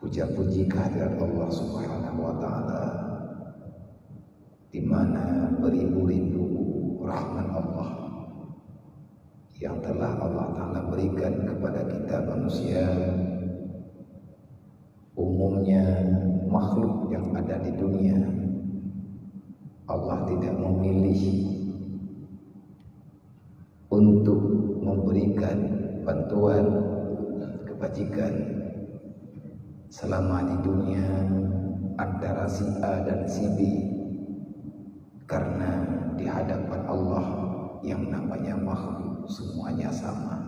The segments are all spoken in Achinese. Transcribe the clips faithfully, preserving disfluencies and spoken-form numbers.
Puja puji kehadirat Allah Subhanahu wa Ta'ala, di mana beribu-ribu rahmat Allah yang telah Allah Ta'ala berikan kepada kita manusia. Umumnya, makhluk yang ada di dunia, Allah tidak memilih untuk memberikan bantuan kebajikan selama di dunia antara si A dan si B, karena di hadapan Allah yang namanya makhluk semuanya sama.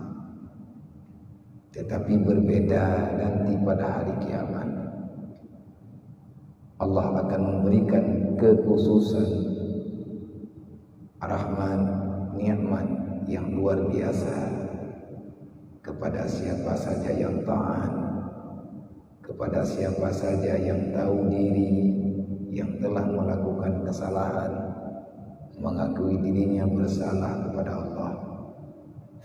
Tetapi berbeda nanti pada hari kiamat. Allah akan memberikan kekhususan rahmat, nikmat yang luar biasa kepada siapa saja yang taat, kepada siapa saja yang tahu diri, yang telah melakukan kesalahan, mengakui dirinya bersalah kepada Allah.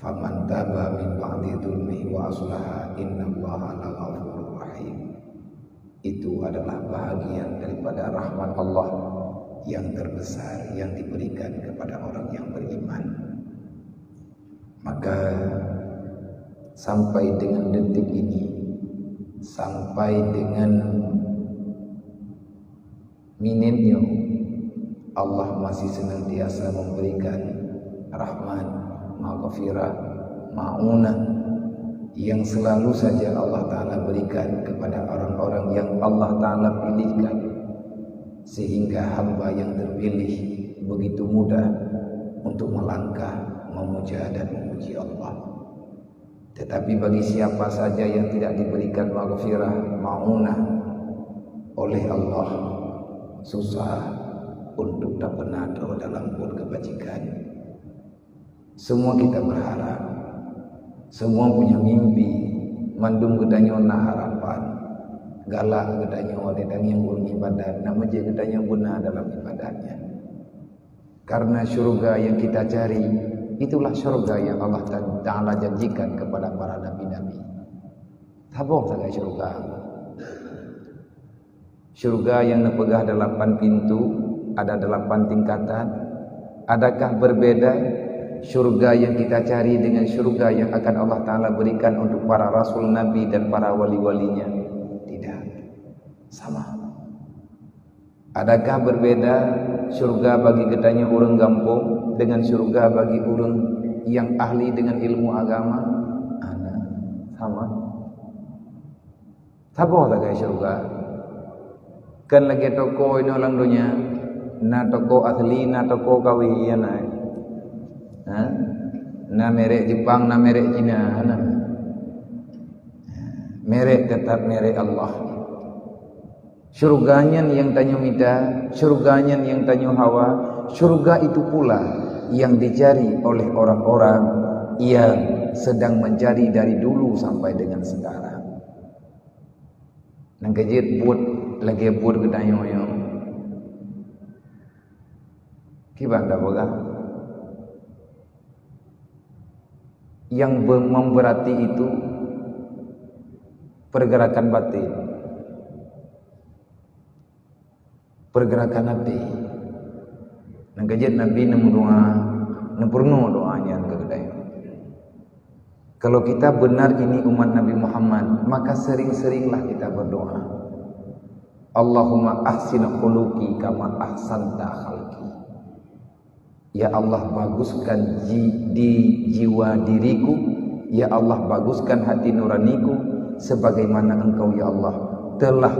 Faman taba min ba'di dzulmihi wa aslaha innallaha laghafurur rahim. Itu adalah bahagian daripada rahmat Allah yang terbesar yang diberikan kepada orang yang beriman. Maka sampai dengan detik ini, sampai dengan minit nyoe, Allah masih senantiasa memberikan rahmat, maghfirah, maunah yang selalu saja Allah Ta'ala berikan kepada orang-orang yang Allah Ta'ala pilihkan, sehingga hamba yang terpilih begitu mudah untuk melangkah memuja dan memuji Allah. Tetapi bagi siapa saja yang tidak diberikan maghfirah, maunah oleh Allah, susah untuk tapeunadoh dalam buet kebajikan. Semua kita berharap, semua punya mimpi, mandum geutanyoe na harapan. Galak geutanyoe watée tangieng ureuëng ibadat, na meujeuet geutanyoe beuna dalam ibadatnya. Karena syurga yang kita cari, itulah syurga yang Allah Ta-, Ta'ala janjikan kepada para nabi-nabi. Saboh sagai syurga. Syurga yang neupeugah delapan pintu, ada delapan tingkatan. Adakah berbeda syurga yang kita cari dengan syurga yang akan Allah Ta'ala berikan untuk para rasul, nabi, dan para wali-walinya? Tidak. Sama. Adakah berbeda syurga bagi geutanyoe ureuëng gampông dengan syurga bagi ureuëng yang ahli dengan ilmu agama? Hana. Sama. Saboh sagai syurga. Kan lagée toko inoe lam donya, na toko asli, na toko kawé, iya na. Ha? Na merek Jepang, na merek Cina, na. Merek tetap merek Allah. Syurga nyan nyang tanyoe mita, syurga nyan nyang tanyoe hawa, syurga itu pula yang dicari oleh orang-orang yang sedang mencari dari dulu sampai dengan sekarang. Nyang keujeuet buet lagée buet geutanyoe nyoe. Kiban tapeugah? Yang be-, memberati itu pergerakan batin, pergerakan hati. Nyang keujeuet Nabi neumeudoá, neupeurunoe doá nyan keu geutanyoe. Kalau kita benar ini umat Nabi Muhammad, maka sering-seringlah kita berdoa. Allahumma ahsin khuluqi kama ahsanta khalqi. Ya Allah, baguskan ji-, di jiwa diriku. Ya Allah, baguskan hati nuraniku sebagaimana Engkau, ya Allah, telah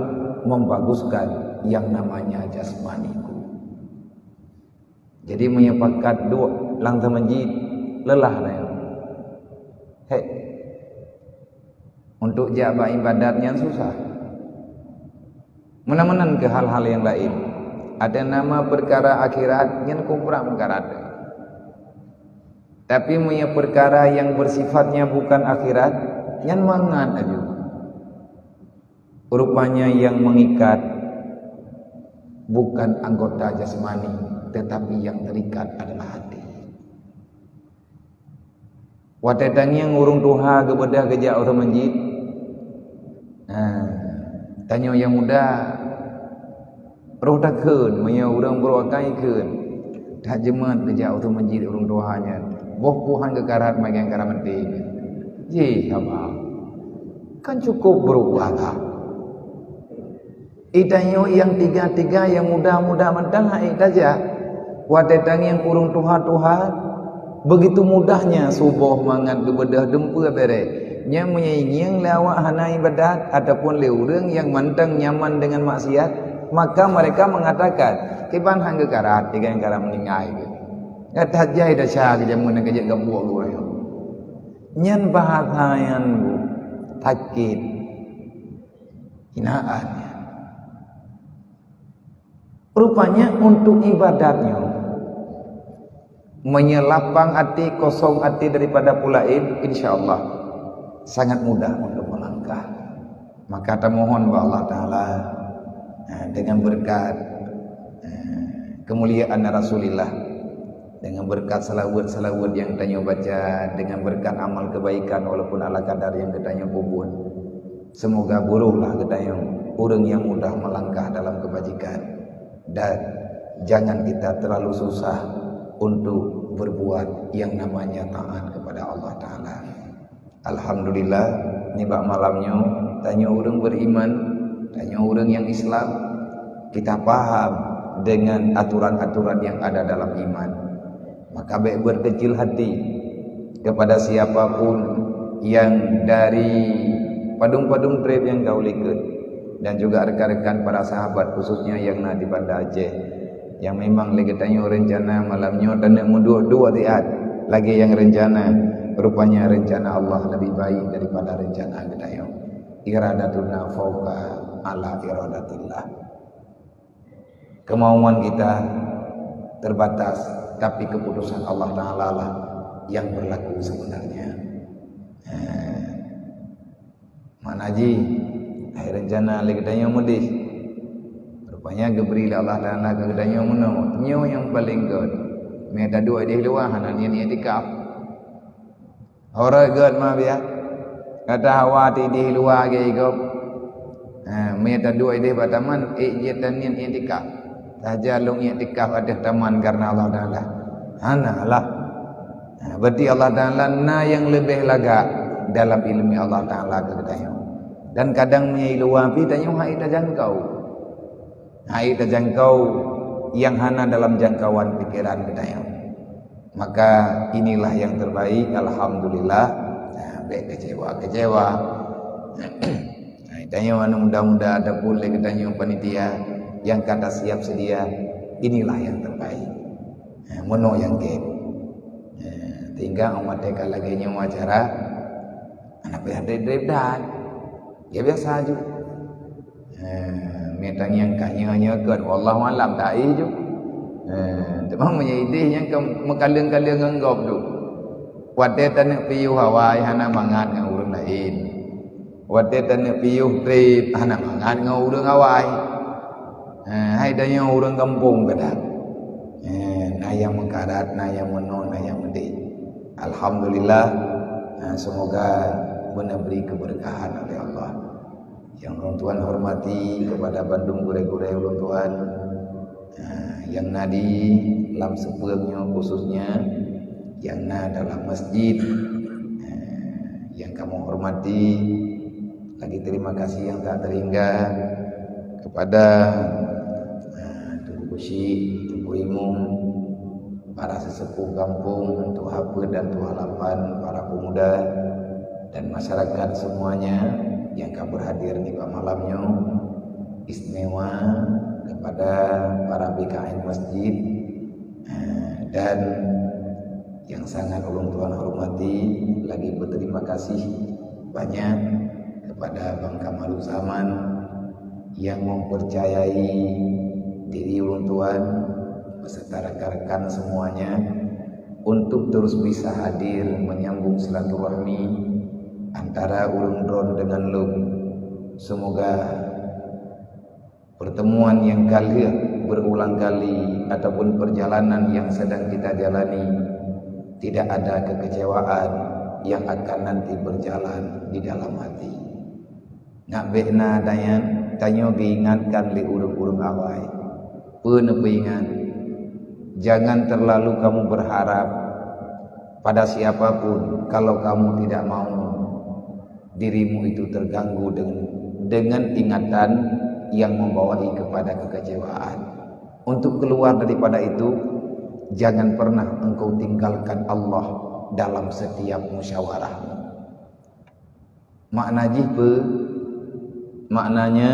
membaguskan yang namanya jasmaniku. Jadi, meunyoe pakat duek lam teumeuji, leulah na nyan. Hek. Untuk jak bak ibadat nyan susah. Meunan-meunan keu hal-hal nyang laén. Ada nama peukara akhirat, nyan kumprang peukara teuh. Tapi meunyoe peukara nyang beusifatnya bukan akhirat, nyan mangat laju. Rupanya yang mengikat bukan anggota jasmani, tetapi yang terikat adalah hati. Watée tangieng ureuëng tuha geubeudôh geujak u teumeuji, ha, Tanyoe nyang muda, roh takheun, meunyoe ureuëng brok akai kheun, that jeumat geujak u masjid ureuëng tuha nyan. Boh puhan geukarat magai karat meuti. Jih haba. Kan cukup brok akai. Itanyoe nyang tiga-tiga nyang muda-muda mantong hai tajak. Watée tangieng ureuëng tuha-tuha, begitu mudahnya suboh mangat geubeudôh dumpeue bere. Nyang meunyoe ngieng lé awak hana ibadat ataupun lé ureuëng nyang mantong nyaman dengan maksiat, maka mereka mengatakan, "Kiban han geukarat, tiga nyang karat meuninggai geuh." Gata jai desya geujameun nyang kajak gabuek geuh. Nyan bahasa nyang sakét. Hinaan. Rupanya untuk ibadat nyoe, meunyoe lapang até, kosong até daripada peue laén, insya Allah sangat mudah untuk melangkah. Maka tamohon bak Allah Taala, eh, dengan berkat, eh, kemuliaan Rasulullah, dengan berkat salawat-salawat yang tanyoe baca, dengan berkat amal kebaikan walaupun ala kadar yang geutanyoe peubuet, semoga buruhlah geutanyoe ureuëng yang mudah melangkah dalam kebajikan, dan jangan kita terlalu susah untuk berbuat yang namanya taat kepada Allah Taala. Alhamdulillah, nibak malam nyoe, tanyoe ureuëng beriman, tanyoe ureuëng yang Islam, kita paham dengan aturan-aturan yang ada dalam iman. Maka bék berkecil hati kepada siapa pun yang dari padum-padum treb yang ka u likot, dan juga rekan-rekan para sahabat, khususnya yang na di Banda Aceh, yang memang lé geutanyoe rencana malam nyoe taneuk meuduek-duek siat lagée nyang rencana. Rupanya rencana Allah lebih baik daripada rencana geutanyoe. Iradatuna fauqa ala iradatillah. Kemauan kita terbatas, tapi keputusan Allah Taala lah yang berlaku sebenarnya. Eh, Mana jih, hai rencana lé geutanyoe meudeh. Rupanya geubri lé Allah Taala keu geutanyoe meunoe. Nyoe nyang paleng gét. Meu taduek ideh luwa hana niet iktikaf. Horot gét ma biya. Gata hawa tideh luwa gét gob. Ha, meu taduek ideh bak taman, ék jeuet taniet iktikaf. Saja lôn iktikaf ateueh taman kareuna Allah Taala. Hana lah. Ha, berarti Allah Taala na nyang leubeh lagak dalam iéleumé Allah Taala keu geutanyoe. Dan kadang meunyoe i luwa pih tanyoe hai tajangkau. Hai tajangkau nyang hana dalam jangkauan pikiran geutanyoe. Maka inilah yang terbaik, alhamdulillah. Ha, bék kecewa-kecewa. Hai tanyoe anu muda-muda ataupun lé geutanyoe panitia nyang ka tasiap seudia, inilah yang terbaik. Ha, meunoe nyang gét. Ha, sehingga umat teuka lagée nyoe acara, hana payah dreb-dreb that. Ya biasa ju. Ha, meu tangieng ka nyoe-nyoe kon, wallahu alam, taéh ju. Ha, teuma meunyoe ideh nyang ka meukaleueng-kaleueng ngon gob tu. Watée taneuk piôh awai hana mangat ngon ureuëng laén. Watée taneuk piôh treb hana mangat ngon ureuëng awai. Ha, hai tanyoe ureuëng gampông kadang. Ha, na nyang meukarat, na nyang meunoe, na nyang meudeh. Alhamdulillah, ha, semoga beuna bri keberkahan oleh Allah. Yang ulôn tuan hormati kepada bandum gurée-gurée ulôn tuan, ha, yang na di lam seupeueng nyoe khususnya, yang na dalam masjid, ha, yang kamoe hormati, lagi terima kasih yang tak terhingga kepada, ha, Teungku Syik, Teungku Imum, para sesepuh gampông, tuha peuet dan tuha lapan, para pemuda, dan masyarakat semuanya yang ka berhadir di malam nyoe, istimewa kepada para B K N masjid, eh, dan yang sangat ulôn tuan hormati, lagi berterima kasih banyak kepada Bang Kamaruzzaman yang mempercayai diri ulôn tuan beserta rekan-rekan semuanya untuk terus bisa hadir menyambung silaturahmi antara ulôn droen dengan lôn. Semoga pertemuan yang ka lheueh berulang kali ataupun perjalanan yang sedang kita jalani tidak ada kekecewaan yang akan nanti berjalan di dalam hati. Nak bék na danyan, Tanyoe geuingatkan lé ureuëng-ureuëng awai. Peue neupeuingat? Jangan terlalu kamu berharap pada siapa pun kalau kamu tidak mau dirimu itu terganggu dengan, dengan ingatan yang membawai kepada kekecewaan. Untuk keluar daripada itu, jangan pernah engkau tinggalkan Allah dalam setiap musyawarahmu. Makna jih peue? Maknanya,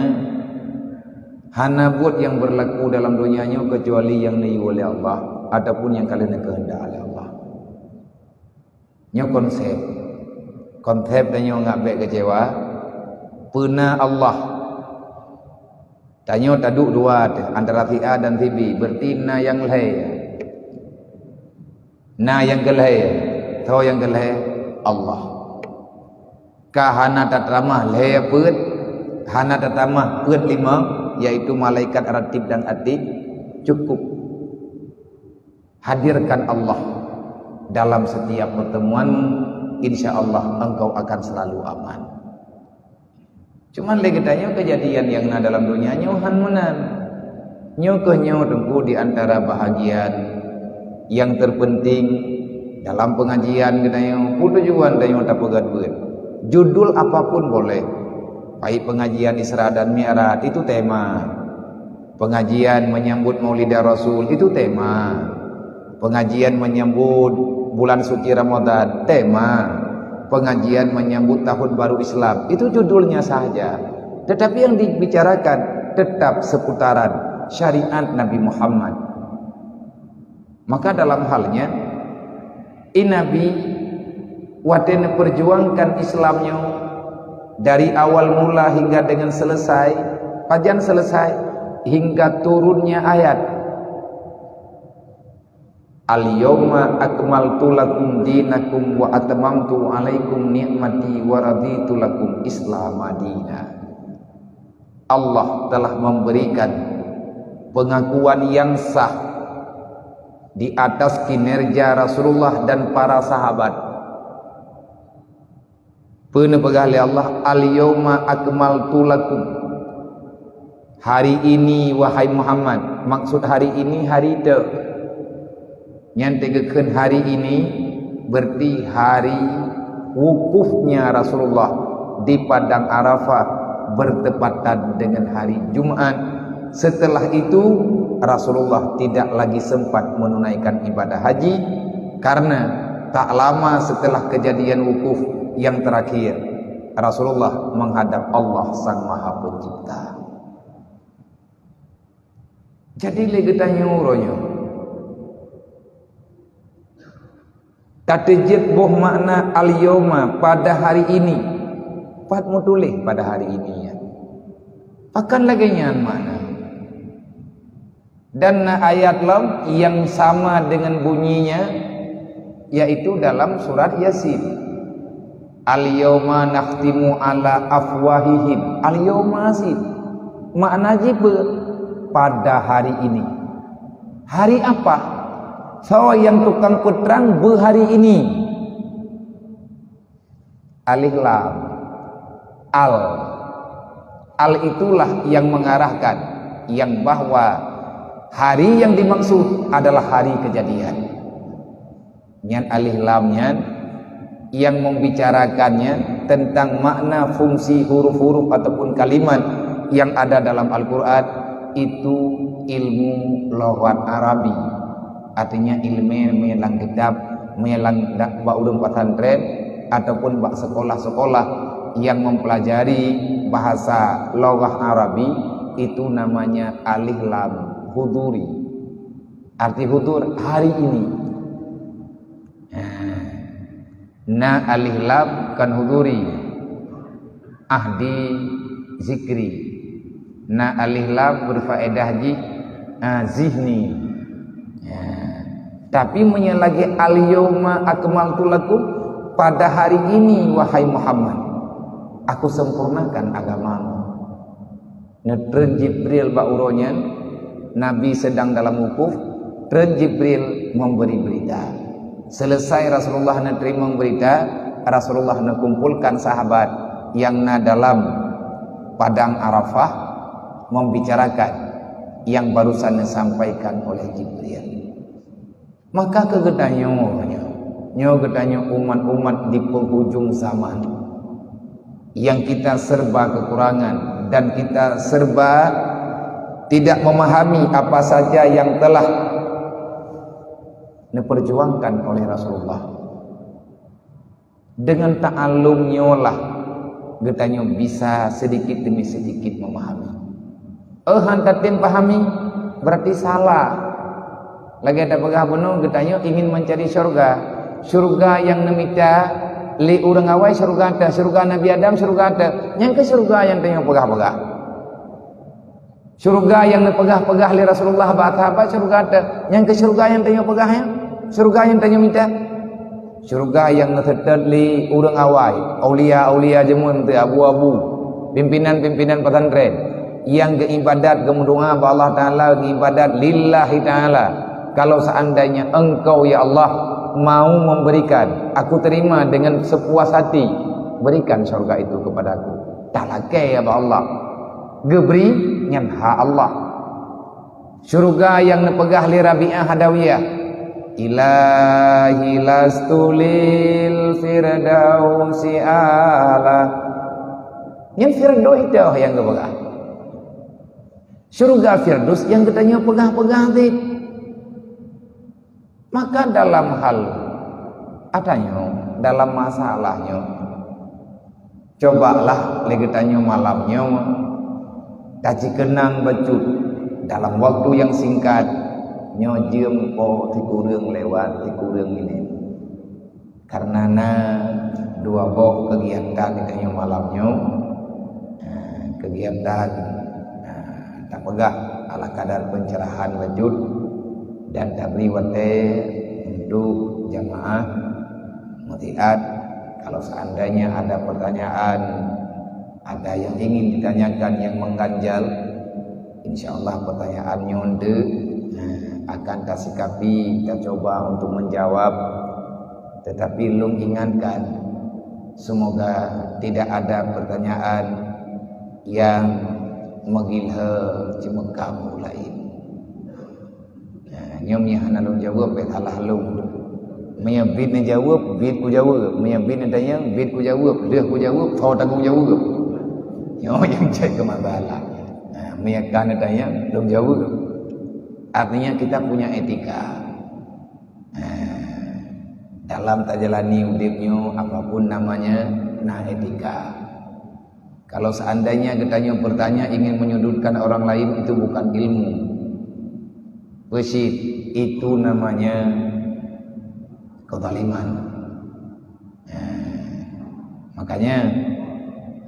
hana buet nyang berlaku dalam donya nyoe kecuali nyang neuyue lé Allah ataupun nyang ka lheueh neukeuheundak lé Allah. Nyoe konsep. Konsep tanyoe ngat bék keucewa. Peue na Allah. Tanyoe taduek dua teuh, antara si A dan si B, berarti na nyang lhée. Na nyang keu lhée, soe nyang keu lhée? Allah. Ka hana tatamah lhée peuet, hana tatamah peuet limong, yaitu malaikat ratib dan atid, cukup. Hadirkan Allah dalam setiap pertemuanmu, insya Allah engkau akan selalu aman. Cuman lé geutanyoe keujadian nyang na dalam donya nyoe han meunan. Nyoe keuh nyoe teungku di antara bahagian nyang terpenting dalam pengajian geutanyoe. Peue tujuan tanyoe tapeugét beuet? Judul apapun boleh. Baik pengajian Isra dan Mi'raj, itu tema. Pengajian menyambut Maulida Rasul, itu tema. Pengajian menyambut bulan suci Ramadan, tema. Pengajian menyambut tahun baru Islam, itu judulnya saja. Tetapi yang dibicarakan tetap seputaran syariat Nabi Muhammad. Maka dalam hal nyan, i Nabi watée neupeurjuangkan Islam nyoe dari awal mula hingga dengan selesai, pajan selesai, hingga turunnya ayat, "Al-yauma akmaltu lakum dinakum wa atmamtu alaikum ni'mati wa raditu lakum Islama dina." Allah telah memberikan pengakuan yang sah di atas kinerja Rasulullah dan para sahabat. Peue neupeugah lé Allah, "Al-yauma akmaltu lakum." Hari ini, wahai Muhammad, maksud hari ini, hari teu. Nyan teugeukeun hari ini, berarti hari wukufnya Rasulullah di Padang Arafah bertepatan dengan hari Jumat. Setelah itu, Rasulullah tidak lagi sempat menunaikan ibadah haji karena tak lama setelah kejadian wukuf yang terakhir, Rasulullah menghadap Allah Sang Maha Pencipta. Jadi lé geutanyoe uroe nyoe, tateujeuet boh makna al-yauma, pada hari ini. Pat meutuléh pada hari ini, ya. Pakon lagée nyan makna. Dan na ayat lom yang sama dengan bunyinya, yaitu dalam surat Yasin. "Al-yauma nakhtimu ala afwahihim." Al-yauma cit. Makna jih beu pada hari ini. Hari apa? Soe nyang tukang peutrang beu hari ini? Alif lam. Al. Al itulah yang mengarahkan, yang bahwa hari yang dimaksud adalah hari kejadian. Nyan alif lam nyan yang membicarakannya tentang makna fungsi huruf-huruf ataupun kalimat yang ada dalam Al-Quran, itu ilmu lughat Arabi. Artinya ilmu melang kitab, melang dak bak ureuëng pesantren ataupun bak sekolah-sekolah yang mempelajari bahasa lughat Arabi, itu namanya alif lam huduri. Arti hudur hari ini. Nah, na alif lam kan huduri. Ahdi zikri. Na alif lam berfaedah jih, ah, zihni. Ya. Tapi meunyoe lagée al-yauma akmaltu lakum, pada hari ini, wahai Muhammad, aku sempurnakan agamamu. Neutreun Jibril bak uroe nyan, Nabi sedang dalam wukuf, treun Jibril memberi berita. Selesai Rasulullah neuteurimong berita, Rasulullah neukumpulkan sahabat nyang na dalam padang Arafah, membicarakan yang barusan disampaikan oleh Jibril. Maka keu geutanyoe nyoe, nyoe geutanyoe umat-umat di penghujung zaman, yang kita serba kekurangan dan kita serba tidak memahami apa saja yang telah diperjuangkan oleh Rasulullah. Dengan ta'allum nyoe lah geutanyoe bisa sedikit demi sedikit memahami. Oh, han tatem pahami, berarti salah. Lagée tapeugah bunoe, geutanyoe ingin mencari syurga. Syurga nyang neumita lé ureuëng awai syurga teuh, syurga Nabi Adam syurga teuh. Nyang keu syurga nyang tanyoe peugah-peugah. Syurga nyang neupeugah-peugah lé Rasulullah bak sahabat syurga teuh. Nyang keu syurga nyang tanyoe peugah nyan, syurga nyang tanyoe mita. Syurga nyang neuseutôt lé ureuëng awai, aulia-aulia jameun teuh, abu-abu, pimpinan-pimpinan pesantren, nyang geuibadat, geumeudoá bak Allah Taala, geuibadat lillahi taala. Kalau seandainya Engkau, ya Allah, mau memberikan, aku terima dengan sepuas hati, berikan syurga itu kepadaku. Talakée ya bak Allah. Geubri nyan hak Allah. Syurga nyang neupeugah lé Rabi'ah Adawiyah, "Ilahi lastu lil firdausi ala." Nyan Firdaus teuh nyang geupeugah. Syurga Firdaus nyang geutanyoe peugah-peugah teuh. Maka dalam hal, ata nyoe, dalam masalah nyoe, cobalah lé geutanyoe malam nyoe tacikeunang bacut dalam waktu nyang singkat nyoe, jeuem po sikureueng lewat sikureueng minét. Karena na dua boh kegiatan geutanyoe malam nyoe. Ha, kegiatan, ha, tapeugah ala kadar pencerahan bacut dan tabri watée untuk jamaah mutiat. Kalau seandainya ada pertanyaan, ada yang ingin ditanyakan yang mengganjal, insya Allah pertanyaan nyoe teuh, ha, akan tasikapi, tacoba untuk menjawab. Tetapi lôn ingatkan, semoga tidak ada pertanyaan yang meugilhe ceumeukam ureuëng laén. Nah, nyoe meunyoe hana lôn jaweueb, bék salah lôn. Meunyoe bit neujaweueb, bit kujaweueb. Meunyoe bit neutanyong, bit kujaweueb. Lheueh kujaweueb, soe tanggong jaweueb. Nyoe nyang jeuet keu masalah. Nah, meunyoe ka neutanyong, lôn jaweueb. Artinya kita punya etika. Nah, dalam tajalani udeb nyoe, apapun namanya, na etika. Kalau seandainya geutanyoe bertanya ingin menyudutkan orang lain, itu bukan ilmu. Peusit, itu namanya kezaliman. Nah, makanya,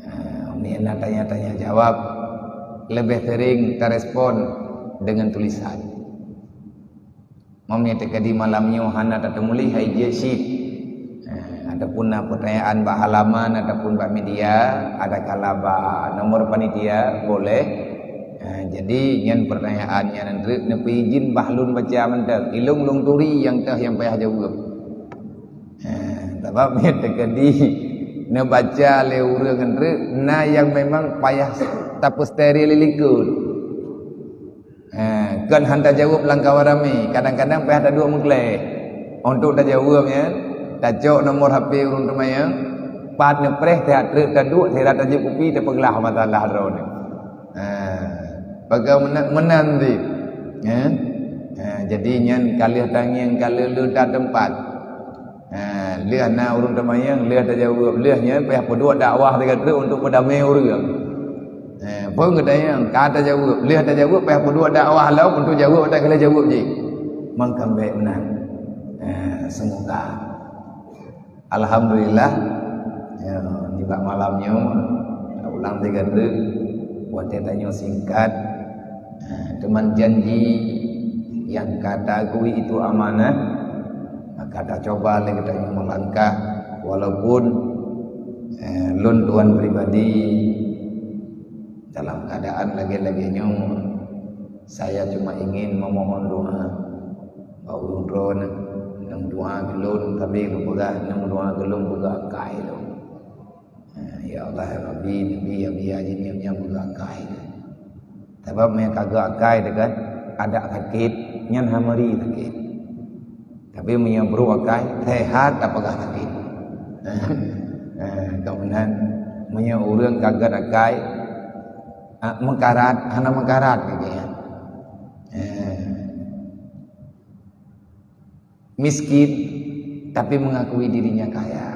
nah, meunyoe na tanya-tanya jawab, lebih sering tarespon dengan tulisan. Meunyoe teuka di malam nyoe hana tateumuléh, hai jeuet cit. Eh, ataupun na pertanyaan bak halaman ataupun bak media, ada kala bak nomor panitia, boleh. Eh, jadi nyan pertanyaan nyan treuk neupeuijin bah lôn baca mantong. Ilôn lôn turi nyang teuh nyang payah jaweueb. Eh, sabab meunyoe teuka di neubaca lé ureuëng treuk, na nyang memang payah tapeusteril likot. Ha, kon han tajaweueb lam kawan ramé, kadang-kadang payah taduek meugleh. Untuk tajaweueb nyan, tacok nomor H P ureuëng teuma nyan, pat neupreh, teuhah treuk taduek, sira tajép kupi, tapeuglah masalah droeneuh. Ha, bagaimana meunan cit. Ha? Ha, jadi nyan ka lheueh tangieng, ka lheueh leuta teumpat. Ha, lheueh na ureuëng teumanyong, lheueh tajaweueb, lheueh nyan payah peuduek dakwah sigoe treuk untuk peudamé ureuëng. Ha, phon geutanyong, ka tajaweueb, lheueh tajaweueb payah peuduek dakwah lom untuk jaweueb, tak keuneuk jaweueb jih. Mangkang bék meunan. Ha, semoga. Alhamdulillah, ya, nibak malam nyoe, ulang sigoe treuk, watée tanyoe singkat, ha, teuma janji nyang ka taakui itu amanah, maka tacoba lé geutanyoe meulangkah, walaupun, eh, lôn tuan pribadi dalam keadaan lagée-lagée nyoe, saya cuma ingin memohon doa bak ureuëng droeneuh, nyang doa keu lôn, tapi lôn peugah, nyang doa keu lôn peugah kai lôn. Ha, ya Allah, ya Rabbi, Nabi, ya Nabi, ya Nabi, ya Nabi, ya Nabi, ya Nabi. Sabab meunyoe ka gét akai teuh kan, adak sakét, nyan hana meuri sakét. Tapi meunyoe brôk akai, seuhat tapeugah sakét. Eh, ka meunan, meunyoe ureuëng ka gét akai, ah, meukarat, hana meukarat lagée nyan. Eh. Miskin, tapi mengakui dirinya kaya.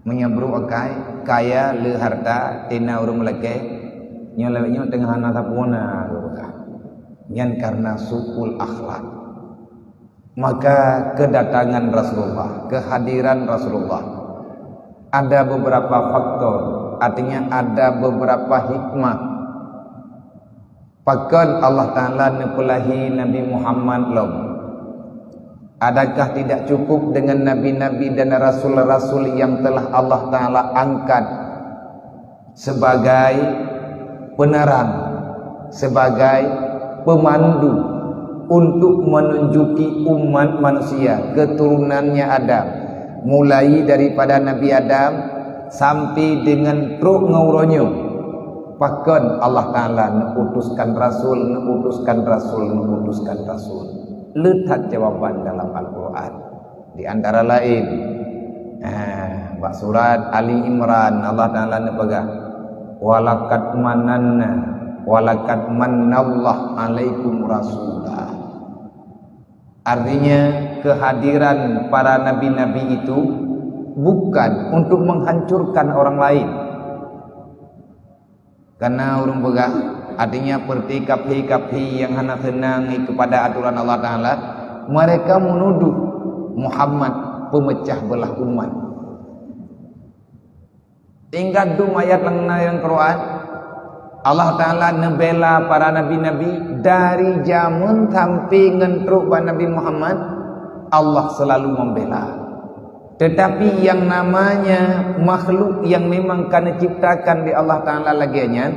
Meunyoe brôk akai, kaya, le harta, tina ureuëng meulakée, nyoe lawét nyoe teungoh hana sapeue na geupeugah. Nyan karena su'ul akhlak. Maka kedatangan Rasulullah, kehadiran Rasulullah, ada beberapa faktor, artinya ada beberapa hikmah. Pakon Allah Ta'ala neupeulahi Nabi Muhammad lom? Adakah tidak cukup dengan nabi-nabi dan rasul-rasul yang telah Allah Ta'ala angkat sebagai penerang, sebagai pemandu untuk menunjuki umat manusia, keturunannya Adam, mulai daripada Nabi Adam sampai dengan trok ngon uroe nyoe? Pakon Allah Ta'ala neuutuskan rasul, neuutuskan rasul, neuutuskan rasul? Le that jawaban dalam Al-Quran. Di antara laén, eh, bak surat Ali Imran, Allah Ta'ala neupeugah, "Walaqad mananna, walaqad mannallahu alaikum rasula." Artinya, kehadiran para nabi-nabi itu bukan untuk menghancurkan orang lain. Karena ureuëng peugah, artinya, seperti kafir-kafir yang hana seunang kepada aturan Allah Ta'ala, mereka menuduh Muhammad pemecah belah umat. Tingkat dum ayat lam, lam Quran, Allah Ta'ala neubela para nabi-nabi dari jameun sampai ngon trok bak Nabi Muhammad, Allah selalu membela. Tetapi yang namanya makhluk yang memang ka neuciptakan lé Allah Ta'ala lagée nyan,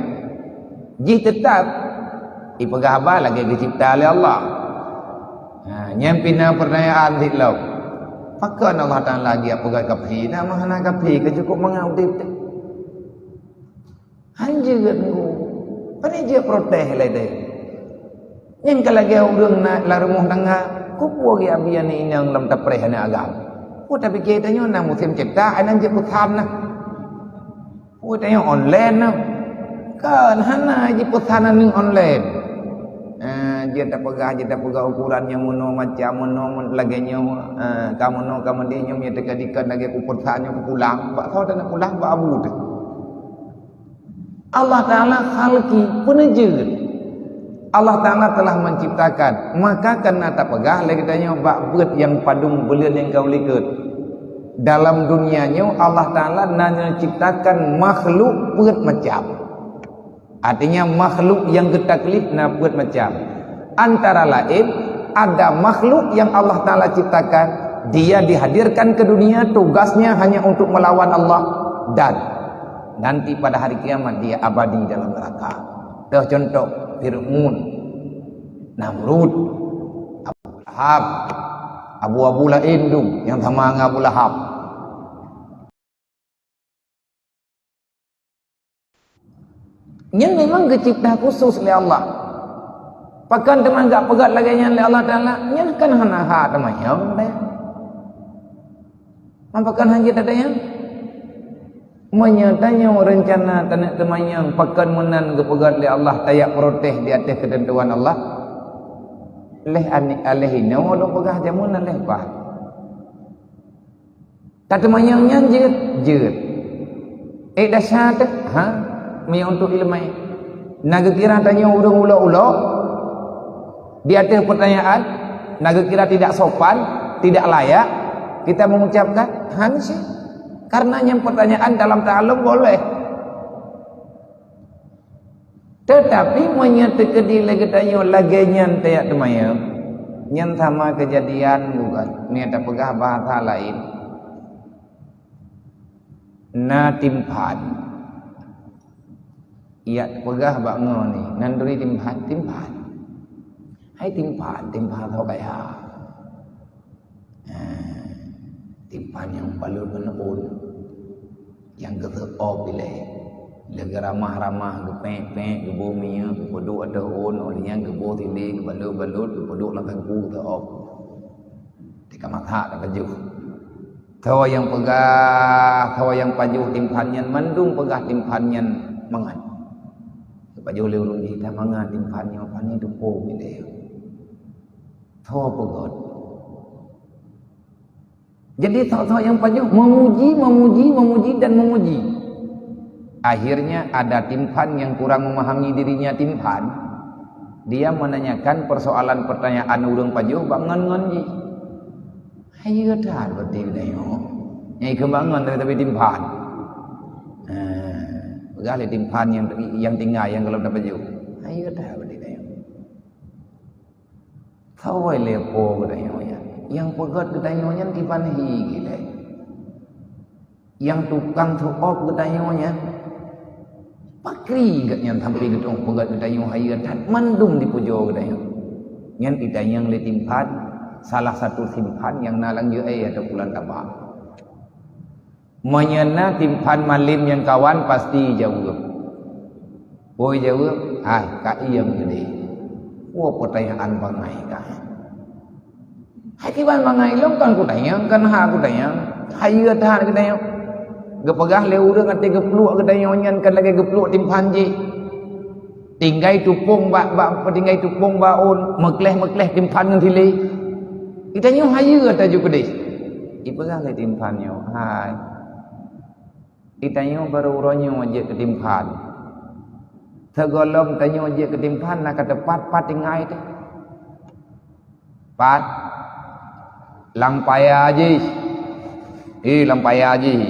jih teutap ipeugah haba lagée geucipta lé Allah. Ha, nyan pina peurtanyaan sit lom. Pakon Allah Ta'ala geujak peugah kafé, na meuhana kafé ka cukup mangat udeb teuh? Hanjeuet nunggu. Pane jeuet protes lé deh. Nyan ka lagée ureuëng na lam rumoh tangga, kupeue geuh abi aneuk inong lom tapreh aneuk agam. Peue tapike tanyoe na musém cetak, hana jeuet peusan na. Peue tanyoe online na. Kan hana jipeusan aneuk online. Eh, jeuet tapeugah, jeuet tapeugah ukuran nyang meunoe macam meunoe lagée nyoe, eh, ka meunoe ka meudeh nyoe, meunyoe teuka dikon lagée kupeusan nyoe kupulang. Bak soe taneuk pulang? Bak abu teuh. Allah Ta'ala khalqi, peuneujeut. Allah Ta'ala telah menciptakan. Maka kana tapeugah lé geutanyoe bak beuet nyang padum buleuen nyang ka u likot. Dalam dunia nyoe Allah Ta'ala na neuciptakan makhluk peuet macam. Artinya makhluk nyang geutaklif na peuet macam. Antara laén, ada makhluk yang Allah Ta'ala ciptakan, dia dihadirkan ke dunia, tugasnya hanya untuk melawan Allah, dan nanti pada hari kiamat dia abadi dalam neraka. Toh contoh, Fir'aun, Namrud, Abu Lahab, abu-abu laén dum nyang sama ngon Abu Lahab. Nyan memang geucipta khusus lé Allah. Pakon teuma gak peugah lagée nyan lé Allah Ta'ala, nyan kan hana hak teumanyong deh. Pakon hana jeuet tatanyong? Meunyoe tanyoe reuncana taneuk teumanyong, pakon meunan geupeugah lé Allah, tajak protes di ateueh keuteuntuan Allah? Leh aneuk aleh inoe lôn peugah jameun na leh bah. Ka teumanyong nyan jeuet, jeuet. Eh, desya teuh, ha? Meunyoe untuk iéleumé. Na geukira tanyoe ureuëng ulok-ulok di ateueh peurtanyaan, na geukira tidak sopan, tidak layak kita mengucapkan, hana sih. Karena nyang peurtanyaan dalam ta'alum boleh. Teutapi meunyoe teukeudi lé geutanyoe lagée nyan tajak teumanyong, nyan sama keujadian bukan? Meunyoe tapeugah bahasa laén, na timphan. Yak peugah bak ngon ni, nan turi timphan, timphan. Hai timphan, timphan soe kaya. Timphan nyang balot ngon ôn, nyang geuseuôt ilée, Lheueh geuramah-ramah, geupék-pék, geuboh minyeuk, geupeuduek ateueh ôn, óh lheueh nyan geuboh sidéh, geubalot-balot, geupeuduek lam teungku, geutob. Teuka masak, teuka pajoh. Soe nyang peugah, soe nyang pajoh timphan nyan, mandum peugah timphan nyan mangat. Geupajoh lé ureueng jih, "Dah mangat timphan nyoe, pane tupông ilée." Soe peugöt? Jadi, soe-soe nyang pajoh memuji, memuji, memuji, dan memuji. Akhirnya, ada timphan yang kurang memahami dirinya timphan. Dia menanyakan persoalan pertanyaan ureueng pajoh bak ngon-ngon jih. "Hayeue that berarti geutanyoe. Nyang ikheun bak ngon tapi timphan." Ha, peugah lé timphan nyang, nyang tinggai nyang gohlom tapajoh. "Hayeue that berarti geutanyoe." Soe lé po geutanyoe nyan? Nyang peugöt geutanyoe nyan kiban hi gilée. Nyang tukang seu'ob geutanyoe nyan, pakri geuh nyan sampoe geutanyoe peugöt geutanyoe hayeue that mandum dipujoe geutanyoe. Nyan itanyong lé timphan, salah satu timphan nyang na lam jeuet atau pulan tabang. Meunyoe na timphan malem nyang kawan, pasti jaweueb. Peue jaweueb? "Hai, ka iem keudeh." Peue peutanyaan bangai ka? Hai kiban bangai lom kan kutanyong, kan ha kutanyong. Hayeue that geutanyoe. Geupeugah lé ureueng até geupluek geutanyoe nyan kan lagée geupluek timphan jih. Tinggai tupông bak, bak, tinggai tupông bak ôn, meukleh-meukleh timphan ngon silée. Geutanyoe hayeue that ju keudeh. Ipeugah lé timphan nyoe, "Hai, geutanyoe barô uroe nyoe jeuet keu timphan. Sigohlom tanyoe jeuet keu timphan na ka teupat pat tinggai teuh." Pat? Lam paya jih. Eh, lam paya jih.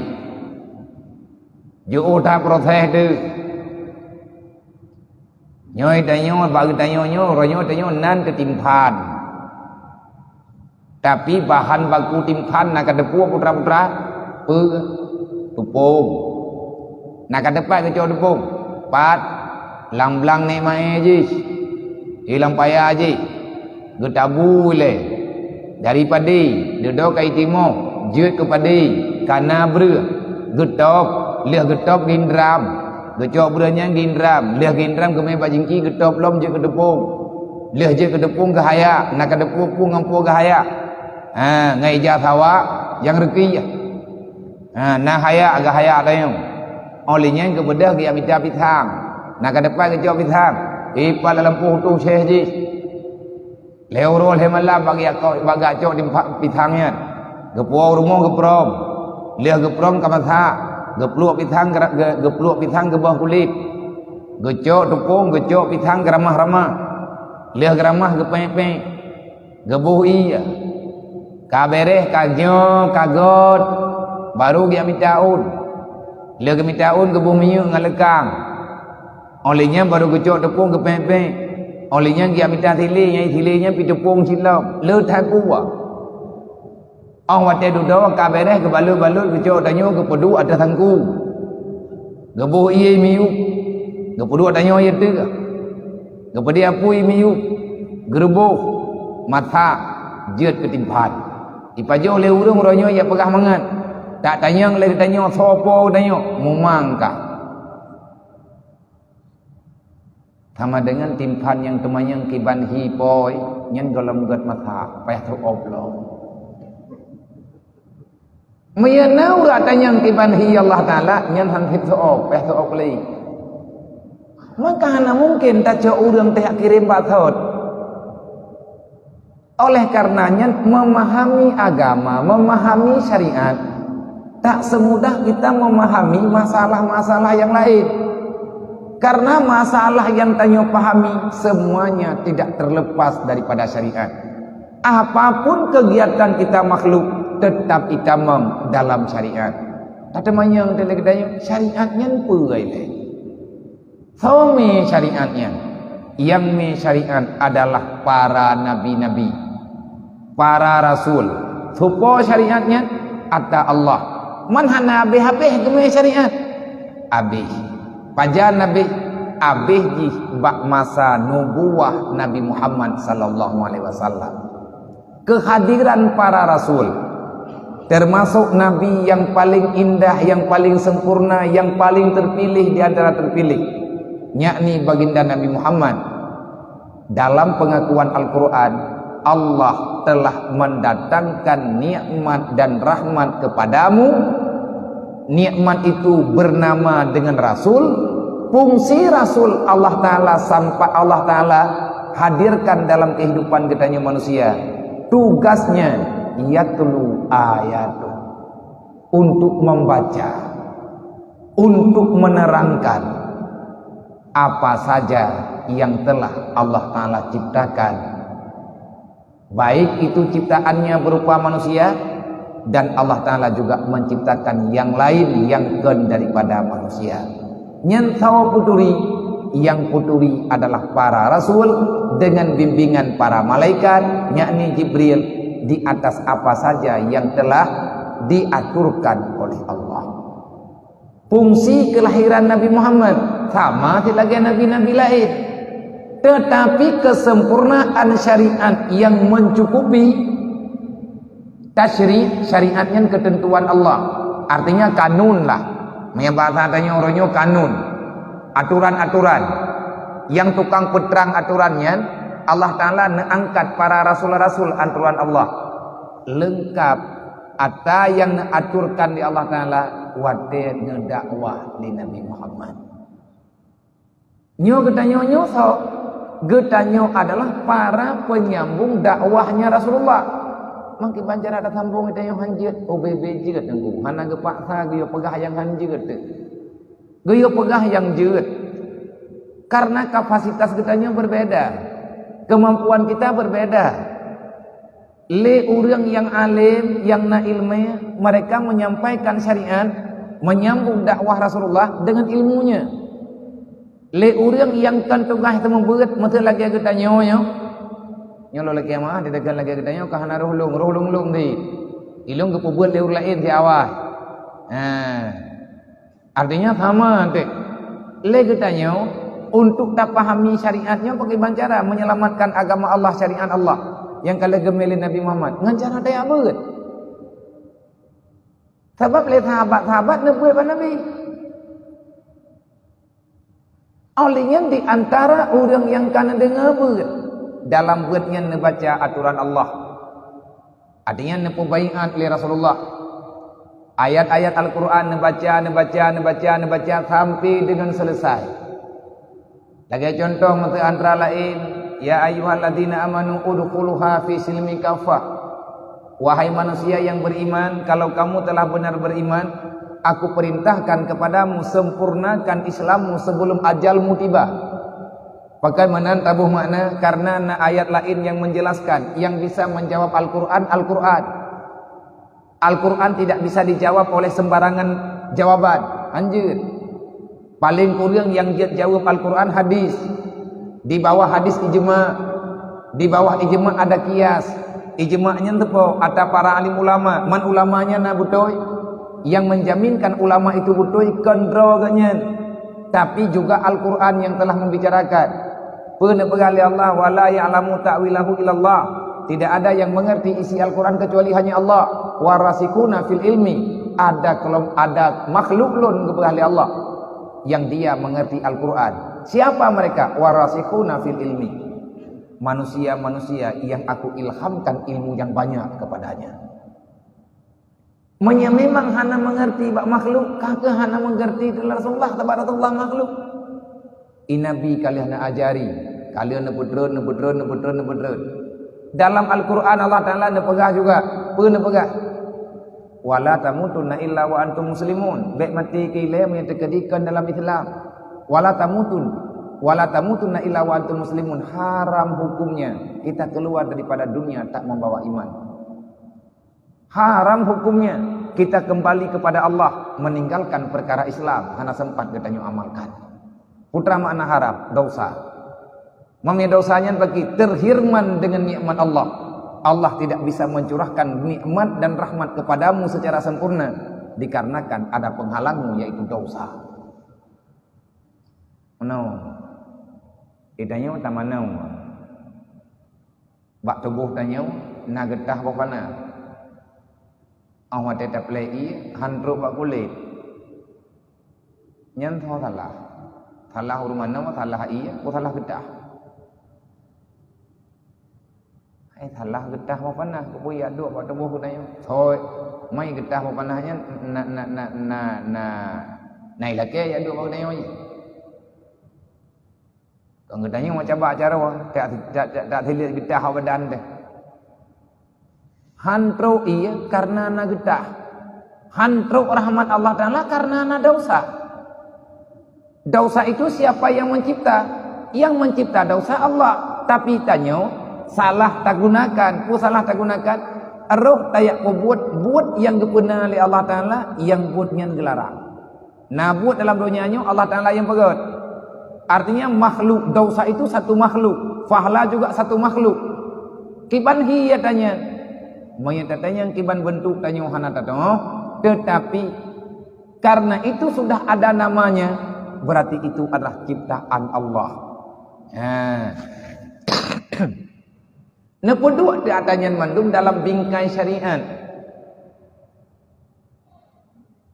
Jiôh that proses teuh. Nyoe tanyoe, bak geutanyoe nyoe, uroe nyoe tanyoe nan teu timphan. Tapi bahan baku timphan na ka teupeue putra-putra? Peue? Tupông. Na ka teupat geucok tupông? Pat? Lam blang nék maé jih. Eh, lam paya jih. Geutabu ilée. Dari padé, dudoe ka itimoh, jeuet keu padé, ka na breueh. Geutôb, lheueh geutôb gindram. Geucok breueh nyan gindram, lheueh gindram geumé bak jingki geutôb lom jeuet keu tupông. Lheueh jeuet keu tupông geuhayak, na ka tupông ngon peue geuhayak. Ha, ngon ija sawa nyang reuki. Ha, na hayak geuhayak tanyoe. Óh lheueh nyan geubeudôh geujak mita pisang. Na ka teupat geucok pisang. Ipat lam lampôh tu seh jih. Lhée uroe lhée malam bak geujak ko-, bak geujak cok di pa-, pisang nyan. Geupuwoe u rumoh geuprom. Lheueh geuprom ka masak. Geupluek pisang geura-, ge-, geupluek pisang geuboh kulét. Geucok tupông, geucok pisang geuramah-ramah. Lheueh geuramah geupék-pék. Geuboh ié. Ka béréh, ka nyoe, ka göt, barô geujak mita ôn. Lheueh geumita ôn geuboh minyeuk ngon leukang. Óh lheueh nyan barô geucok tupông geupék-pék. Óh lheueh nyan geujak mita silée, nyang silée nyan pih tupông cit lom. Le that peue. Óh watée dudoe ka béréh geubalot-balot geucok tanyoe geupeuduek ateueh sangku. Geuboh ié miyueb. Geupeuduek tanyoe ié teuh. Geupeudeh apui miyueb. Geureuboh. Masak. Jeuet keu timphan. Ipajoh lé ureuëng uroe nyoe jak peugah mangat. Tak tanyong lé geutanyoe soe po geutanyoe. Mumang ka. Sama deungon timphan nyang teumanyong kiban hi poi, nyan gohlom gét masa, payah teuôb lom. Meunyoe na ureuëng tanyong kiban hi Allah Taala, nyan han sép teuôb, payah teuôb lé. Maka hana mungken tacok ureuëng tajak kirém bak thot. Oleh karenanya, memahami agama, memahami syariat, tak semudah kita memahami masalah-masalah yang lain. Karena masalah yang tanyoe pahami, semuanya tidak terlepas daripada syariat. Apapun kegiatan kita makhluk, tetap itamong dalam syariat. Tateumanyong teuh lé geutanyoe, syariat nyan peue ilée? Soe mé syariat nyan? Nyang mé syariat adalah para nabi-nabi, para rasul. Soe po syariat nyan? Ata Allah. Man hana habéh-habéh geumé syariat? Habéh. Pajan habéh? Habéh jih bak masa nubuwah Nabi Muhammad sallallahu alaihi wasallam. Keuhadiran para rasul. Termasuk nabi yang paling indah, yang paling sempurna, yang paling terpilih di antara terpilih, yakni baginda Nabi Muhammad. Dalam pengakuan Al-Quran, Allah telah mendatangkan nikmat dan rahmat kepadamu. Nikmat itu bernama dengan rasul. Fungsi rasul Allah Ta'ala sampai Allah Ta'ala hadirkan dalam kehidupan geutanyoe manusia. Tugasnya yatlu ayatuh, untuk membaca, untuk menerangkan apa saja yang telah Allah Ta'ala ciptakan. Baik itu ciptaannya berupa manusia, dan Allah Ta'ala juga menciptakan yang lain yang kon daripada manusia. Nyan saboh peuturi, yang peuturi adalah para rasul dengan bimbingan para malaikat, yakni Jibril, di atas apa saja yang telah diaturkan oleh Allah. Fungsi kelahiran Nabi Muhammad sama lagée nabi-nabi laén. Tetapi kesempurnaan syariat yang mencukupi, tasyri', syariat nyan ketentuan Allah. Artinya kanun lah. Meunyoe bahasa tanyoe uroe nyoe kanun. Aturan-aturan. Nyang tukang peutrang aturan nyan, Allah Ta'ala neuangkat para rasul-rasul aturan Allah. Leungkap ata nyang neuaturkan lé Allah Ta'ala watée neudakwah lé Nabi Muhammad. Nyoe geutanyoe nyoe soe? Geutanyoe adalah para penyambung dakwahnya Rasulullah. Mangkeubang cara tasambong geutanyoe hanjeuet, oh bebe jeuet teungku. Hana geupaksa geuyue peugah nyang hanjeuet teuh. Geuyue peugah nyang jeuet. Karena kapasitas geutanyoe berbeda. Kemampuan kita berbeda. Lé ureuëng nyang além, nyang na iéleumé, mereka menyampaikan syariat, menyambung dakwah Rasulullah dengan ilmunya. Lé ureuëng nyang kon tugaih teumeubeuet, meuteuk lagée geutanyoe nyoe. Nyoe lôn lakée meuah, dideungon lagée geutanyoe ka hana roh lôn, roh lôn-lôn di. Ilôn geupeubeuet lé ureuëng laén di awai. Nah, artinya sama teuh. Lé geutanyoe, untuk tapahami syariat nyoe pakriban cara menyelamatkan agama Allah, syariat Allah nyang ka lheueh geumé lé Nabi Muhammad ngon cara tajak beuet. Sabab lé sahabat-sahabat neubeuet bak Nabi. Óh lheueh nyan di antara ureuëng nyang ka neudeungoe beuet, dalam beuet nyan neubaca atoran Allah. Artinya neupeubaiat lé Rasulullah. Ayat-ayat Al-Quran neubaca, neubaca, neubaca, neubaca sampai deungon selesai. Lagée cuntoh meuteuk antara laén, "Ya ayyuhalladzina amanu udkhuluha fi silmi kaffah." Wahai manusia yang beriman, kalau kamu telah benar beriman, aku perintahkan kepadamu sempurnakan Islammu sebelum ajalmu tiba. Pakon meunan taboh makna, karena na ayat laén nyang menjelaskan, yang bisa menjawab Al-Quran, Al-Quran. Al-Quran tidak bisa dijawab oleh sembarangan jawaban. Hanjeuet. Paléng kureueng nyang jeuet jaweueb Al-Quran hadis. Di bawah hadis ijma. Di bawah ijma ada kias. Ijma nyan teupeue ata para alim ulama. Man ulama nyan na beutôi? Yang menjaminkan ulama itu beutôi kon droe geuh nyan. Tapi juga Al-Quran yang telah membicarakan. Peue neupeugah lé Allah, "Wa la ya'lamu ta'wilahu illallah." Tidak ada yang mengerti isi Al-Quran kecuali hanya Allah. "Warasikhuna fil ilmi." Ada kelom-, ada makhluk lôn geupeugah lé Allah yang dia mengerti Al-Quran. Siapa mereka? "Warasikhuna fil ilmi." Manusia-manusia yang aku ilhamkan ilmu yang banyak kepadanya. Meunyoe memang hana mengerti bak makhluk, ka keuh hana mengerti teuh Rasulullah, sabab Rasulullah makhluk. I Nabi ka lheueh neuajari, ka lheueh neupeutrön, neupeutrön, neupeutrön, neupeutrön. Dalam Al-Quran Allah Ta'ala neupeugah juga, peue neupeugah? "Wa la tamutunna illa wa antum muslimun." Bék maté keu ilée meunyoe teukeudi kon dalam Islam. "Wa la tamutun, wa la tamutunna illa wa antum muslimun." Haram hukumnya kita keluar daripada dunia tak membawa iman. Haram hukumnya kita kembali kepada Allah meninggalkan perkara Islam hana sempat geutanyoe amalkan. Peue makna haram? Dosa. Meunyoe dosa nyan bagi terhirman dengan nikmat Allah. Allah tidak bisa mencurahkan nikmat dan rahmat kepadamu secara sempurna dikarenakan ada penghalangmu, yaitu dosa. Meunoe. Geutanyoe tamanoe. Bak tuboh tanyoe na geutah boh kana. Óh watée taplée ié, han trok bak kulét. Nyan soe salah? Salah ureuëng manoe, salah ié, peue salah geutah? Hai, salah geutah meupanah, keupeue jak duek bak tuboh geutanyoe? Soi, mai geutah meupanah nyan na, na, na, na, na, na ilakée jak duek bak geutanyoe jih. Kon geutanyoe meucabak caroe, tak, tak, tak, tak silet geutah bak badan teuh. Han trok ié kareuna na geutah. Han trok rahmat Allah Taala kareuna na dosa. Dosa itu siapa yang mencipta? Yang mencipta dosa Allah. Tapi tanyoe salah tagunakan. Peue salah tagunakan? Roh tajak peubuet buet nyang geupeuna lé Allah Taala, nyang buet nyan geularang. Na buet dalam donya nyoe Allah Taala nyang peugét. Artinya makhluk, dosa itu satu makhluk, fahla juga satu makhluk. Kiban hi ia tanyang. Meunyoe tatanyang kiban beuntuk tanyoe hana tatu'oh, tetapi karena itu sudah ada namanya, berarti itu adalah ciptaan Allah. Ha. Neupeuduek di ateueh nyan mandum dalam bingkai syariat.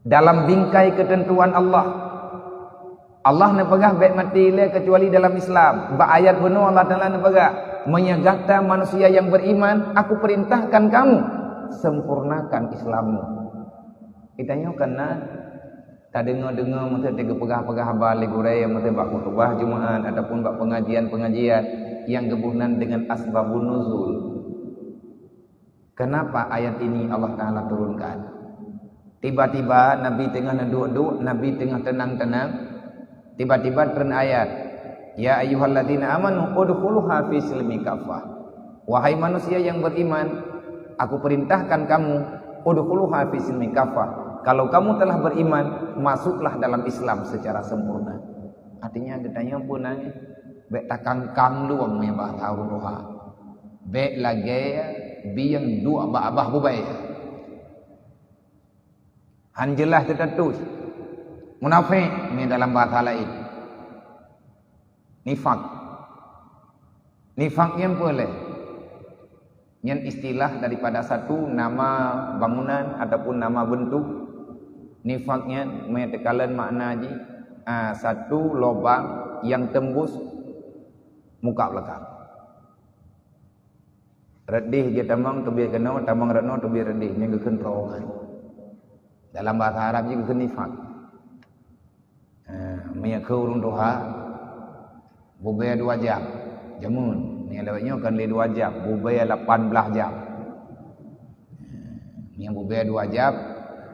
Dalam bingkai keuteuntuan Allah. Allah neupeugah bék maté ilée keucuali dalam Islam. Bak ayat bunoe Allah Taala neupeugah, "Meunyoe gata manusia nyang beriman, Aku perintahkan kamu, sempurnakan Islammu." Geutanyoe kana tadeungoe-deungoe meuteumé geupeugah-peugah haba lé gurée meuteumé bak khutubah Jumaat ataupun bak pengajian-pengajian nyang geuboh nan deungon asbabun nuzul. Kenapa ayat ini Allah Taala turunkan? Tiba-tiba Nabi teungoh neuduek-duek, Nabi teungoh teunang-teunang, tiba-tiba treun ayat, "Ya ayyuhalladzina amanu udkhuluha fi silmi kafah." Wahai manusia yang beriman, Aku perintahkan kamu, udkhuluha fi silmi kafah. Kalau kamu telah beriman, masuklah dalam Islam secara sempurna. Artinya geutanyoe pun nangis, bék takangkang luwang meubah tahu doha. Bék lagée bieng duek bak babah bubée. Han jeulaih teutateuh. Munafék ni dalam bahasa laén. Nifak. Nifak nyan peue lé? Nyan istilah daripada satu nama bangunan ataupun nama bentuk. Nifak nyan meunyo teukalon makna jih, a, satu lubang nyang tembus muka belakang. Rot deh jeuet tamong teubiet keunoe, tamong rot noe teubiet rot deh, nyan geukheun terowongan. Dalam bahasa Arab jih geukheun nifak. Ha, meunyoe keu ureuëng tuha, bubée dua jam. Jameun, meunyoe lawét nyoe kan lé dua jam, bubée lapan blaih jam. Meunyoe bubée dua jam,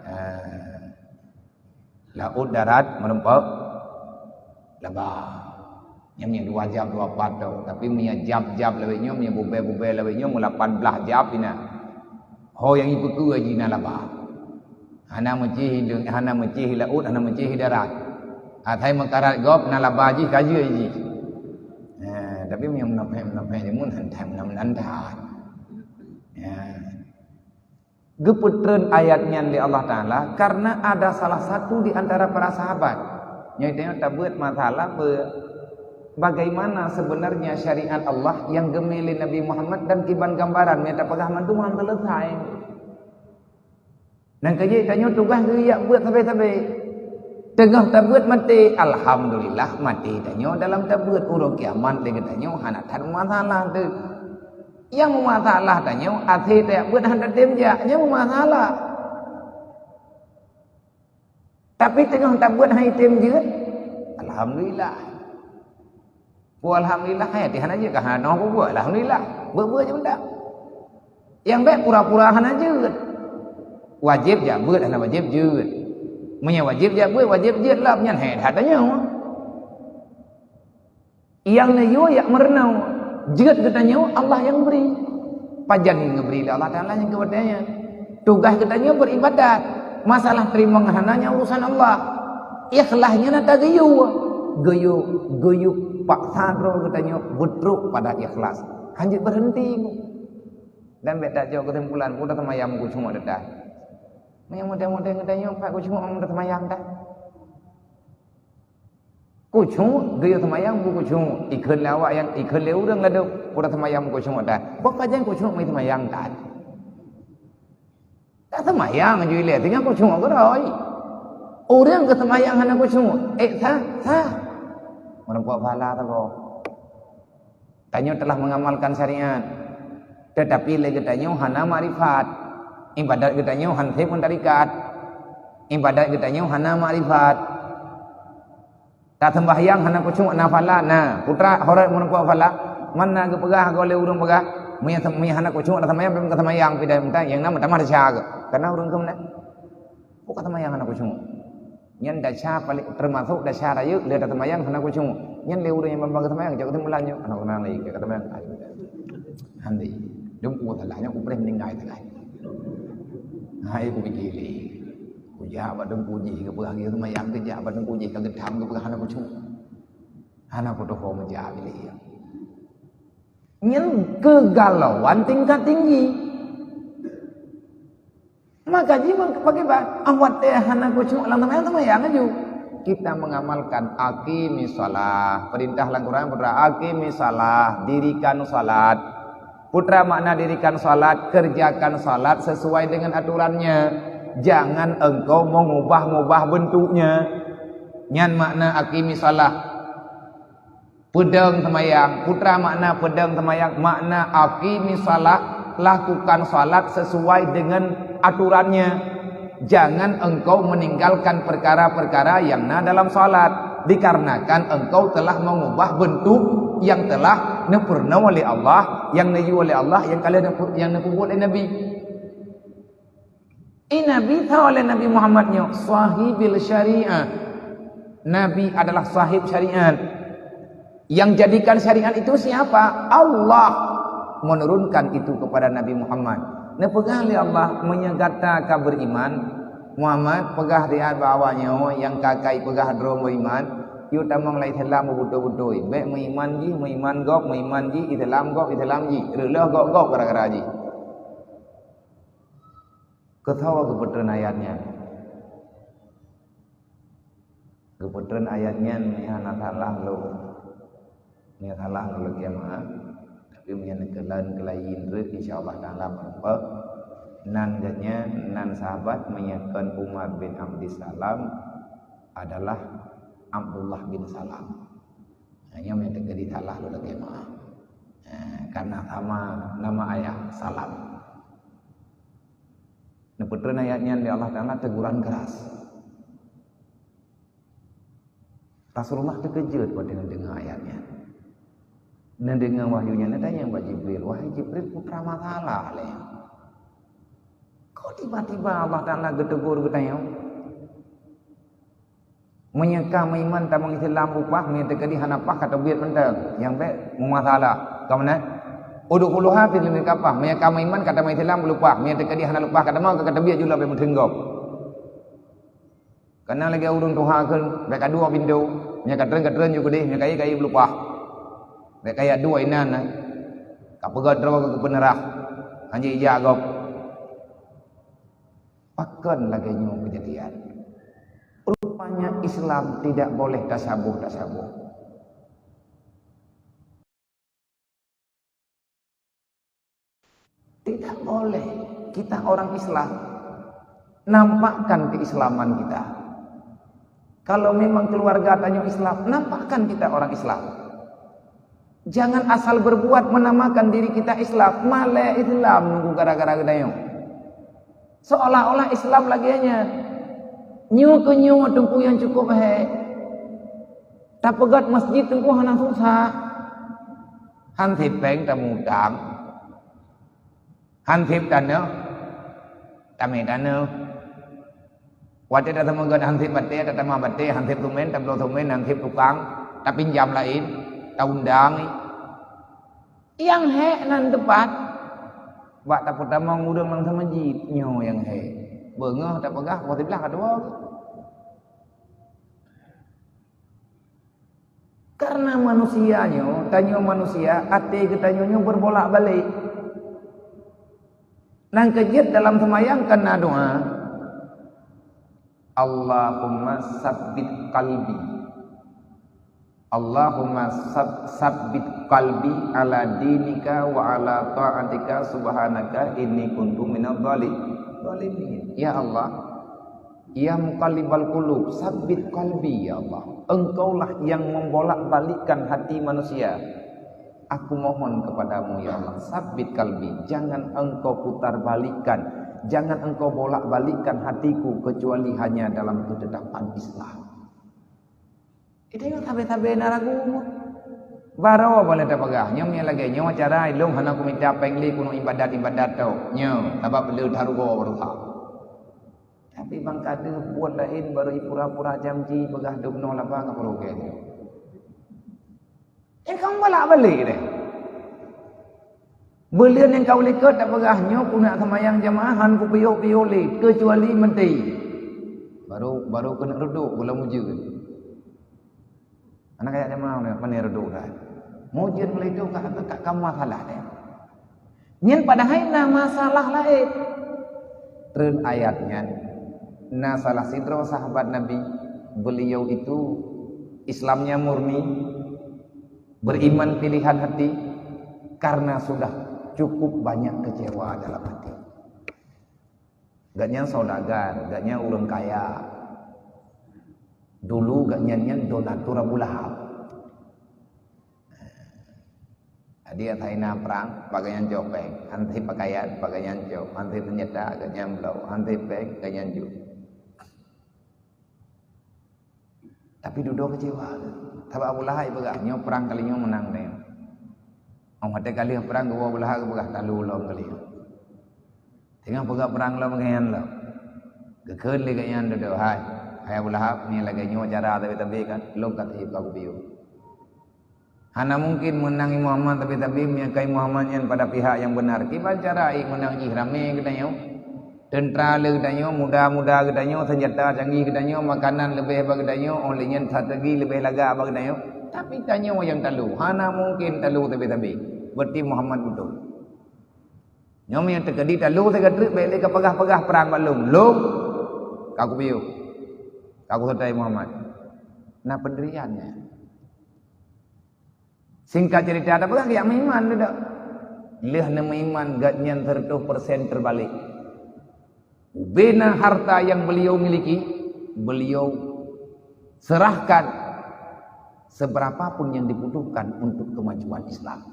ha, laôt darat meureumpok laba. Nyan meunyoe dua jam dua pat tu. Tapi meunyoe jam-jam lawét nyoe, meunyoe bubée-bubée lawét nyoe, meulapan blaih jam pih na. Ho nyang jipeukeue jih na laba. Hana meucih, hana meucih laôt, hana meucih darat. Asai meukarat gob na laba jih ka jeuet jih. Ha, tapi meunyoe munafék-munafék jameun hantai meunan-meunan that. Ya. Geupeutreun ayat nyan lé Allah Taala karena ada salah satu di antara para sahabat nyang tanyong tabeuet masalah be-, bagaimana sebenarnya syariat Allah yang geumé lé Nabi Muhammad dan kiban gambaran nyang tapeugah mandum han selesai. Nyan ka jeuet tanyoe tugaih geujak beuet sabe-sabe. Teungoh tabeuet maté, alhamdulillah maté tanyoe dalam tabeuet, uroe kiamat lé geutanyoe hana that masalah teuh. Nyang meumasalah tanyoe, até tajak beuet hana tem jak, nyan meumasalah. Tapi teungoh tabeuet hai tem jeuet, alhamdulillah. Peue alhamdulillah, hai até hana jeuet ka hana peubuet, alhamdulillah. Beuet-beuet jeuet mantong. Nyang bék pura-pura hana jeuet. Wajéb jak beuet, hana wajéb jeuet. Meunyoe wajéb jak beuet, wajéb jeuet lom, nyan hai that tanyoe. Nyang neuyue jak meurunoe, jeuet geutanyoe Allah nyang bri. Pajan nyang geubri lé Allah Taala nyang keu watée nyan. Tugaih geutanyoe beuribadat. Masalah teurimong hana nyan urusan Allah. Ikhlas nyan ata geuyue. Geuyue, geuyue paksa droe geutanyoe beutrok pada ikhlas. Hanjeuet beureunti. Dan bék tajok keusimpulan, peue taseumayang meukucok ata. Meunyoe model-model geutanyoe pat kucok meutaseumayang dah. Kucok, geuyue seumayang beukucok. Ikheun lé awak nyang, ikheun lé ureuëng ladôm, peue taseumayang meukucok ata. Boh pajan kucok meutaseumayang that. Ka seumayang ju ilée, tinggai khusyuk keudroe. Ureuëng keu seumayang hana khusyuk, ék sah, sah. Meureumpok pahala saboh. Tanyoe telah mengamalkan syariat, tetapi lé geutanyoe hana makrifat. Ibadat geutanyoe hana sép ngon tarekat. Ibadat geutanyoe hana makrifat. Taseumbahyang hana khusyuk na pahala, na. Putra horot meureumpok pahala, mana geupeugah goe lé ureuëng peugah, meunyo sem-, meunyo hana khusyuk na seumayang, bèk meukeuseumayang pih dah meutai, nyang na meutamah desya geuh. Kana ureuëng keu meunan. Bukan seumayang hana khusyuk. Nyan desya paling, termasuk desya rayeuk lé taseumbahyang hana khusyuk. Nyan lé ureuëng nyang ban-ban geuseumayang, jak keuseumayang nyoe, hana khusyuk lé, jak keuseumayang. Handi. Dum ku salah nyoe, ku preh meninggai sagai. Hai ku pikir lé. Kujak bak teungku jih, geupeugah lagèe seumayang, kujak bak teungku jih, ka geutham geupeugah hana khusyuk. Hana kutuho meujak lé. Nyan keugalauan tingkat tinggi. Maka jih bang pakai ba, ah, watèe hana khusyuk lam seumayang, seumayang laju. Kita mengamalkan aqimis shalah. Perintah lam Quran, putra, aqimis shalah, dirikan salat. Putra, makna dirikan salat, kerjakan salat sesuai dengan aturannya. Jangan engkau mengubah-ngubah bentuknya. Nyan makna aqimis shalah. Peudong seumayang. Putra, makna peudong seumayang, makna aqimis shalah, lakukan salat sesuai dengan aturannya. Jangan engkau meninggalkan perkara-perkara yang na dalam salat, dikarenakan engkau telah mengubah bentuk yang telah neupeurunoe oleh Allah, yang neuyue oleh Allah, yang ka lheueh neupeu-, yang neupeubuet lé Nabi. Eh, Nabi tho lé Nabi Muhammad nyoe, sahibil syariah. Nabi adalah sahib syariat. Yang jadikan syariat itu siapa? Allah menurunkan itu kepada Nabi Muhammad. Neupeugah lé Allah, "Meunyoe gata ka beriman, Muhammad, peugah riat bak awak nyoe nyang ka kai peugah droe beriman, yue tamong lam Islam beutôi-beutôi. Bèk meuiman jih, meuiman gob, meuiman jih, Islam gob, Islam jih. Reuloh gob-gob gara-gara jih." Keu soe geupeutreun ayat nyan? Geupeutreun ayat nyan, meunyo hana salah lôn. Meunyo salah lôn lakèe meu'ah. Tapi meunyo neukalon keulayi treuk, insya Allah Taala meureumpok. Nan geuh nyan, nan sahabat meunyo kon Umar bin Abdissalam adalah Abdullah bin Salam. Hanya meunyo teukeudi salah lôn lakèe meu'ah. Eh, karena sama nama ayah, Salam. Neupeutreun ayat nyan lé Allah Taala teguran keras. Rasulullah teukeujot watèe neudeungoe ayat nyan. Neudeungoe wahyu nyan, neutanyong bak Jibril, "Wahai Jibril, peue keu masalah lé? Kok tiba-tiba Allah Taala geutegur geutanyoe?" Meunyo ka meuiman tamong Islam beupaih, meunyo teukeudi hana paih ka teubiet mantong. Nyang bèk meumasalah. Ka meunan? Udkhuluha fi silmi kaffah. Meunyo ka meuiman ka tamong Islam beuleupah. Meunyo teukeudi hana leupah ka tamong, ka teubiet jula bèk meuteunggop. Kana lagèe ureueng tuha kheun, bèk ka duek pintoe. Meunyo ka treun, ka treun ju keudeh, meunyo ka ié, ka ié beuleupah. Bèk ka ié duek inan na. Ka peugöt droe keu peuneurah. Hanjeuet ijak gob. Pakon lagèe nyoe keujadian? Rupanya Islam tidak boleh tasaboh-tasaboh. Tidak boleh. Kita orang Islam, nampakkan keislaman kita. Kalau memang keluarga tanyoe Islam, nampakkan kita orang Islam. Jangan asal berbuat menamakan diri kita Islam, malèe Islam nunggu gara-gara geutanyoe. Seolah-olah Islam lagèe nyan. Nyoe keuh nyoe teungku nyang cukup hék. Tapeugöt masjid teungku hana susah. Han sép pèng tamutang. Han sép taneuh, tamè taneuh. Watèe tateumé göt han sép batèe, tatamah batèe, han sép seumén, tabloe seumén, han sép tukang, tapinjam laén, taundang. Nyang hék nan teupat, bak tapeutamong ureueng lam seumeujid, nyoe nyang hék. Beungoh tapeugah, poh siblaih ka tuwoe. Karena manusia nyoe, tanyoe manusia, até geutanyoe nyoe berbolak-balik. Nyang keujeuet dalam seumayang kana doa, "Allahumma sabbit qalbi. Allahumma sab-, sabbit qalbi ala dinika wa ala ta'atika, subhanaka inni kuntu minadh dhalimin." Zalimin. Ya Allah, ya muqallibal qulub, sabbit qalbi, ya Allah. Engkaulah yang membolak-balikkan hati manusia. Aku mohon kepadamu, ya Allah, sabbit qalbi, jangan engkau putar balikkan, jangan engkau bolak-balikkan hatiku kecuali hanya dalam ketetapan Islam. Kita nyoe sabe-sabe na ragu. Baroe boleh tapeugah, nyoe meunyo lagée nyoe cara ilong hana kumita péng lé keuneuk ibadat-ibadat tau. Nyoe, sabab le tarugoe berusaha. Tapi bang ka deuh buet laén baru ipura-pura janji peugah dub noe laba ngon peurugi. Nyang ka mubalak balek deh. Buleuen nyang ka u likot tapeugah nyoe keuneuk seumayang jamaah han kupiôh-piôh lé keucuali meuti. Baru, baru keuneuk reudok gohlom ujeuen. Hana kajak jamaah, mana reudok dah. Meuujeuen mulai tu ka, ka, ka masalah deh. Nyan padahai na masalah laén. Treun ayat nyan, na salah sidroe sahabat Nabi, beliau itu Islamnya murni, beriman pilihan hati, karena sudah cukup banyak kecewa dalam hati. Gobnyan saudagar, gobnyan ureuëng kaya. Dulu gobnyan nyan donatur Abu Lahab. Jadi, asai na prang, bak gobnyan cok péng, asai pakaian, bak gobnyan cok, asai seunjata, gobnyan bloe, asai péng, gobnyan jok. Tapi dudoe keucewa. Sabab Abu Lahab peugah, nyoe prang kali nyoe meunang tanyoe. Óh watée ka lheueh prang geuwoe Abu Lahab geupeugah, "Talu lom kali nyoe." Teungoh peugah prang lom gobnyan lom. Geukheun lé gobnyan dudoe, "Hai, hai Abu Lahab, nyoe lagée nyoe cara tabe-tabe kan, lôn ka teuh ka kupiôh." Hana mungken meunang i Muhammad, tapi-tapi meunyoe ka i Muhammad nyan pada pihak nyang beunar. Kiban cara i meunang jih ramé geutanyoe, teuntra le geutanyoe, muda-muda geutanyoe, seunjata canggih geutanyoe, makanan leubeh bak geutanyoe, óh lheueh nyan strategi leubeh lagak bak geutanyoe. Tapi tanyoe nyang talu, hana mungken talu sabe-sabe. Berarti Muhammad beutôi. Nyoe meunyoe teukeudi talu sigoe treuk, bék lé kapeugah-peugah prang bak lôn. Lôn ka kupiôh. Ka kuseutôt Muhammad. Na peundirian nyan. Singkat cerita, tapeugah geujak meuiman dudoe. Lheueh neumeuiman, gobnyan seratus persen terbalik. Ubena harta yang beliau miliki, beliau serahkan seberapa pun yang dibutuhkan untuk kemajuan Islam.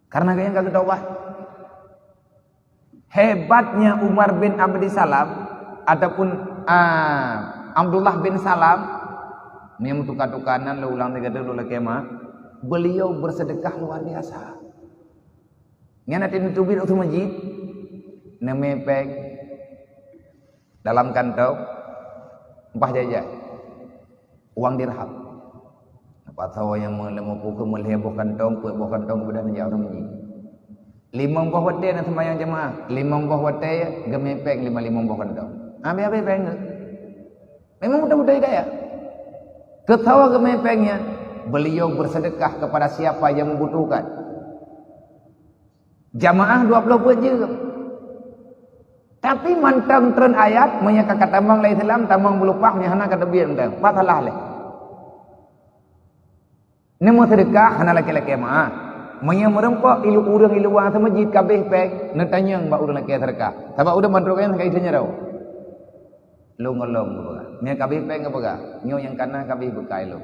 Karena gobnyan ka geutaubat. Hebatnya Umar bin Abdi Salam ataupun, ah, Abdullah bin Salam, nyang meutuka-tuka nan lé ulang tiga dulu lé kema, beliau bersedekah luar biasa. Nyan até neuteubiet u masjid, neumé péng dalam kantong, bah jai-jai. Uang dirham. Pasoe nyang meu-, leumo pukon meulhèe boh kantong, peuet boh kantong keumudian neujak u masjid. Limong boh watèe na seumayang jeumaah, limong boh watèe geumè pèng lima limong boh kantong. Habéh-habéh pèng geuh. Memang beutôi-beutôi kaya. Keu soe geumè pèng nyan, beliau bersedekah kepada siapa yang membutuhkan. Jamaah dua ploh peuet jeuem. Tapi mantong treun ayat, meunyoe ka, ka tamong lé Islam, tamong beuleupah, meunyoe hana ka teubiet mantong. Pat salah lé. Neumeuseudeukah hana lakèe-lakèe meu'ah. Meunyoe meurumpok ilu-, ureueng i luwa seumeujid ka abéh pèng, neutanyong bak ureueng lakèe seudeukah. Sabab ureueng mandum nyan ka iteunyeurô. Lôn ngon lôn geupeugah. Meunyoe ka abéh pèng geupeugah, nyoe nyang ka na ka abéh beukai lôn.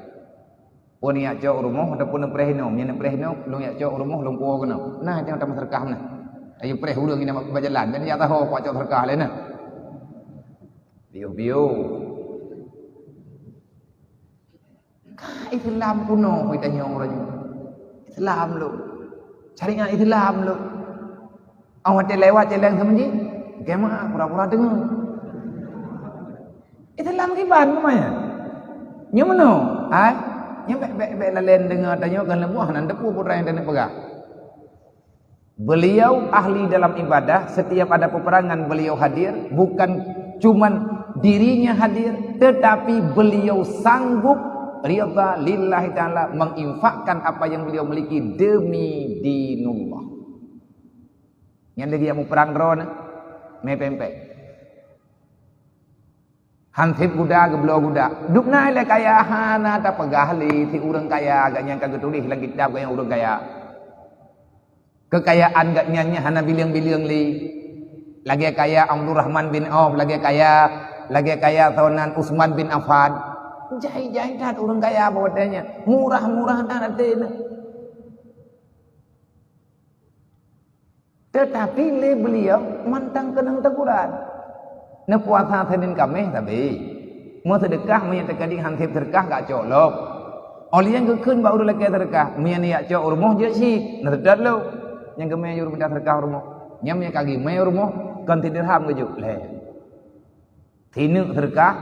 Peue neujak cok u rumoh ataupun neupreh inoe? Meunyoe neupreh inoe, lôn jak cok u rumoh, lôn puwoe keunoe. Nah, jangan tamah seudeukah meunan. Ayo preh ureueng inong bak jalan, dan jak taho kucok seudeukah lé nah. Piôh-piôh. Ka Islam kunoe, tanyoe uroe nyoe. Islam lom. Syariat Islam lom. Awak watèe lewat jalan seumeujid, kema pura-pura deungoe. Islam kiban keumayan. Nyoe meunoe, hai. Nyoe bèk, bèk, bèk lalèe deungoe tanyoe keu leumoh nan teupeu putra nyang taneuk peugah. Beliau ahli dalam ibadah, setiap ada peperangan beliau hadir, bukan cuman dirinya hadir, tetapi beliau sanggup rida lillahi ta'ala menginfakkan apa yang beliau miliki demi dinullah. Nyan lagèe jak muprang droeneuh, mè pèng-pèng. Han sép guda geubloe guda. Dub na ilèe kaya hana tapeugah lé si ureueng kaya, gobnyan ka geutuléh lam kitab gobnyan ureueng kaya. Keukayaan gobnyan nyan hana bileueng-bileueng lé. Lagèe kaya Abdurrahman bin Auf, lagèe kaya, lagèe kaya soe nan Utsman bin Affan. Jai-jai that ureueng kaya bak watèe nyan. Murah-murah that até nyan. Teutapi lé beliau mantong keunong teguran. Neupuasa Senin Kaméh sabe. Meuseudeukah meunyo teukeudi han sép seudeukah gak cok lom. Óh lheueh nyan geukheun bak ureueng lakèe seudeukah, meunyo neujak cok u rumoh jeuet syiek, neuseutôt lom. Nyang geumè juru pinta seudeukah u rumoh. Nyan meunyo ka geumè u rumoh, kon sidirham geujok lé. Sineuk seudeukah,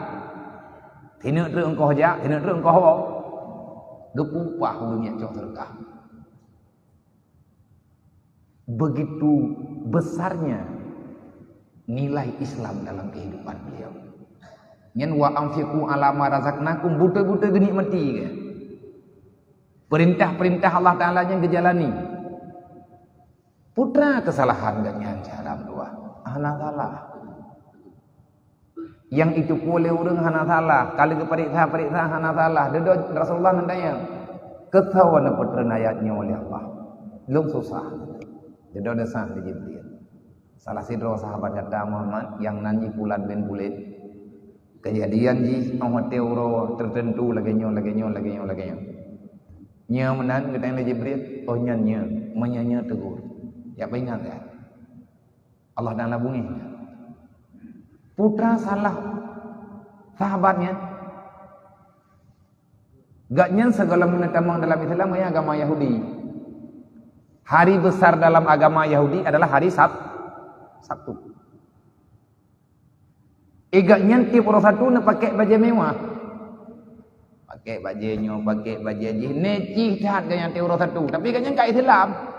sineuk treuk eungkoh jak, sineuk treuk eungkoh woe. Geupeupah ureueng nyang cok seudeukah. Begitu besarnya nilai Islam dalam kehidupan beliau. Nyan wa anfiqu ala ma razaqnakum, beutôi-beutôi geunikmati kan. Perintah-perintah Allah Taala nyan geujalani. Peue teuma keusalahan geuh nyan syedara meutuwah? Hana salah. Nyang jiteupeue lé ureueng hana salah, ka lheueh geupareksa-pareksa hana salah. Dudoe Rasulullah geutanyong, "Keusoe neupeutrön ayat nyoe lé Allah? Lôn susah." Dudoe desya lé Jibril. Salah sidroe sahabat gata Muhammad nyang nan jih Fulan bin Fulan. Keujadian jih óh watèe uroe teuteuntu lagèe nyoe, lagèe nyoe, lagèe nyoe, lagèe nyoe. Nyoe meunan geutanyong lé Jibril, "Oh nyan nyoe, meunyoe nyoe tegur." Jak peuingat ya. Allah Taala beungéh. Peue teuma salah sahabat nyan? Gobnyan sigohlom neutamong dalam Islam, ya, agama Yahudi. Hari besar dalam agama Yahudi adalah hari Sab-, Sabtu. Eh, gobnyan tiep uroe Sabtu neupakèk bajèe mewah. Pakèk bajèe nyoe, pakèk bajèe jih, neucih that gobnyan tiep uroe Sabtu. Tapi gobnyan ka Islam.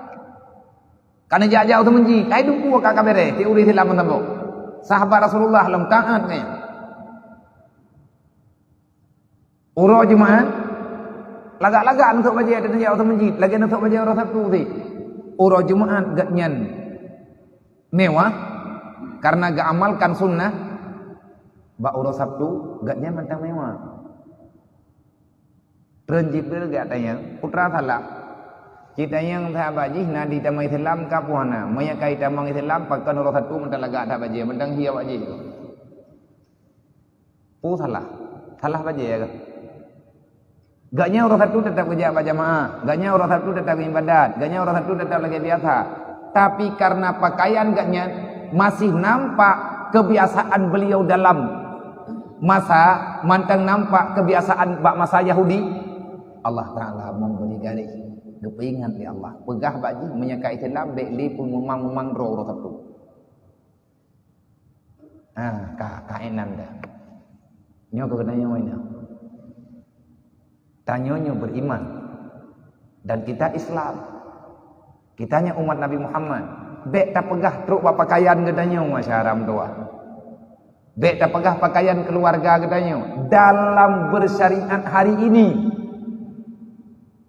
Ka neujak-jak u teumeuji, ka dudoe ka, ka beureh, tiep ureueng Islam meusaboh. Sahabat Rasulullah lom taát nyan. Uroe Jumat, lagak-lagak neusok bajèe, dan jak u teumeuji, lagèe neusok bajèe uroe Sabtu sit. Uroe Jumat gobnyan mewah, karena geuamalkan sunnah, bak uroe Sabtu gobnyan mantong mewah. Treun Jibril geutanyong, "Peue teuma salah?" Jitanyong sahabat jih, "Na jitamong Islam ka peue hana? Meunyo ka jitamong Islam, pakon uroe Sabtu mantong lagak that bajèe, mantong hi awak jih?" Peue salah? Salah bajèe kah? Gobnyan uroe Sabtu teutap geujak bak jamaah, gobnyan uroe Sabtu teutap ibadat, gobnyan uroe Sabtu teutap lagèe biasa. Tapi karena pakaian gobnyan masih nampak kebiasaan beliau dalam masa, mantong nampak kebiasaan bak masa Yahudi, Allah Taala memberi garis, geupeuingat lé Allah. Peugah bak jih, meunyo ka Islam, bèk lé peumumang-mumang droe uroe Sabtu. Ha, ka, ka inan dah. Nyoe keuh geutanyoe nyoe. Tanyoe nyoe beriman. Dan kita Islam. Kita nyoe umat Nabi Muhammad. Bèk tapeugah trok bak pakaian geutanyoe, masyarakat tuha. Bèk tapeugah pakaian keluarga geutanyoe. Dalam bersyariat hari ini,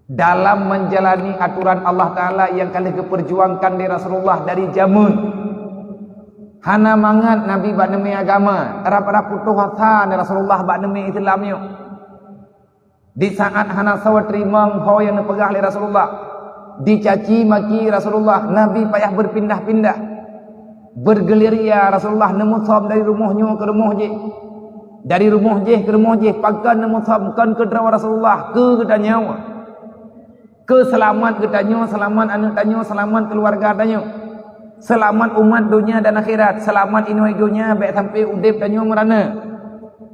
dalam menjalani aturan Allah Taala nyang ka lheueh geuperjuangkan lé Rasulullah dari jameun. Hana mangat Nabi bak neumè agama, rab-rab putôh asa Rasulullah bak neumè Islam nyoe. Di saat hana soe teurimong ho nyang neupeugah lé Rasulullah, dicaci maki Rasulullah, Nabi payah berpindah-pindah. Bergerilya Rasulullah neumeusom dari rumoh nyoe keu rumoh jéh. Dari rumoh jéh keu rumoh jéh, pakon neumeusom kon keu droe Rasulullah, keu geutanyoe. Keu seulamat geutanyoe, seulamat aneuk tanyoe, seulamat keuluwarga tanyoe. Seulamat umat donya dan akhirat, seulamat inoe donya bèk sampoe udép tanyoe meurana.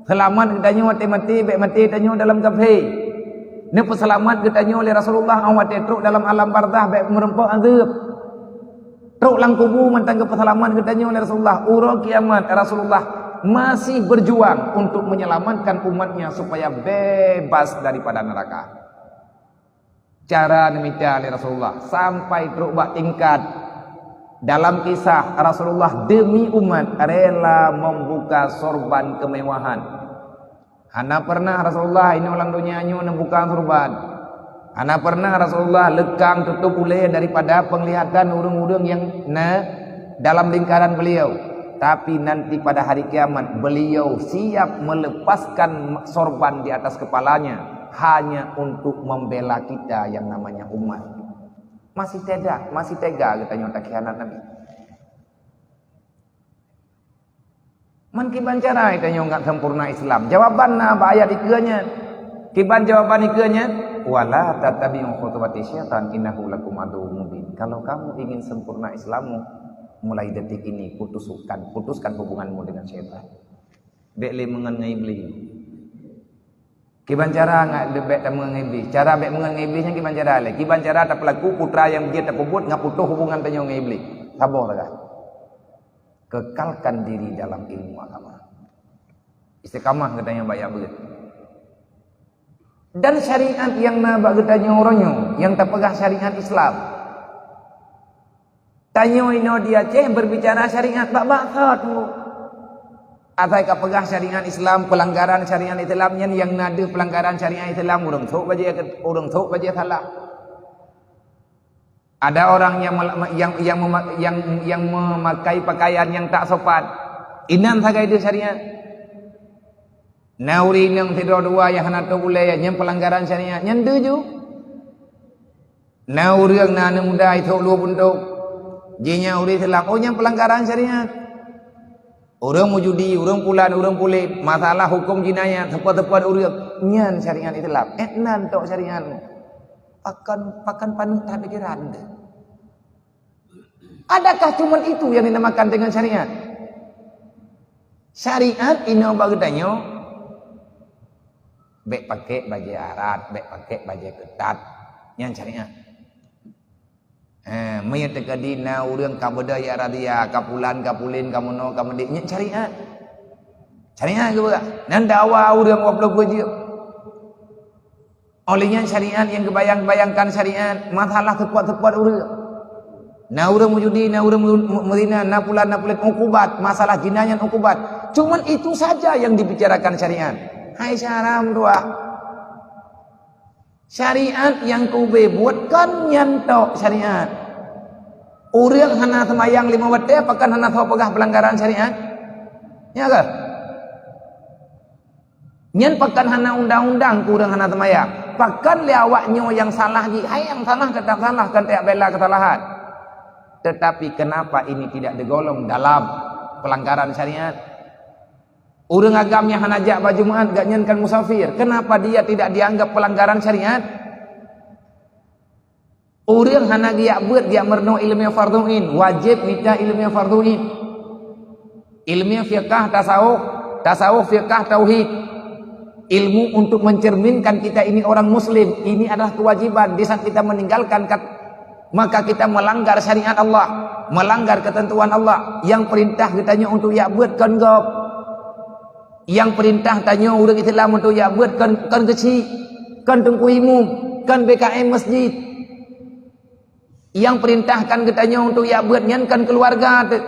Seulamat geutanyoe watèe maté, bèk maté tanyoe dalam kafé. Neupeuseulamat geutanyoe lé Rasulullah óh watèe trok dalam alam barzakh bèk meureumpok azeueb. Trok lam kubu mantong geupeuseulamat geutanyoe lé Rasulullah. Uroe kiamat Rasulullah masih berjuang untuk menyelamatkan umatnya supaya bebas daripada neraka. Cara neumita lé Rasulullah sampai trok bak tingkat dalam kisah Rasulullah demi umat rela membuka sorban kemewahan. Hana pernah Rasulullah inoe lam donya nyoe neubuka sorban. Hana pernah Rasulullah leukang tutup ulèe daripada penglihatan ureueng-ureueng nyang na dalam lingkaran beliau. Tapi nanti pada hari kiamat, beliau siap melepaskan sorban di atas kepalanya hanya untuk membela kita yang namanya umat. Masih tega, masih tega geutanyoe takhianat Nabi. Man kiban cara tanyoe ngat sempurna Islam? Jawaban na bak ayat dikeue nyan. Kiban jawaban dikeue nyan? "Wala tattabi'u khutuwati syaitan, innahu lakum aduwwum mubin." Kalau kamu ingin sempurna Islammu, mulai detik ini putuskan, putuskan hubunganmu dengan syaitan. Bék lé meungon ngon Iblih. Kiban cara ngat bék tameungon Iblih? Cara bék meungon ngon Iblih nyan kiban cara lé? Kiban cara tapeulaku putra nyang jeuet tapeubuet ngat putôh hubungan tanyoe ngon Iblih? Saboh sagai. Kekalkan diri dalam ilmu agama. Istiqamah geutanyoe bak jak beuet. Dan syariat nyang na bak geutanyoe uroe nyoe, nyang tapeugah syariat Islam. Tanyoe inoe di Aceh berbicara syariat bak-bak thot. Asai ka peugah syariat Islam, pelanggaran syariat Islam nyan nyang na deuh pelanggaran syariat Islam, ureuëng thok bajée, ureuëng thok bajée salah. Ada orang yang mel-, yang, yang mema-, yang, yang memakai pakaian yang tak sopan. Inan sagai deuh syariat. Na ureuëng inong sidroe dua nyang hana tôb ulée, nyan pelanggaran syariat, nyan deuh ju. Na ureuëng na aneuëk muda ithok luweue buntông, jih nyan ureuëng Islam, oh, nyan pelanggaran syariat. Ureuëng meujudi, ureuëng pulan, ureuëng puléh, masalah huköm jinayat, seupôt-seupôt ureuëng, nyan syariat Islam. Eh, nan tok syariat. Pakon, pakon paneuk that pikiran teuh. Adakah cuma itu yang dinamakan dengan syariat? Syariat inoe bak geutanyoe, bék pakai bajée arat, bék pakai bajée keutat. Nyan syariat. Eh, meunyoe teukeudi na ureuëng ka beudôh jak razia, ka pulan, ka pulen, ka meunoe, ka meudék, nyan syariat. Syariat geupeugah. Nan dakwa ureuëng wab lom beujeuet. Oleh nyan syariat nyang geubayang-bayangkan syariat, masalah seupôt-seupôt ureuëng. Na ureuëng meujudi, na ureuëng meu-, meu-, meuzina, na pulan, na pulen, ukubat, masalah zina nyan ukubat. Cuman itu saja yang dibicarakan syariat. Hai syariat dua. Syariat nyang kube buet kon nyan tok syariat. Ureuëng hana seumayang lima watée, pakon hana soe peugah pelanggaran syariat? Ya kah? Nyan pakon hana undang-undang keu ureuëng hana seumayang? Pakon lé awak nyoe nyang salah jih, hai nyang salah ka tasalahkan, tajak bela keusalahan. Tetapi kenapa ini tidak digolong dalam pelanggaran syariat? Ureuëng agam nyang hana jak bak Jumaat, gobnyan kan musafir. Kenapa dia tidak dianggap pelanggaran syariat? Ureuëng hana geujak beuet, geujak meurunoe iéleumé fardhu ain, wajéb mita iéleumé fardhu ain. Iéleumé fiqah tasawuf, tasawuf fiqah tauhid. Ilmu untuk mencerminkan kita ini orang muslim, ini adalah kewajiban. Di saat kita meninggalkan kat-, maka kita melanggar syariat Allah, melanggar ketentuan Allah. Nyang perintah geutanyoe untuk jak beuet kon gob. Nyang perintah tanyoe ureuëng Islam untuk jak beuet kon, kon keuchik, kon teungku imum, kon B K M masjid. Nyang perintahkan geutanyoe untuk jak beuet nyan kon keuluwarga teuh.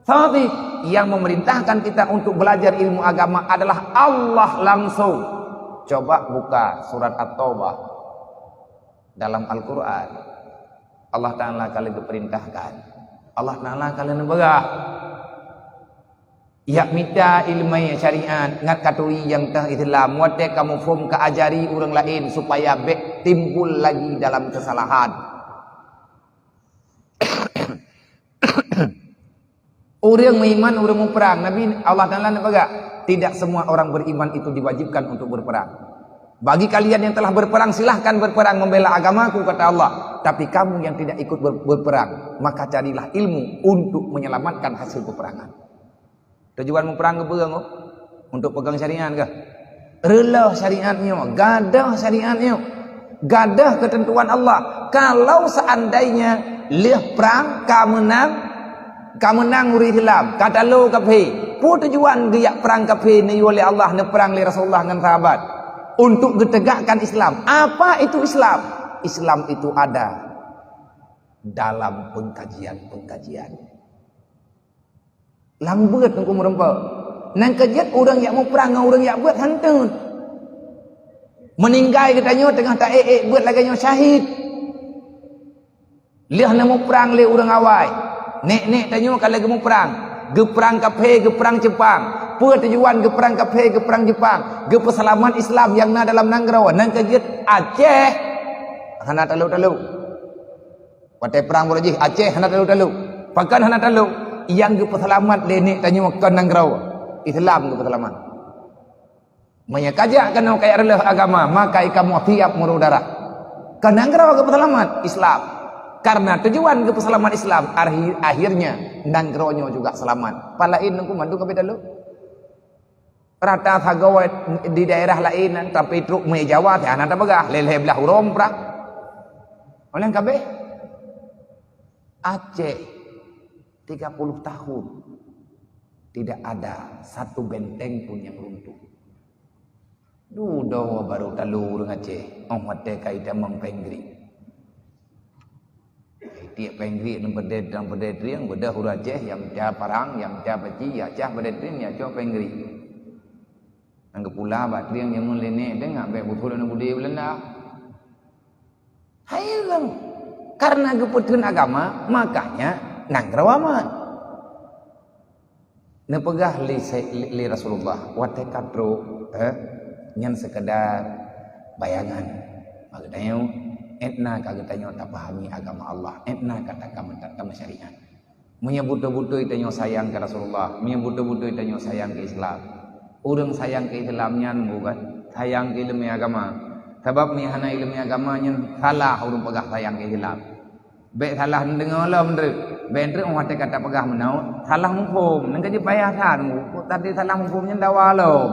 Tapi yang memerintahkan kita untuk belajar ilmu agama adalah Allah langsung. Coba buka surat At-Taubah dalam Al-Quran. Allah Ta'ala ka lheueh geuperintahkan. Allah Ta'ala ka lheueh neupeugah. Jak mita iéleumé syariat ngat katuri nyang teuh Islam, watée kamoe phom ka ajari ureuëng laén supaya bék timbul lagi dalam keusalahan. Ureuëng meuiman, ureuëng muprang. Nabi Allah Ta'ala neupeugah, "Tidak semua orang beriman itu diwajibkan untuk berperang. Bagi kalian yang telah berperang, silahkan berperang membela agamaku," kata Allah. "Tapi kamu yang tidak ikut ber-, berperang, maka carilah ilmu untuk menyelamatkan hasil peperangan." Tujuan muprang keupeue nyoe? Untuk pegang syariat kah? Reuloh syariat nyoe, gadoh syariat nyoe, gadoh keuteuntuan Allah. Kalau seandainya lheueh prang ka meunang, ka meunang ureuëng Islam, ka talo kafé, peue tujuan geujak prang kafé neuyue lé Allah, neuprang lé Rasulullah ngon sahabat? Untuk geutegakkan Islam. Apa itu Islam? Islam itu ada dalam pengkajian-pengkajian. Lam beuet Teungku meureumpok. Nyang keujeuet ureuëng jak muprang ngon ureuëng jak beuet hanteun. Meuninggai geutanyoe teungoh taék-ék beuet lagée nyoe syahid. Lheueh na muprang lé ureuëng awai. Nék-nék tanyoe ka lheueh geumuprang. Geuprang kafé, geuprang Jepang. Peue tujuan geuprang kafé, geuprang Jepang? Geupeuseulamat Islam nyang na dalam nanggroe. Nyang keujeuet Aceh hana talo-talo. Watée prang bunoe jih Aceh hana talo-talo. Pakon hana talo? Nyang geupeuseulamat lé nek tanyoe kon nanggroe, Islam geupeuseulamat. Meunyoe kajak keunoe kajak reuloh agama, maka ikamoe siap meurudarah. Kon nanggroe geupeuseulamat, Islam. Karena tujuan geupeuseulamat Islam, arhi-, akhirnya nanggroe nyoe juga selamat. Palaén nungku mandum kabeh dalu. Rata sagoe di daerah laén, tapi trok mé Jawa, hana tapeugah, lhèe-lhèe blah uroe prah. Oleh kabeh. Aceh, tiga puluh tahun tidak ada satu benteng pun yang runtuh. Dudoe baru talu ureuëng Aceh, óh watée ka itamong Pengri. Tiek Pengri dan peudeh, dan peudeh trieng, beudôh ureuëng Aceh nyang ca parang, nyang ca peci, ya cah peudeh trieng, ya cok Pengri. Nyang geupula bak trieng jameun lé nek teuh, ngabek buthul aneuk budi Belanda. Hai lom. Karena geupeutheun agama, makanya nanggroe aman. Neupeugah lé, lé, lé Rasulullah, watée ka trok, eh, nyan sekedar bayangan. Maksudnya, etna ka geutanyoe tapahami agama Allah, etna ka takameusyariat. Meunyoe beutôi-beutôi tanyoe sayang keu Rasulullah, meunyoe beutôi-beutôi tanyoe sayang keu Islam. Ureuëng sayang keu Islam nyan bukan sayang keu ileumèe agama. Sabab meunyoe hana ileumèe agama nyan salah ureuëng peugah sayang keu Islam. Bék salah neudeungoe lom treuk. Bék treuk watée ka tapeugah meunoe, salah muphom. Nyan ka jipayah that, kok tadi salah muphom nyan dawa lom.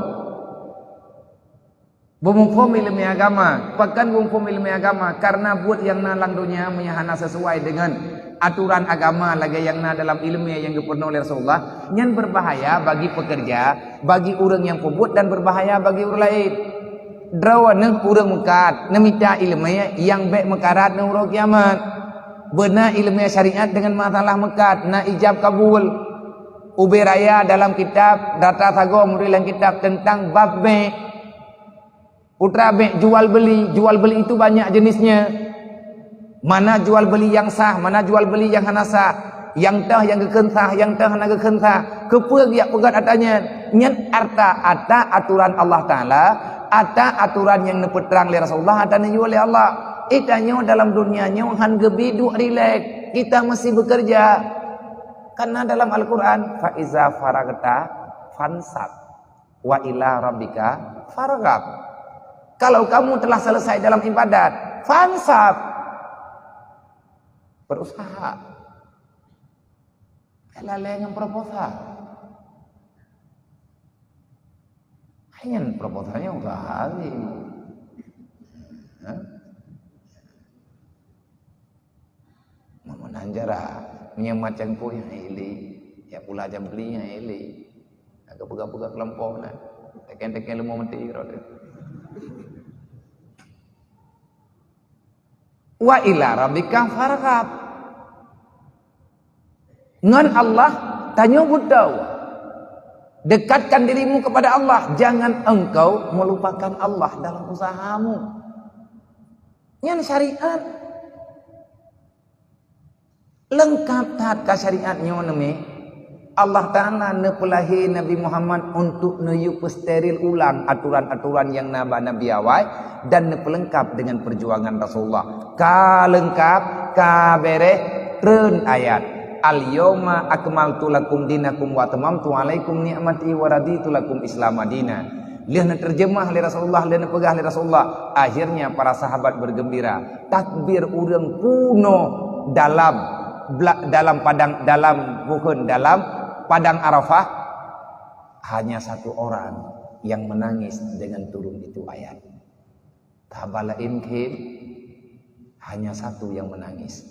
Beumuphom ileumèe agama. Pakon beumuphom ileumèe agama? Karena buet nyang na lam donya meunyoe hana sesuai dengan aturan agama lagée nyang na dalam ileumèe nyang geupeurunoe lé Rasulullah, nyan berbahaya bagi pekerja, bagi ureuëng nyang peubuet, dan berbahaya bagi ureuëng laén. Droeneuh ureuëng meukat, neumita ileumèe nyang bék meukarat ngon uroe kiamat. Beuna ileumèe syariat dengan masalah meukat, na ijab kabul. Ubé raya dalam kitab, data sagoe meuri lam kitab tentang bab bék. Putra bék jual beli, jual beli itu banyak jenisnya. Mana jual beli yang sah, mana jual beli yang hana sah. Nyang toh nyang geukheun sah, nyang toh hana geukheun sah. Keupeue geujak peugét ata nyan? Nyan ata, ata aturan Allah Taala, ata aturan nyang neupeutrang lé Rasulullah, ata neuyue lé Allah. Ita nyoe dalam dunia nyoe han geubi duek rilek. Kita mesti bekerja. Karena dalam Al-Quran, fa iza faragta fansab. Wa ila rabbika farghab. Kalau kamu telah selesai dalam ibadat, fansab. Berusaha. Lalée ngon proposal. Hanya proposalnya usaha sih. Hah? Meunan cara, meunyoe macam ku nyang ili, ya pula jam beli nyang ili. Aku peugah-peugah kelompok na. Tekan-tekan leumo meuti rot. Wa ila rabbika farghab. Ngon Allah tanyoe beutôi. Dekatkan dirimu kepada Allah, jangan engkau melupakan Allah dalam usahamu. Nyan syariat. Leungkab that ka syariat nyoe neumé. Allah Taala neupeulahé Nabi Muhammad untuk neuyue peusteril ulang aturan-aturan nyang na bak Nabi awai dan neupeuleungkab dengan perjuangan Rasulullah. Ka leungkab, ka bereh, treun ayat, "Al-yauma akmaltu lakum dinakum wa atmamtu alaikum ni'mati wa raditu lakum Islam madina." Lheueh neuterjemah lé Rasulullah, lheueh neupeugah lé Rasulullah, akhirnya para sahabat bergembira. Takbir ureuëng punoh dalam bla-, dalam padang, dalam bukan dalam padang Arafah, hanya satu orang yang menangis dengan turun itu ayat. Sahabat laén khem, hanya satu yang menangis.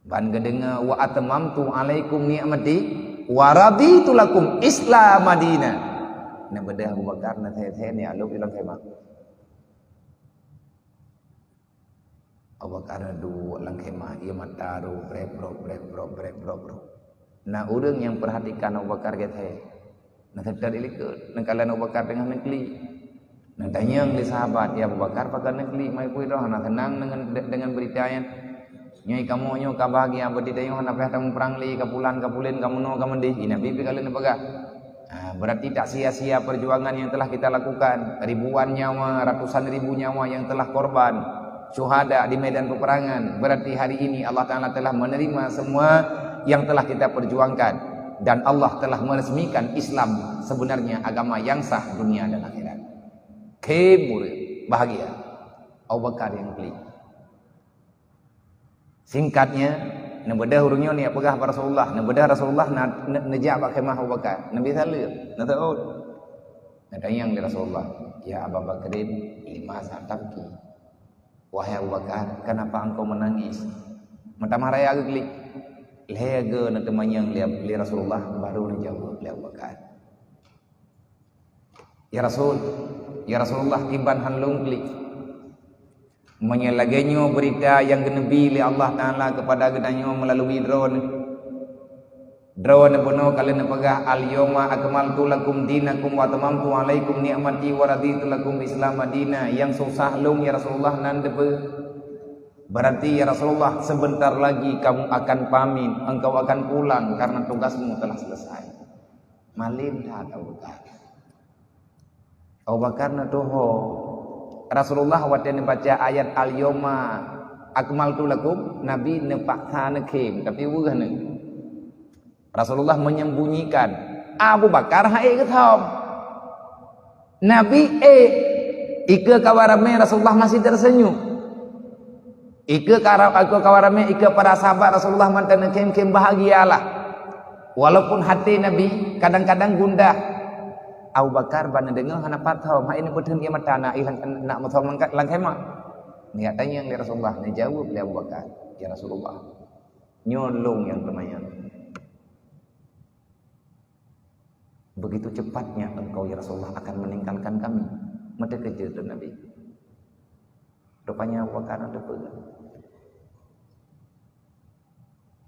Ban geudeungoe, "Wa atmamtu alaikum ni'mati wa raditu lakum Islam madina." Neubeudôh Abu Bakar, na thèe-thèe ni alok lam khemah. Abu Bakar na duek lam khemah, ie mata ru, brek brok, brek brok, brek brok, brok. Na ureuëng nyang perhatikan Abu Bakar gét thèe. Na seutôt di likot, neukalon Abu Bakar teungoh neuklik. Neutanyong lé sahabat, "Ya Abu Bakar, pakon neuklik, mai peue droe hana seunang deungon, de-, deungon beurita nyan? Nyoe kamoe nyoe ka bahagia, beurati tanyoe hana payah tamuprang lé, ka pulan, ka pulen, ka meunoe, ka meudeh." Nabi pih ka lheueh neupeugah, "Ah, berarti tak sia-sia perjuangan yang telah kita lakukan. Ribuan nyawa, ratusan ribu nyawa yang telah korban, syuhada di medan peperangan. Berarti hari ini Allah Taala telah menerima semua yang telah kita perjuangkan, dan Allah telah meresmikan Islam sebenarnya agama yang sah dunia dan akhirat. Khém ureuëng bahagia. Abu Bakar nyang klik. Singkatnya, neubeudôh ureuëng nyoe neujak peugah bak Rasulullah. Neubeudôh Rasulullah na, ne, neujak bak khemah Abu Bakar. Nabi saleuem, neuseuôt. Neutanyong lé Rasulullah, "Ya Aba Bakrin, lima za tabki?" "Wahai Abu Bakar, kenapa engkau menangis?" Meutamah raya geuklik. Lhée goe neuteumanyong lé, lé Rasulullah, baru neujaweueb lé Abu Bakar. "Ya Rasul, ya Rasulullah, kiban han lôn klik. Meunyoe lagée nyoe beurita nyang geuneubi lé Allah Taala keupada geutanyoe meulalui droeneuh, droeneuh bunoe ka lheueh neupeugah, 'Al-yauma akmaltu lakum dinakum wa atmamtu 'alaikum ni'mati wa raditu lakum Islam dina.' Nyang susah lôn, ya Rasulullah, nan teupeue? Berarti, ya Rasulullah, sebentar lagi kamu akan pamit, engkau akan pulang karena tugasmu telah selesai." Malem that Abu Bakar. Abu Bakar neutuho. Rasulullah watée neubaca ayat "Al-yauma akmaltu lakum", Nabi neupaksa neukhém, tapi weueh neu. Rasulullah menyembunyikan. Abu Bakar han ék geuthom. Nabi ék. Ikeue kawan ramé Rasulullah masih tersenyum. Ikeue kara-, ikeue kawan ramé, ikeue para sahabat Rasulullah mantong neukhém-khém bahagialah. Walaupun hati Nabi kadang-kadang gundah. Abu Bakar ban neudeungoe hana pathom, hai neupeutheun ie mata na ilang nak meuthom lam khemah. Neujak tanyong lé Rasulullah, neujaweueb lé Abu Bakar, "Ya Rasulullah, nyoe lôn nyang teumanyong." "Begitu cepatnya engkau, ya Rasulullah, akan meninggalkan kami?" Meuteukeujeut lé Nabi. Rupanya Abu Bakar na teupeue.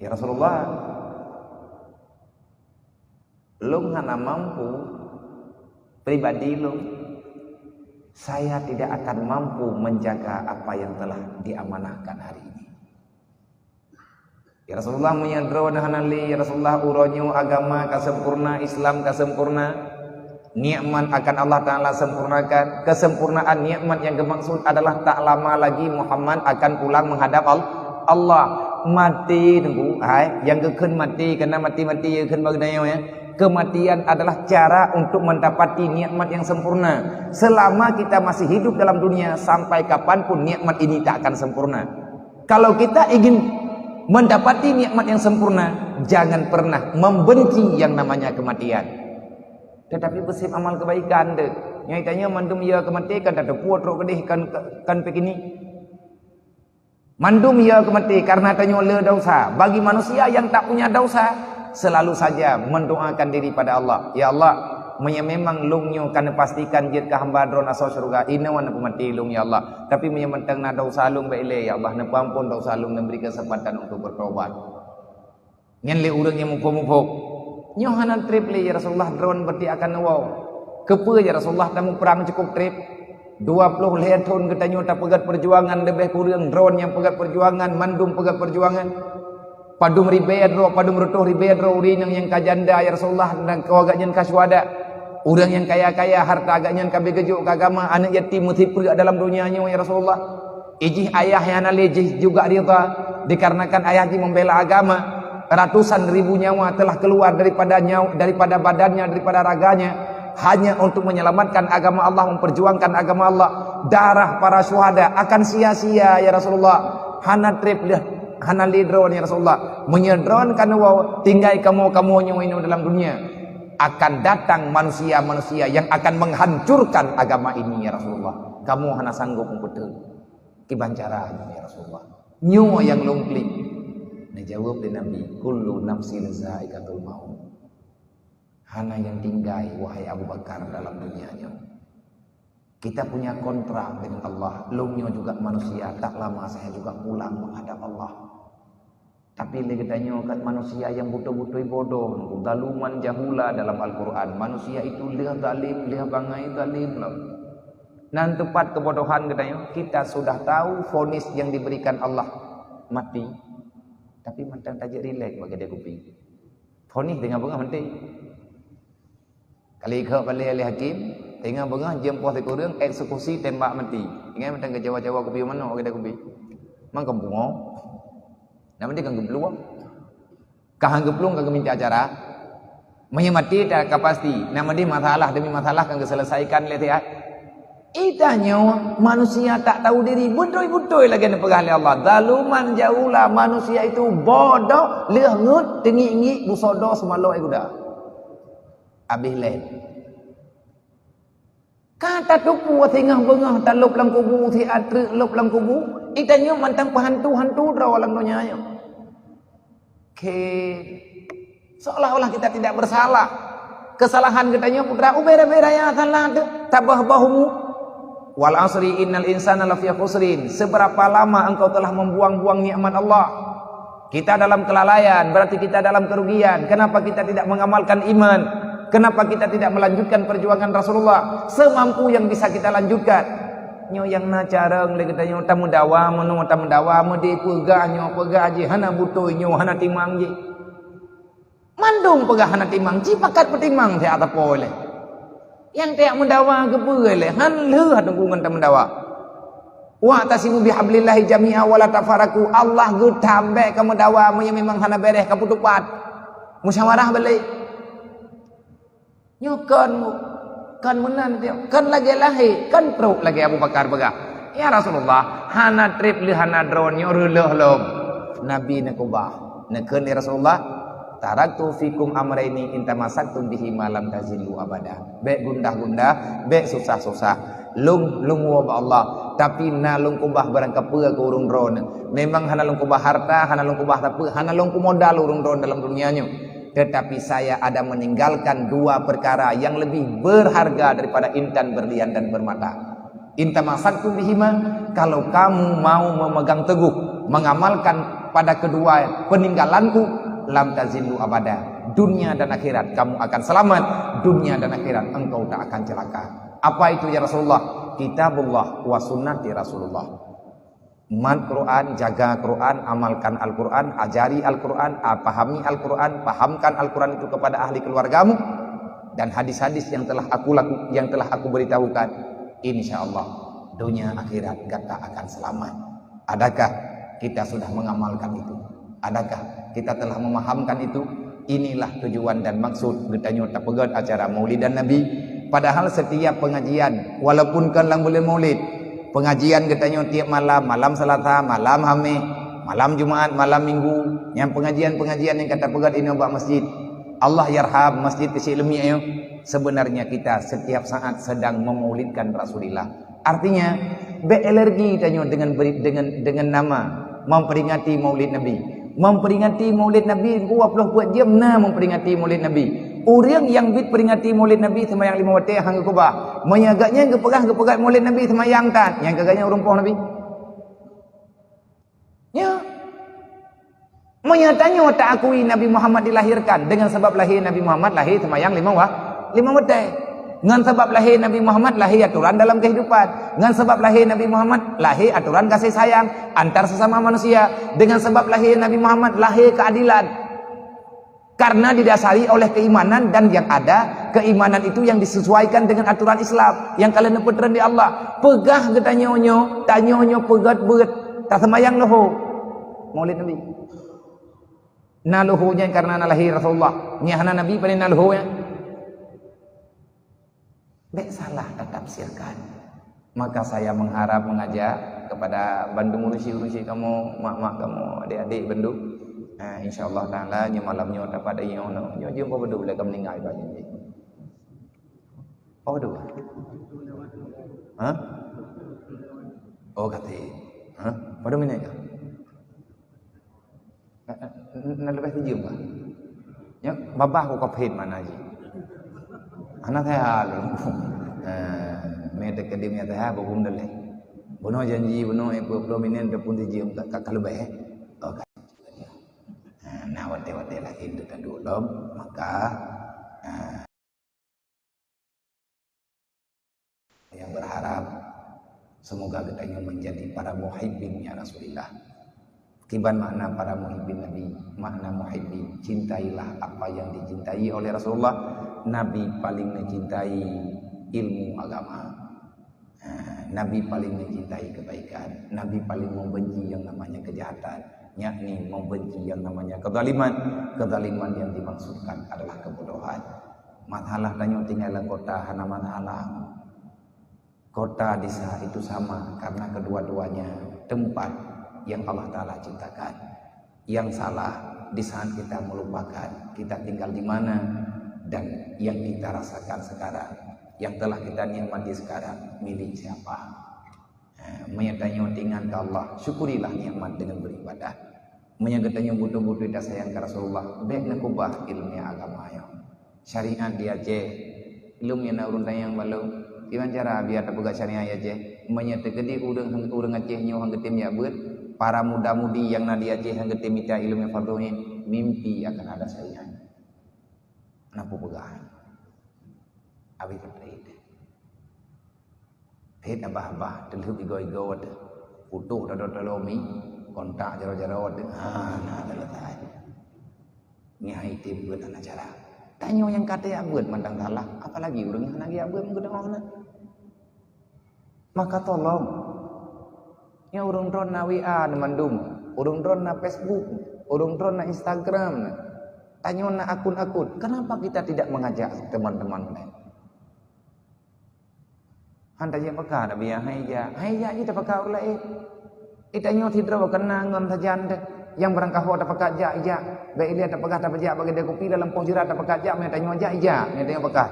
"Ya Rasulullah, lôn hana mampu, pribadi lôn, saya tidak akan mampu menjaga apa yang telah diamanahkan hari ini." "Ya Rasulullah, meunyoe droeneuh hana lé, ya Rasulullah, uroe nyoe agama ka sempurna, Islam ka sempurna, nikmat akan Allah Taala sempurnakan." Kesempurnaan nikmat yang geumaksud adalah tak lama lagi Muhammad akan pulang menghadap Al-, Allah. Maté teungku, hai, nyang geukheun maté, kana maté-maté ya kheun bak geutanyoe, ya. Kematian adalah cara untuk mendapati nikmat yang sempurna. Selama kita masih hidup dalam dunia, sampai kapanpun nikmat ini tak akan sempurna. Kalau kita ingin mendapati nikmat yang sempurna, jangan pernah membenci yang namanya kematian. Tetapi beuseb amal kebaikan deh. Nyai tanya mandum ya kematian kan tak teupue trok gedeh kan, kan begini. Mandum ya kematian karena tanyoe le dosa. Bagi manusia yang tak punya dosa, selalu saja mendoakan diri pada Allah. Ya Allah, meunyoe memang lôn nyoe ka neupastikan jeuet keu hamba droe asoe syeuruga, inoe neupeumati lôn ya Allah. Tapi meunyoe mantong na dosa lôn bak ilée, ya Allah, neupeuampon dosa lôn dan beri kesempatan untuk bertobat. Nyan lé ureuëng nyang muphom-muphom. Nyoe hana treb lé ya Rasulullah droe berarti akan neuwoe. Keupeue ya Rasulullah tamuprang cukup treb? Dua ploh lhée thon geutanyoe tapeugét peujuangan leubeh kureueng droe nyang peugét peujuangan, mandum peugét peujuangan. Padum ribée droe, padum reutôh ribée droe ureuëng nyang ka janda ya Rasulullah dan keu gobnyan ka syuhada. Ureuëng nyang kaya-kaya harta gobnyan ka beugeujok keu agama, aneuëk yatim meusipreuk dalam donya nyoe ya Rasulullah. Ijih ayah nyang hana lé jih juga ridha dikarenakan ayah jih membela agama. Ratusan ribu nyawa telah keluar daripada nyaw-, daripada badannya, daripada raganya hanya untuk menyelamatkan agama Allah, memperjuangkan agama Allah. Darah para syuhada akan sia-sia ya Rasulullah. Hana treb lé, hana lé droe ya Rasulullah. Meunyoe droe ka neuwoe, tinggai kamoe-kamoe nyoe inoe dalam dunia, akan datang manusia-manusia yang akan menghancurkan agama ini ya Rasulullah. Kamoe hana sanggob meubeutôi. Kiban cara nyoe ya Rasulullah? Nyoe nyang lôn klik. Neujaweueb lé Nabi, "Kullu nafsin zaikatul maut." Hana nyang tinggai wahai Abu Bakar dalam dunia nyoe. Kita punya kontrak dengan Allah. Lôn nyoe juga manusia, tak lama saya juga pulang menghadap Allah. Tapi lé geutanyoe kan manusia nyang beutôi-beutôi bodoh, zaluman jahula dalam Al-Quran. Manusia itu lheueh zalim, lheueh bangai zalim lom. Nan teupat kebodohan geutanyoe, kita sudah tahu vonis yang diberikan Allah, mati. Tapi mantong tajak rilek bak keudè kupi. Vonis teungoh beungoh mati. Kali ikot balée lé hakim, teungoh beungoh jeuem poh sikureueng eksekusi tembak mati. Ingat mantong keucawa-cawa kupi manok keudè kupi. Mang ka bungo. Nama dia kan geuplueng. Ka han geuplueng ka geuminta acara. Meunyoe maté, ka pasti. Nama deh masalah demi masalah ka geuseuleusaikan lé siat. Ita nyoe manusia tak tahu diri. Beutôi-beutôi lagée neupeugah lé Allah. Zaluman jahula, manusia itu bodoh, leueh ngeut, teungiek-ngiek, busodoh, seumalok, eh, guda. Abéh lé. Ka tateupeue singoh beungoh talop lam kubu, siat treuk lop lam kubu, ita nyoe mantong peuhantu-hantu droe lam donya nyoe. Oke. Seolah-olah kita tidak bersalah. Kesalahan geutanyoe putra ubé-ubé raya salah tu, tabah-bah umu. Wal asri innal insana lafi khusrin. Seberapa lama engkau telah membuang-buang nikmat Allah? Kita dalam kelalaian, berarti kita dalam kerugian. Kenapa kita tidak mengamalkan iman? Kenapa kita tidak melanjutkan perjuangan Rasulullah semampu yang bisa kita lanjutkan? Nyoe nyang na carông lé geutanyoe tameudawa, meunoe tameudawa, meudeh peugah nyoe, peugah jih, hana beutôi nyoe, hana timang jih. Mandum peugah hana timang, ci pakat peutimang siat sapeue lé. Nyang tajak meudawa keupeue lé, han lheueh teungku ngon tameudawa. "Wa'tasimu bihablillahi jami'a wa la tafarraqu." Allah geutam bék kamoe dawa, meunyoe memang hana béréh ka peutupat. Musyawarah balek. Nyoe kon, kon meunan, kon lagée lahé, kon trok lagée Abu Bakar peugah, "Ya Rasulullah, hana treb lé hana droe nyoe reuloh lom." Nabi neukubah. Neukheun lé Rasulullah, "Taraktu fikum amraini in tamassaktum bihima lam tazillu abada." Bék gundah-gundah, bék susah-susah. Lôn, lôn woe bak Allah, tapi na lôn kubah barang kapeue keu ureuëng droeneuh. Memang hana lôn kubah harta, hana lôn kubah sapeue, hana lôn kumodal ureuëng droeneuh dalam dunia nyoe. Tetapi saya ada meninggalkan dua perkara yang lebih berharga daripada intan, berlian, dan permata. "In tamassaktum bihima," kalau kamu mau memegang teguh, mengamalkan pada kedua peninggalanku, "lam tazillu abada." Dunia dan akhirat kamu akan selamat, dunia dan akhirat engkau tak akan celaka. Apa itu ya Rasulullah? Kitabullah wa sunnati Rasulullah. Mat Quran, jaga Quran, amalkan Al-Quran, ajari Al-Quran, ah, pahami Al-Quran, pahamkan Al-Quran itu kepada ahli keluargamu, dan hadis-hadis yang telah aku laku, yang telah aku beritahukan, insya Allah dunia akhirat gata akan selamat. Adakah kita sudah mengamalkan itu? Adakah kita telah memahamkan itu? Inilah tujuan dan maksud geutanyoe tapeugét acara Maulidan Nabi. Padahal setiap pengajian, walaupun kon lam buleuen Maulid, pengajian geutanyoe tiep malam, malam Selasa, malam Hameh, malam Jumaat, malam Minggu, nyang pengajian-pengajian nyang ka tapeugét inoe bak masjid. Allah yarham masjid Keuchik Leumik nyoe. Sebenarnya kita setiap saat sedang memaulidkan Rasulullah. Artinya, bék alergi tanyoe dengan beri, dengan, dengan nama memperingati Maulid Nabi. Memperingati Maulid Nabi, dua ploh peuet jeuem na memperingati Maulid Nabi. Ureuëng nyang bit peringati Maulid Nabi seumayang limong watée han geukeubah. Meunyoe gobnyan geupeugah, geupeugah Maulid Nabi seumayang that, nyang keu gobnyan ureuëng poh Nabi. Ya. Meunyoe tanyoe taakui Nabi Muhammad dilahirkan, dengan sabab lahé Nabi Muhammad lahé seumayang limong wa-, limong watée. Ngon sabab lahé Nabi Muhammad lahé atoran dalam kehidupan. Ngon sabab lahé Nabi Muhammad lahé atoran kasih sayang antar sesama manusia. Dengan sabab lahé Nabi Muhammad lahé keadilan. Karena didasari oleh keimanan dan yang ada, keimanan itu yang disesuaikan dengan aturan Islam yang ka lheueh neupeutrön di Allah. Peugah geutanyoe nyoe, tanyoe nyoe peugét beuet, taseumayang leuho. Maulid Nabi. Na leuho nyan karena na lahé Rasulullah. Nyan hana Nabi, pane na leuho nyan. Bék salah tatafsirkan. Maka saya mengharap, mengajak kepada bandum urusi-urusi kamoe, mak-mak kamoe, adik-adik bandum. Ha, insya Allah Taala nyoe malam nyoe dapat nyoe, nyoe jeuem padum buleuen ka meuninggai bak janji. Oh, dua. Ha? Oh, kata. Ha? Padum minit ka? Na, na, na leubeh sijeuem kah? Nyoe babah ku covid mana jih. Hana sehat lom. Ha, mé teukeudi mé sehat, bukon daleh. Bunoe janji, bunoe eh, peuet ploh minit ataupun sijeuem ka, ka, ka leubeh, eh. Oh, ka. Ha, nah, watée-watée laén teuka duek lom, maka, ha, Yang berharap semoga geutanyoe menjadi para muhibbin ya Rasulillah. Kiban makna para muhibbin Nabi, makna muhibbin, cintailah apa yang dicintai oleh Rasulullah. Nabi paling mencintai ilmu agama. Ha, Nabi paling mencintai kebaikan. Nabi paling membenci yang namanya kejahatan. Yakni membenci yang namanya kezaliman. Kezaliman yang dimaksudkan adalah kebodohan. Masalah tanyoe tinggai lam kota hana masalah. Kota, desa itu sama karena kedua-duanya tempat yang Allah Taala ciptakan. Yang salah di saat kita melupakan kita tinggal di mana dan yang kita rasakan sekarang, yang telah kita nikmati sekarang milik siapa. Ha, meunyo tanyoe teuingat keu Allah, syukurilah nikmat dengan beribadah. Meunyo geutanyoe beutôi-beutôi tasayang keu Rasulullah, bèk neukeubah ileumèe agama nyoe. Syariat di Aceh, lôn nyang na ureueng tanyong bak lôn, kiban cara biar tapeugah syariat di Aceh? Meunyo teukeudi ureueng, ureueng Aceh nyoe han geutem jak beuet, para muda-mudi nyang na di Aceh han geutem mita ileumèe fardhu ain, mimpi akan ada syariat. Na peue peugah? Abéh teupeue. Phét abah-abah, teulheueh igoe-igoe teuh. Putôh tado-tado mi, kontak jaroe-jaroe teuh. Ha, na teuletai. Nyan hai tem beuet hana cara. Tanyoe nyang ka tajak beuet mantong salah, apalagi ureueng nyang hana geujak beuet meukeudeh na. Maka tolong. Nyoe ureueng droen na W A na mandum, ureueng droen na Facebook, ureueng droen na Instagram na. Tanyoe na akun-akun. Kenapa kita tidak mengajak teman-teman lain? Han tajak peugah, Nabi, hai jak. Hai jak, jih tapeugah ureueng laén. Ih, tanyoe sidroe keunan ngon sajan teuh. Nyang barangkaho tapeugah jak, jak. Bèk ilèe tapeugah tapeujak bak keudè kupi, lam poh jrat tapeugah jak, meunyo tanyoe jak, jak. Meunyo tanyoe peugah.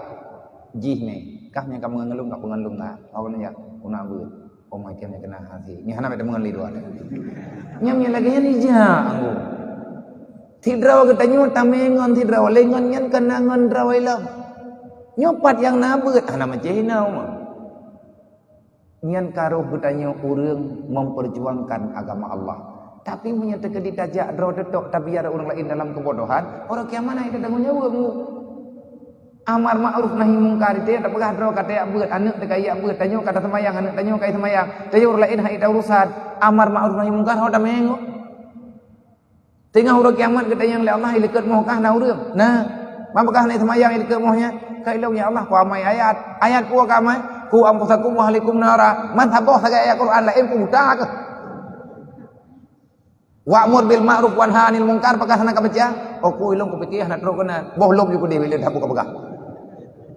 Jih nyoe, kah nyang ka meungeulung, ka peungeulung na. Awak nyan jak, guna beuet. Oh, macam nyang keunan hase. Nyan hana bèk tameungeulung dua. Nyan, nyan lagèe nyan ijak, anggo. Sidroe geutanyoe tamè ngon sidroe lé ngon nyan keunan ngon droe lom. Nyoe pat nyang na beuet, hana meucéh inoe. Nyan ka roh geutanyoe ureueng memperjuangkan agama Allah. Tapi meunyoe teukeudi tajak droe teutok tabiar ureueng laén dalam keubodohan, uroe kiamat hana tatanggong jaweueb. Amar ma'ruf nahi mungkar, tanyoe tapeugah droe ka tajak beuet, aneuk teuka jak beuet, tanyoe ka taseumayang, aneuk tanyoe ka seumayang, tanyoe ureueng laén hana taurusan. Amar ma'ruf nahi mungkar ho tamè ngon. Teungoh uroe kiamat geutanyong lé Allah, "Ilikot moh kah na ureueng?" "Na." "Man pakah hana seumayang ilikot moh nyan?" "Ka ilôn, ya Allah, ku amai ayat." "Ayat peue ka amai?" "Qu anfusakum wa ahlikum nara." Man saboh sagai ayat Quran laén peue buta keuh. "Wa'mur bil ma'ruf wanha 'anil munkar," pakah hana ka baca? "Oh, ku ilôn kupike hana trok keunan." Boh lom ju keudeh bila dah buka peugah.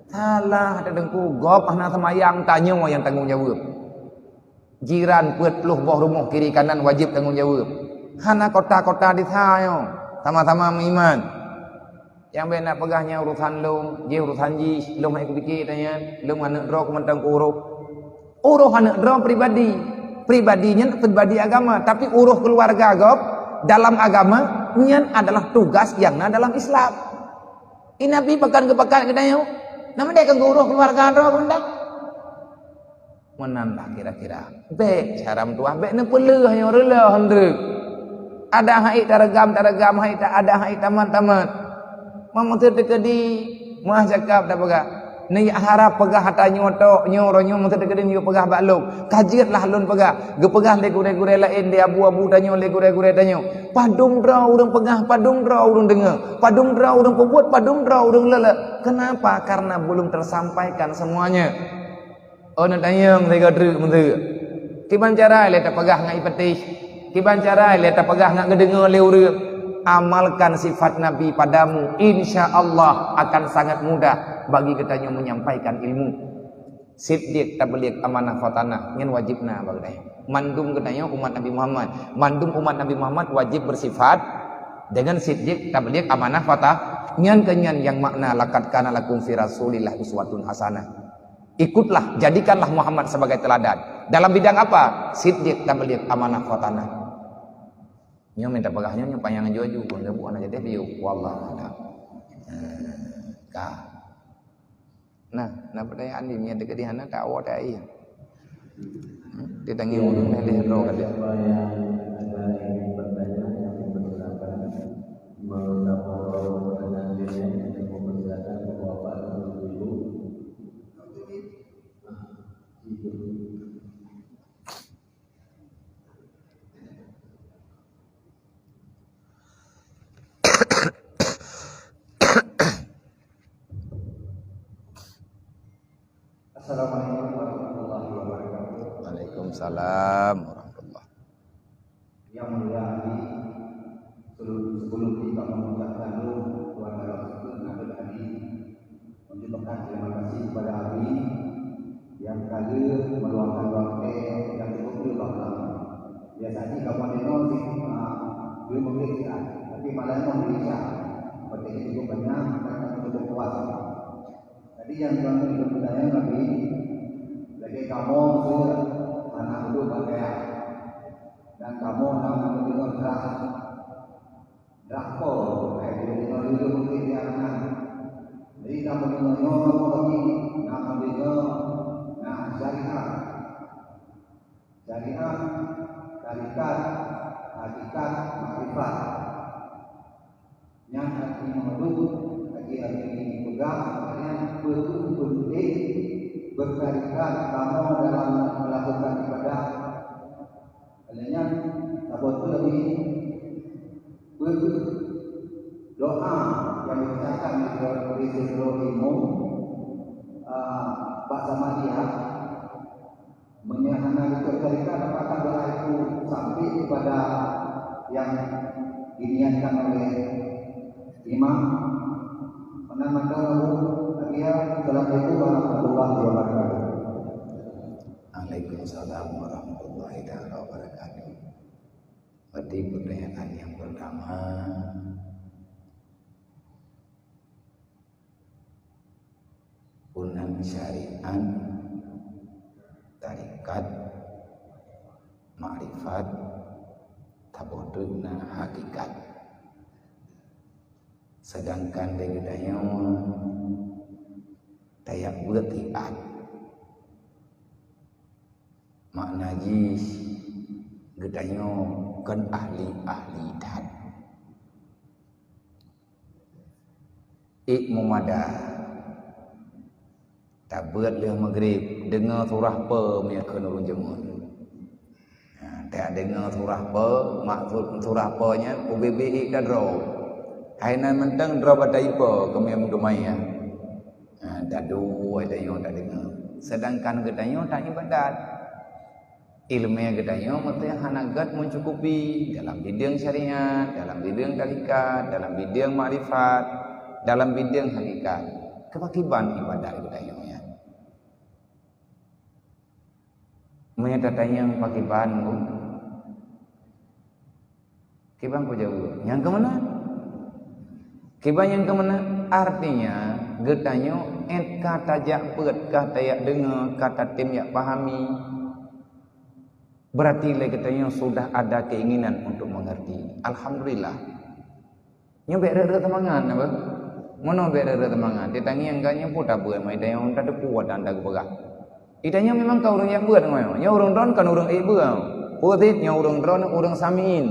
Salah, ada dengku, gob hana seumayang, tanyoe nyang tanggong jaweueb. Jiran peuet ploh boh rumoh kiri kanan wajéb tanggong jaweueb. Hana kota-kota desa nyoe, sama-sama meuiman. Nyang bèk na peugah nyan urusan lôn, jih urusan jih, lôn hana kupike tanyan, lôn aneuk droe ku mantong ku uroh. Uroh aneuk droe pribadi. Pribadi nyan pribadi agama, tapi uroh keuluwarga gob dalam agama nyan adalah tugas nyang na dalam Islam. Di Nabi pakon geupakat geutanyoe, nama deh keu uroh keuluwarga droe ku mantong. Meunan lah kira-kira. Bèk cara meutuah, bèk neupeuleueh nyoe reuloh hondreuk. Ada hai tareugam-tareugam, hai ta-, ada hai tamat-tamat. Meunyoe teukeudi meuah cakap tapeugah. Neuharap peugah ata nyoe tok, nyoe uroe nyoe meunyoe teukeudi neuyue peugah bak lôn. Ka jeuet lah lôn peugah. Geupeugah lé gurèe-gurèe laén, lé abu-abu tanyoe, lé gurèe-gurèe tanyoe. Padum droe ureueng peugah, padum droe ureueng deungoe. Padum droe ureueng peubuet, padum droe ureueng leuleuk. Kenapa? Karena belum tersampaikan semuanya. Oh, na tanyong lé goe treuk meuteuk. Kiban cara lé tapeugah ngat ipeuteh. Kiban cara lé tapeugah ngat geudeungoe lé ureueng. Amalkan sifat Nabi padamu, insya Allah akan sangat mudah bagi geutanyoe menyampaikan ilmu. Siddiq, tabligh, amanah, fatanah, nyan wajéb na bak geutanyoe. Mandum geutanyoe umat Nabi Muhammad. Mandum umat Nabi Muhammad wajéb bersifat dengan siddiq, tabligh, amanah, fatah. Nyan keuh nyan nyang makna laqad kana lakum fi Rasulillah uswatun hasanah. Ikutlah, jadikanlah Muhammad sebagai teladan. Dalam bidang apa? Siddiq, tabligh, amanah, fatanah. Nyoe minta peugah nyoe, nyoe panyang aju-aju, pun gabuk aneuk jadeh piôh. Wallahu a'lam. Ka. Nah, na pertanyaan di, meunyo teukeudi hana, tawoe tai. Hmm? Ditangieng ureueng lhèe-lhèe droe ka lheueh. Siapa yang ada ingin bertanya, yang dipersilakan, melaporkan pertanyaan dirinya, yang mempersilakan bapak-bapak dan ibu-ibu. Assalamualaikum warahmatullahi wabarakatuh. Waalaikumsalam warahmatullah. Yang mulia Ali, Sebelum, sebelum kita mengucapkan dulu, Tuhan dalam syukur, nabi tadi mengucapkan terima kasih kepada Abi yang ka lheueh meluangkan waktu yang cukup lama. Biasa ni kamu ada nol sih, ah, dia mungkin sihat, tapi malam ni bisa. Seperti ini cukup banyak dan cukup puas. Jadi yang tuan itu bertanya Nabi, lagi kamu sih anak dulu pakaian dan kamu nak mendengar keras. Drakor, hai, jadi nyoe lheueh mungkin dia akan. Jadi, na meunyoe nyoe lagi, na meunyoe, na syariat. Syariat, tarikat, hakikat, makrifat. Nyan arti meuduek, lagi arti peugah, maknanya betul penting bertarikat kamu dalam melakukan ibadah. Oleh nyan, saboh tu lagi doa yang dibacakan di dalam Rijzul Imum, ah, bak sama dia, meunyo hana dikeureuka, apakah doa itu sampai kepada yang diniatkan oleh imam? Meunan mantong, Abu, Abiya, Assalamualaikum warahmatullahi wabarakatuh. Waalaikumsalam warahmatullahi taala wabarakatuh. Berarti pertanyaan yang pertama, punan syariat, tarikat, makrifat, saboh teuk na hakikat. Sedangkan di geutanyoe tajak beuet iat. Makna jih geutanyoe kon ahli-ahli that. Ék meumada. Tabeuet lheueh maghrib, deungoe surah peue meunyo kheun ureuëng jameun. Ha, tadeungoe surah peue, maksud surah peue nyan ubé-bé ék ka droe. Hai nan mantong droe bak taipo keumeung teumai nyan. Ha, taduek tanyoe tadeungoe. Sedangkan geutanyoe taibadat. Iéleumé geutanyoe meuteun hana gét meucukupi dalam bideueng syariat, dalam bideueng tarikat, dalam bideueng makrifat, dalam bideueng hakikat. Keupakiban ibadat geutanyoe nyan. Meunyo tatanyong pakiban, Bu, kiban kujaweueb, nyang keumeuna. Kiban nyang keumeuna, artinya geutanyoe ék ka tajak beuet, ka tajak deungoe, ka tatem jak pahami. Berarti lé geutanyoe sudah ada keinginan untuk mengerti. Alhamdulillah. Nyoe bék rhot-rhot seumangat na beuh. Meunoe bék rhot-rhot seumangat, ditangieng ka nyoe peue tabeuet, mai tanyoe tateupeue dan tageupeugah. Ditanyoe memang ka ureuëng jak beuet ngon nyoe. Nyoe ureuëng droen kan ureuëng ék beuet. Peue cit nyoe ureuëng droen ureuëng samiin.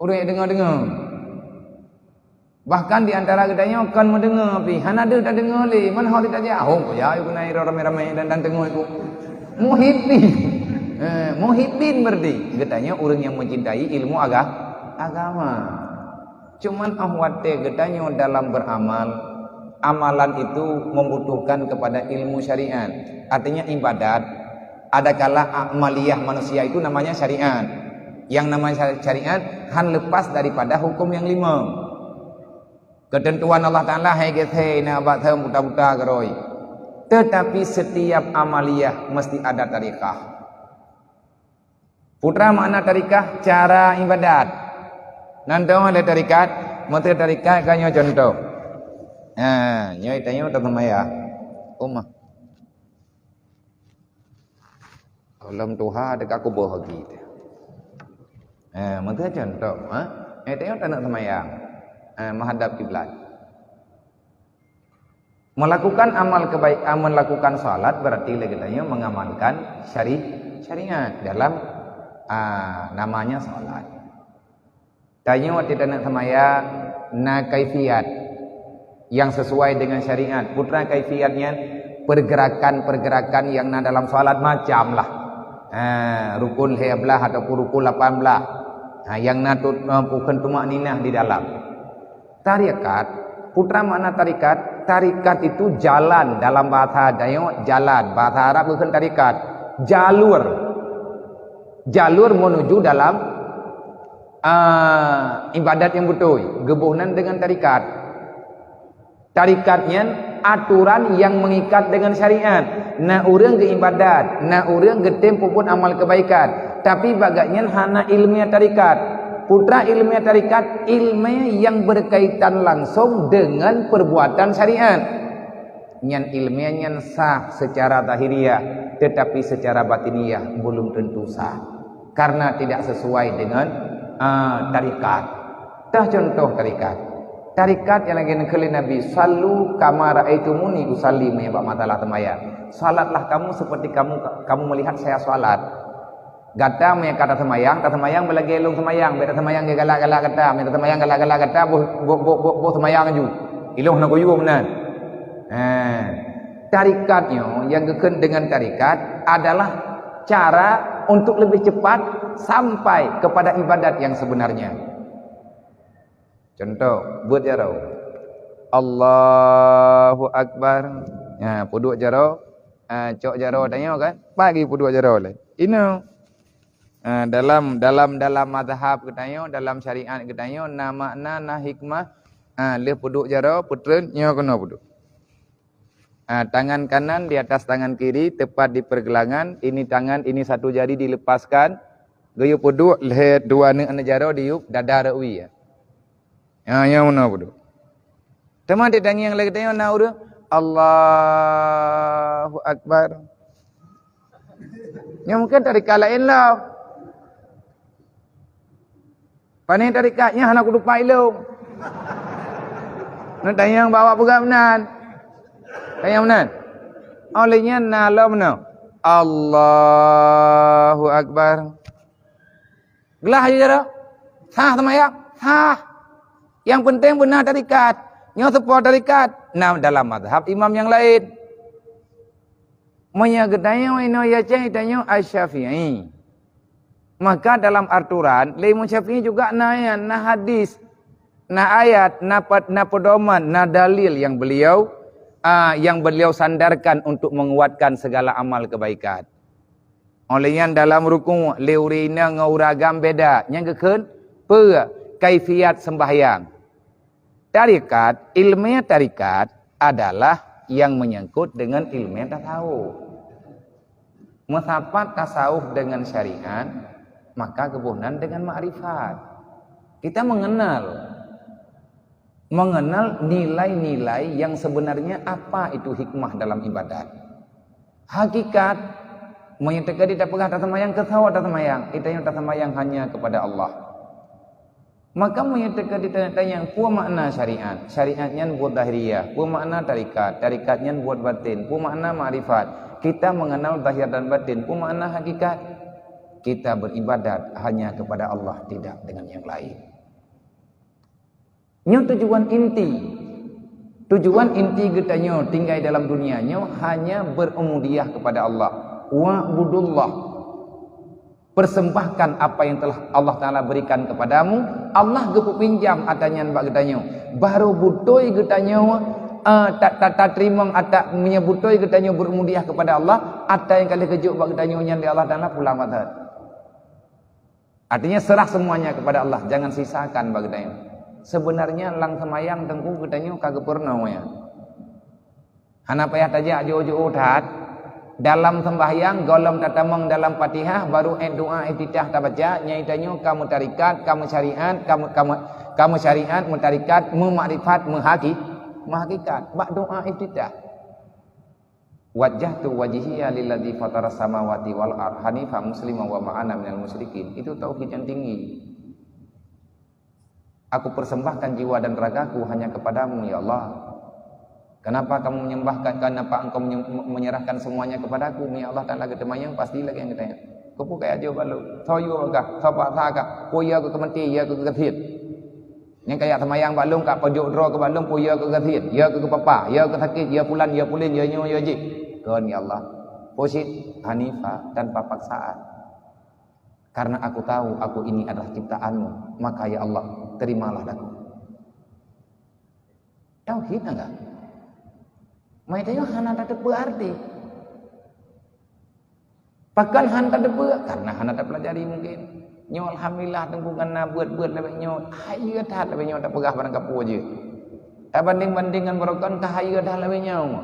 Ureuëng jak deungoe-deungoe. Bahkan di antara geutanyoe kon meudeungoe pih, hana deuh tadeungoe lé, man ho tajak, hom kujak keunan ramé-ramé dan, dan teungoh iku. Muhibbin. Eh, muhibbin berarti geutanyoe ureuëng nyang mencintai ilmu aga-, agama. Cuman óh watée geutanyoe dalam beramal, amalan itu membutuhkan kepada ilmu syariat. Artinya ibadat, adakala amaliyah manusia itu namanya syariat. Yang namanya syari-, syariat han lepas daripada hukum yang lima. Keuteuntuan Allah Taala hai gét hai na bak thon buta-buta keurôi. Tetapi setiap amaliyah mesti ada tarikah. Putra makna tarikah cara ibadat. Nan teuh lé tarikat, meuteun tarikat ka nyoe contoh. Ha, nyoe tanyoe teumaya. Ummah. Lom tuha teuka kuboh lagi. Eh, meuteun contoh, ha? Eh, tanyoe taneuk seumayang. Eh, menghadap kiblat. Melakukan amal kebaik, ah, melakukan salat berarti lé geutanyoe mengamalkan syari-, syariat dalam, ah, namanya salat. Tanyoe watée taneuk seumayang na kaifiat yang sesuai dengan syariat. Putra kaifiat nyan pergerakan-pergerakan yang na dalam salat macam lah. Ha, rukun lhée blaih ataupun rukun lapan blaih. Ha, yang na tu, eh, bukan tumakninah di dalam. Tarikat, putra makna tarikat, tarikat itu jalan dalam bahasa Jawa, jalan. Bahasa Arab bukan tarikat, jalur. Jalur menuju dalam Ah, ibadat nyang beutôi, geuboh nan deungon tarekat. Tarekat nyan atoran nyang meungikat deungon syariat. Na ureuëng geuibadat, na ureuëng geutem peubuet amal keubaikan, tapi bak gobnyan hana iéleumé tarekat. Peue treuk iéleumé tarekat? Iéleumé nyang beukaitan langsong deungon peurbuatan syariat. Nyan iéleumé nyan sah seucara zahiriah, teutapi seucara batiniah belum tentu sah, karena tidak sesuai dengan, ah, tarekat. Tah contoh tarekat. Tarekat nyang lagée neukheun lé Nabi, "Sallu kama raaitumuni usalli," meunyoe bak masalah seumayang. "Salatlah kamu seperti kamu, kamu melihat saya salat." Gata meunyoe ka taseumayang, taseumayang beulagée lôn seumayang, bék taseumayang galak-galak gata, meunyoe taseumayang galak-galak gata, boh, boh, boh, boh, boh seumayang laju. Ilôn hana kuyue meunan. Ha. Tarekat nyoe nyang geukheun deungon tarekat adalah cara untuk lebih cepat sampai kepada ibadat yang sebenarnya. Contoh, buet jaroe. Allahu Akbar. Ha, peuduek jaroe, ha, cok jaroe tanyoe kan? Pagi peuduek jaroe lé. Inoe. Ha, dalam, dalam, dalam mazhab geutanyoe, dalam syariat geutanyoe, na makna, na hikmah. Ha, lheueh peuduek jaroe, peutreun, nyoe keunoe peuduek. Ha, tangan kanan di atas tangan kiri, tepat di pergelangan, ini tangan, ini satu jari dilepaskan, geuyue peuduek lhée dua aneuk jaroe diyueb dada rot wie. Ha, nyang meunoe peuduek. Teuma di tangieng lagée tanyoe na ureuëng, Allahu Akbar. Nyoe mungken tarekat laén lom. Pane tarekat nyan hana kutupat ilong. Neutanyong bawa peugah meunan. Tanyong meunan. Oh, lé nyan na lom meunoe. Allahu Akbar. Glah je cara. Sah seumayang? Sah. Yang penting beuna tarekat. Nyoe seupôt tarekat. Nah, dalam mazhab imam yang lain. Meunyoe geutanyoe inoe ya ceng geutanyoe Asy-Syafi'i. Maka dalam aturan lé Imam Syafi'i juga na ayat, na hadis, na ayat, na pat-, na pedoman, na dalil yang beliau, ah, yang beliau sandarkan untuk menguatkan segala amal kebaikan. Oleh nyan dalam rukuk lé ureuëng inong ngon ureuëng agam beda. Nyang geukheun peue kaifiat sembahyang. Tarekat, ilmu tarekat adalah yang menyangkut dengan ilmu tasawuf. Meusapat tasawuf dengan syariat, maka geuboh nan dengan makrifat. Kita mengenal, mengenal nilai-nilai yang sebenarnya apa itu hikmah dalam ibadat. Hakikat, meunyoe teuka di tapeugah taseumayang, keu soe taseumayang? Geutanyoe taseumayang hanya kepada Allah. Maka meunyoe teuka di tanyong-tanyong, peue makna syariat? Syariat nyan buet zahiriah. Peue makna tarekat? Tarekat nyan buet batin. Peue makna makrifat? Kita mengenal zahir dan batin. Peue makna hakikat? Kita beribadat hanya kepada Allah, tidak dengan yang lain. Nyoe tujuan inti. Tujuan inti geutanyoe tinggai dalam dunia nyoe hanya berubudiyah kepada Allah. Wa'budullah. Persembahkan apa yang telah Allah Taala berikan kepadamu. Allah geupeupinjam atra nyan bak geutanyoe. Baru beutôi geutanyoe, eh, ta-, ta-, tateurimong atra, meunyoe beutôi geutanyoe berubudiyah kepada Allah, atra nyang ka lheueh geujok bak geutanyoe nyan lé Allah Taala pulang masa. Artinya, serah semuanya kepada Allah, jangan sisakan bak geutanyoe. Sebenarnya, lam seumayang teungku geutanyoe ka geupeurunoe nyan. Hana payah tajak jiôh-jiôh that. Dalam sembahyang, gohlom tatamong dalam Fatihah, baru ék doa iftitah tabaca, nyan geutanyoe ka meutarekat, ka meusyariat, ka meu-, ka meu-, ka meusyariat, meutarekat, meumakrifat, meuhaki-, meuhakikat. Bak doa iftitah. "Wajjahtu wajhiya lilladzi fataras samawati wal ardh hanifan musliman wa ma ana minal musyrikin." Itu tauhid yang tinggi. "Aku persembahkan jiwa dan ragaku hanya kepadamu, ya Allah." Kenapa kamu menyembahkan, kenapa engkau menye-, menyerahkan semuanya kepadaku? Ya Allah Taala geuteumanyong, pasti lagée nyang geutanyoe. Keupeue kaya jaweueb bak lôn? Soe yue kah? Soe paksa kah? Peue ya keu keumeunti, ya keu keusiet? Nyang kaya seumayang bak lôn, ka pajok droe keu bak lôn, peue ya keu gasien, ya keu geupapa, ya keu sakét, ya pulan, ya pulen, ya nyoe, ya jih. Kon ya Allah. Peue cit hanifa, tanpa paksaan. Karena aku tahu aku ini adalah ciptaan-Mu, maka ya Allah, terimalah aku. Tauhid enggak? Mai teuh hana tateupeue arti. Pakon hana tateupeue? Karena hana tapelajari mungkin. Nyoe alhamdulillah teungku, ngon na buet-buet lagèe nyoe, hayeue that lagèe nyoe tapeugah barangkapeue jeuet. Tabandeng-bandeng ngon barokon ka hayeue that lagèe nyoe.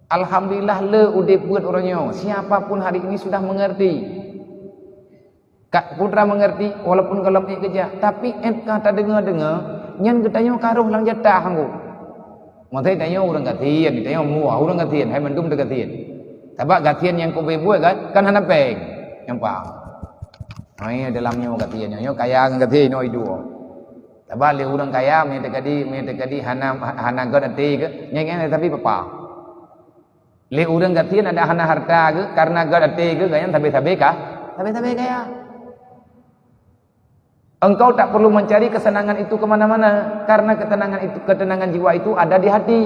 Alhamdulillah le udép buet uroe nyoe. Siapa pun hari ini sudah mengerti. Ka putra mengerti, walaupun gohlom ék geujak, tapi ék ka tadeungoe-deungoe, nyan geutanyoe ka rôh lam jatah anggô. Maksudnya tanyoe ureueng gasien, tanyoe mua ureueng gasien, hai mandum teugasien. Sabab gasien nyang keu buet kan, kan hana péng. Nyan paham. Hai dalam nyoe gasien, nyoe kaya ngon gasien nyoe iduek. Sabab lé ureueng kaya, meuteukadi, meuteukadi hana, hana göt até ke, nyan, nyan tapi papa. Lé ureueng gasien ada hana harta ke, karena göt até ke, gobnyan sabé-sabé ka, sabé-sabé kaya. Engkau tak perlu mencari kesenangan itu kemana-mana, karena ketenangan itu, ketenangan jiwa itu ada di hati.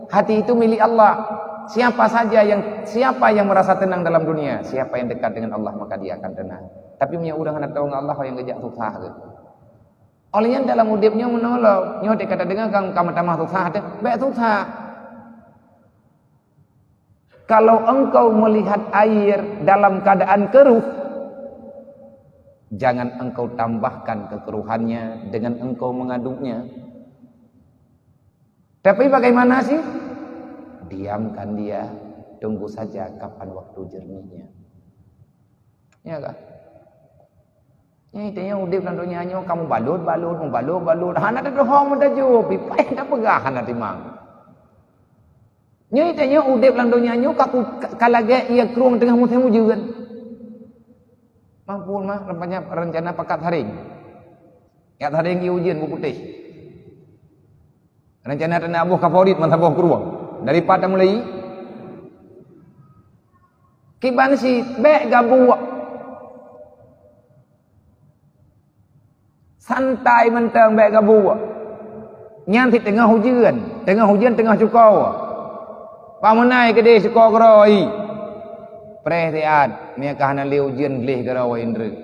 Hati itu milik Allah. Siapa saja yang, siapa yang merasa tenang dalam dunia, siapa yang dekat dengan Allah, maka dia akan tenang. Tapi meunyoe ureueng hana teuh ngon Allah, nyang geujak susah ke. Oleh nyan dalam udép nyoe meunolong, nyoe teuka tadeungoe ka, ka meutamah susah teuh, bèk susah. Kalau engkau melihat air dalam keadaan keruh, jangan engkau tambahkan kekeruhannya dengan engkau mengaduknya. Tapi bagaimana sih? Diamkan dia, tunggu saja kapan waktu jernihnya. Ya kan? Nyoe tanyoe udép lam donya nyoe ka mubalot-balot, mubalot-balot, hana teudohong meutajôh, pipai tapeugah hana timang. Nyoe tanyoe udép lam donya nyoe ka ku-, ka, ka lagèe ié krueng teungoh musém ujeuen. Mampun mah, rupanya rencana pakat saréng. Yak saréng ié ujeuen beuputéh. Rencana teunak boh kaporit meusaboh krueng. Dari pat tamulai? Kiban si bèk gabuek. Santai mantong bèk gabuek. Nyan sit teungoh ujeuen, teungoh ujeuen teungoh cuko. Pamunai keudeh cuko keudroe. Preh siat, meunyo ka hana lé ujeuen gleh keudroe indreuk.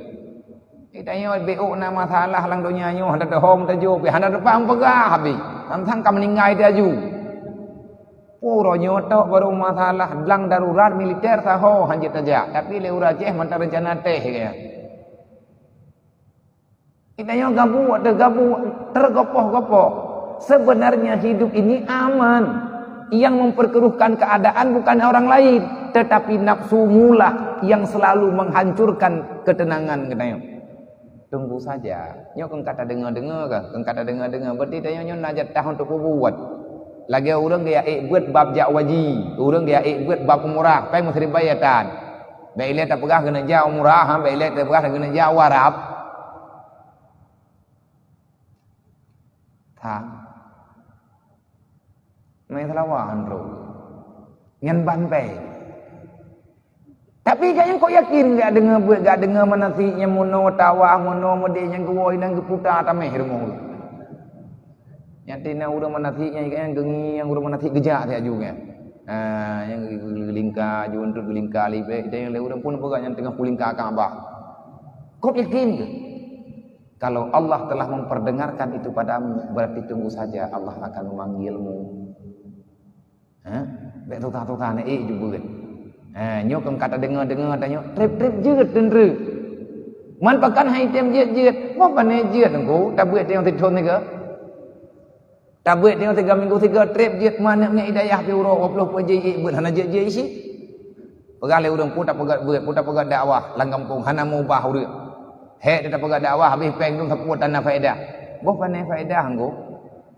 Di tanyoe beuh na masalah lam donya nyoe, hana teuhom tajôh, hana teupang peugah habéh. Sang-sang ka meuninggai teuh aju. Uroe nyoe tok barô masalah, lam darurat militer saho hanjeuet tajak, tapi lé ureueng Aceh mantong reuncana teh kaya. Di tanyoe gabuek teuh gabuek, teugopoh-gopoh. Sebenarnya hidup ini aman. Yang memperkeruhkan keadaan bukan orang lain, tetapi nafsu mula yang selalu menghancurkan ketenangan geutanyoe. Tunggu saja. Nyoe keu ka tadeungoe-deungoe kah? Keu ka tadeungoe-deungoe. Berarti tanyoe nyoe na jatah untuk peubuet. Lagèe ureueng geujak ék beuet bab jak haji, ureueng geujak ék beuet bab umrah, pai meusribai atan. Bèk ilèe tapeugah keuneuk jak umrah, ha, bèk ilèe tapeugah keuneuk jak u Arab. Tha. Meuseulawa han droe. Nyan ban bèe. Tapi gobnyan kok yakin gak deungoe beuet, gak deungoe manasik nyang meunoe tawa, meunoe meudeh nyang geuwoe nyang geuputa tameh rumoh. Nyan tina ureueng manasik nyang, nyang geungieng ureueng manasik geujak siat aju nyan. Ha, nyang geulingka, aju untuk geulingka libek, dan nyang lé ureueng pun peugah nyang teungoh kulingka Ka'bah. Kok yakin ke? Kalau Allah telah memperdengarkan itu padamu, berarti tunggu saja Allah akan memanggilmu. Ha? Bèk tuta-tuta na ék jubeuet. Ha, nyoe keu ka tadeungoe-deungoe tanyoe, trép-trép jeuet teundreue. Man pakan hai tem jeuet-jeuet, moh pané jeuet engko, tabeuet teuh nyang teuthon nyoe. Tabeuet teuh nyang tiga minggu tiga trép jeuet, man aneuk miet i dayah pih uroe dua ploh peuet jeuet ék beuet hana jeuet-jeuet isi. Peugah lé ureueng, "Peue tapeugah beuet, peue tapeugah dakwah lam gampông hana meubah ureueng. Hék tapeugah dakwah habéh péng dum sapeue tan na faedah." Boh pané faedah engko.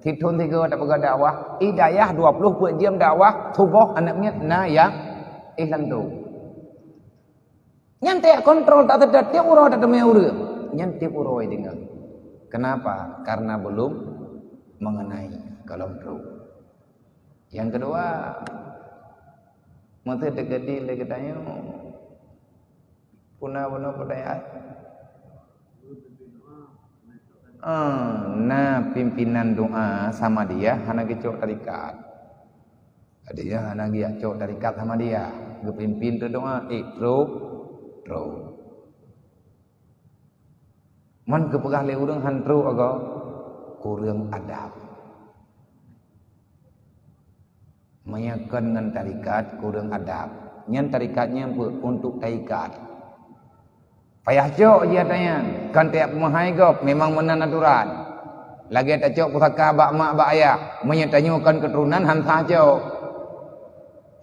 Sithon sigoe tapeugah dakwah, i dayah dua ploh peuet jeuem dakwah, tuboh aneuk miet na nyang éh lam tu. Nyan tajak kontrol, taseutôt tiep uroe tateumé ureueng. Nyan tiep uroe deungoe. Kenapa? Karena belum mengenai, gohlom trok. Nyang keudua, meusé teukeudi lé geutanyoe, puna bunoe peudaya. Ah, na pimpinan doa Samadiyah hana geucok tarekat. Ada nyang hana geujak cok tarekat Samadiyah, geupimpin teudoa, ék trok, trok. Man geupeugah lé ureueng han trok agoe, kureueng adab. Meunyoe kon ngon tarekat, kureueng adab. Nyan tarekat nyan peue? Untuk tarekat. Payah cok jih ata nyan, kan tajak peumahai gob, memang meunan aturan. Lagée tacok pusaka bak mak bak ayah, meunyoe tanyoe kon keuturonan han sah cok.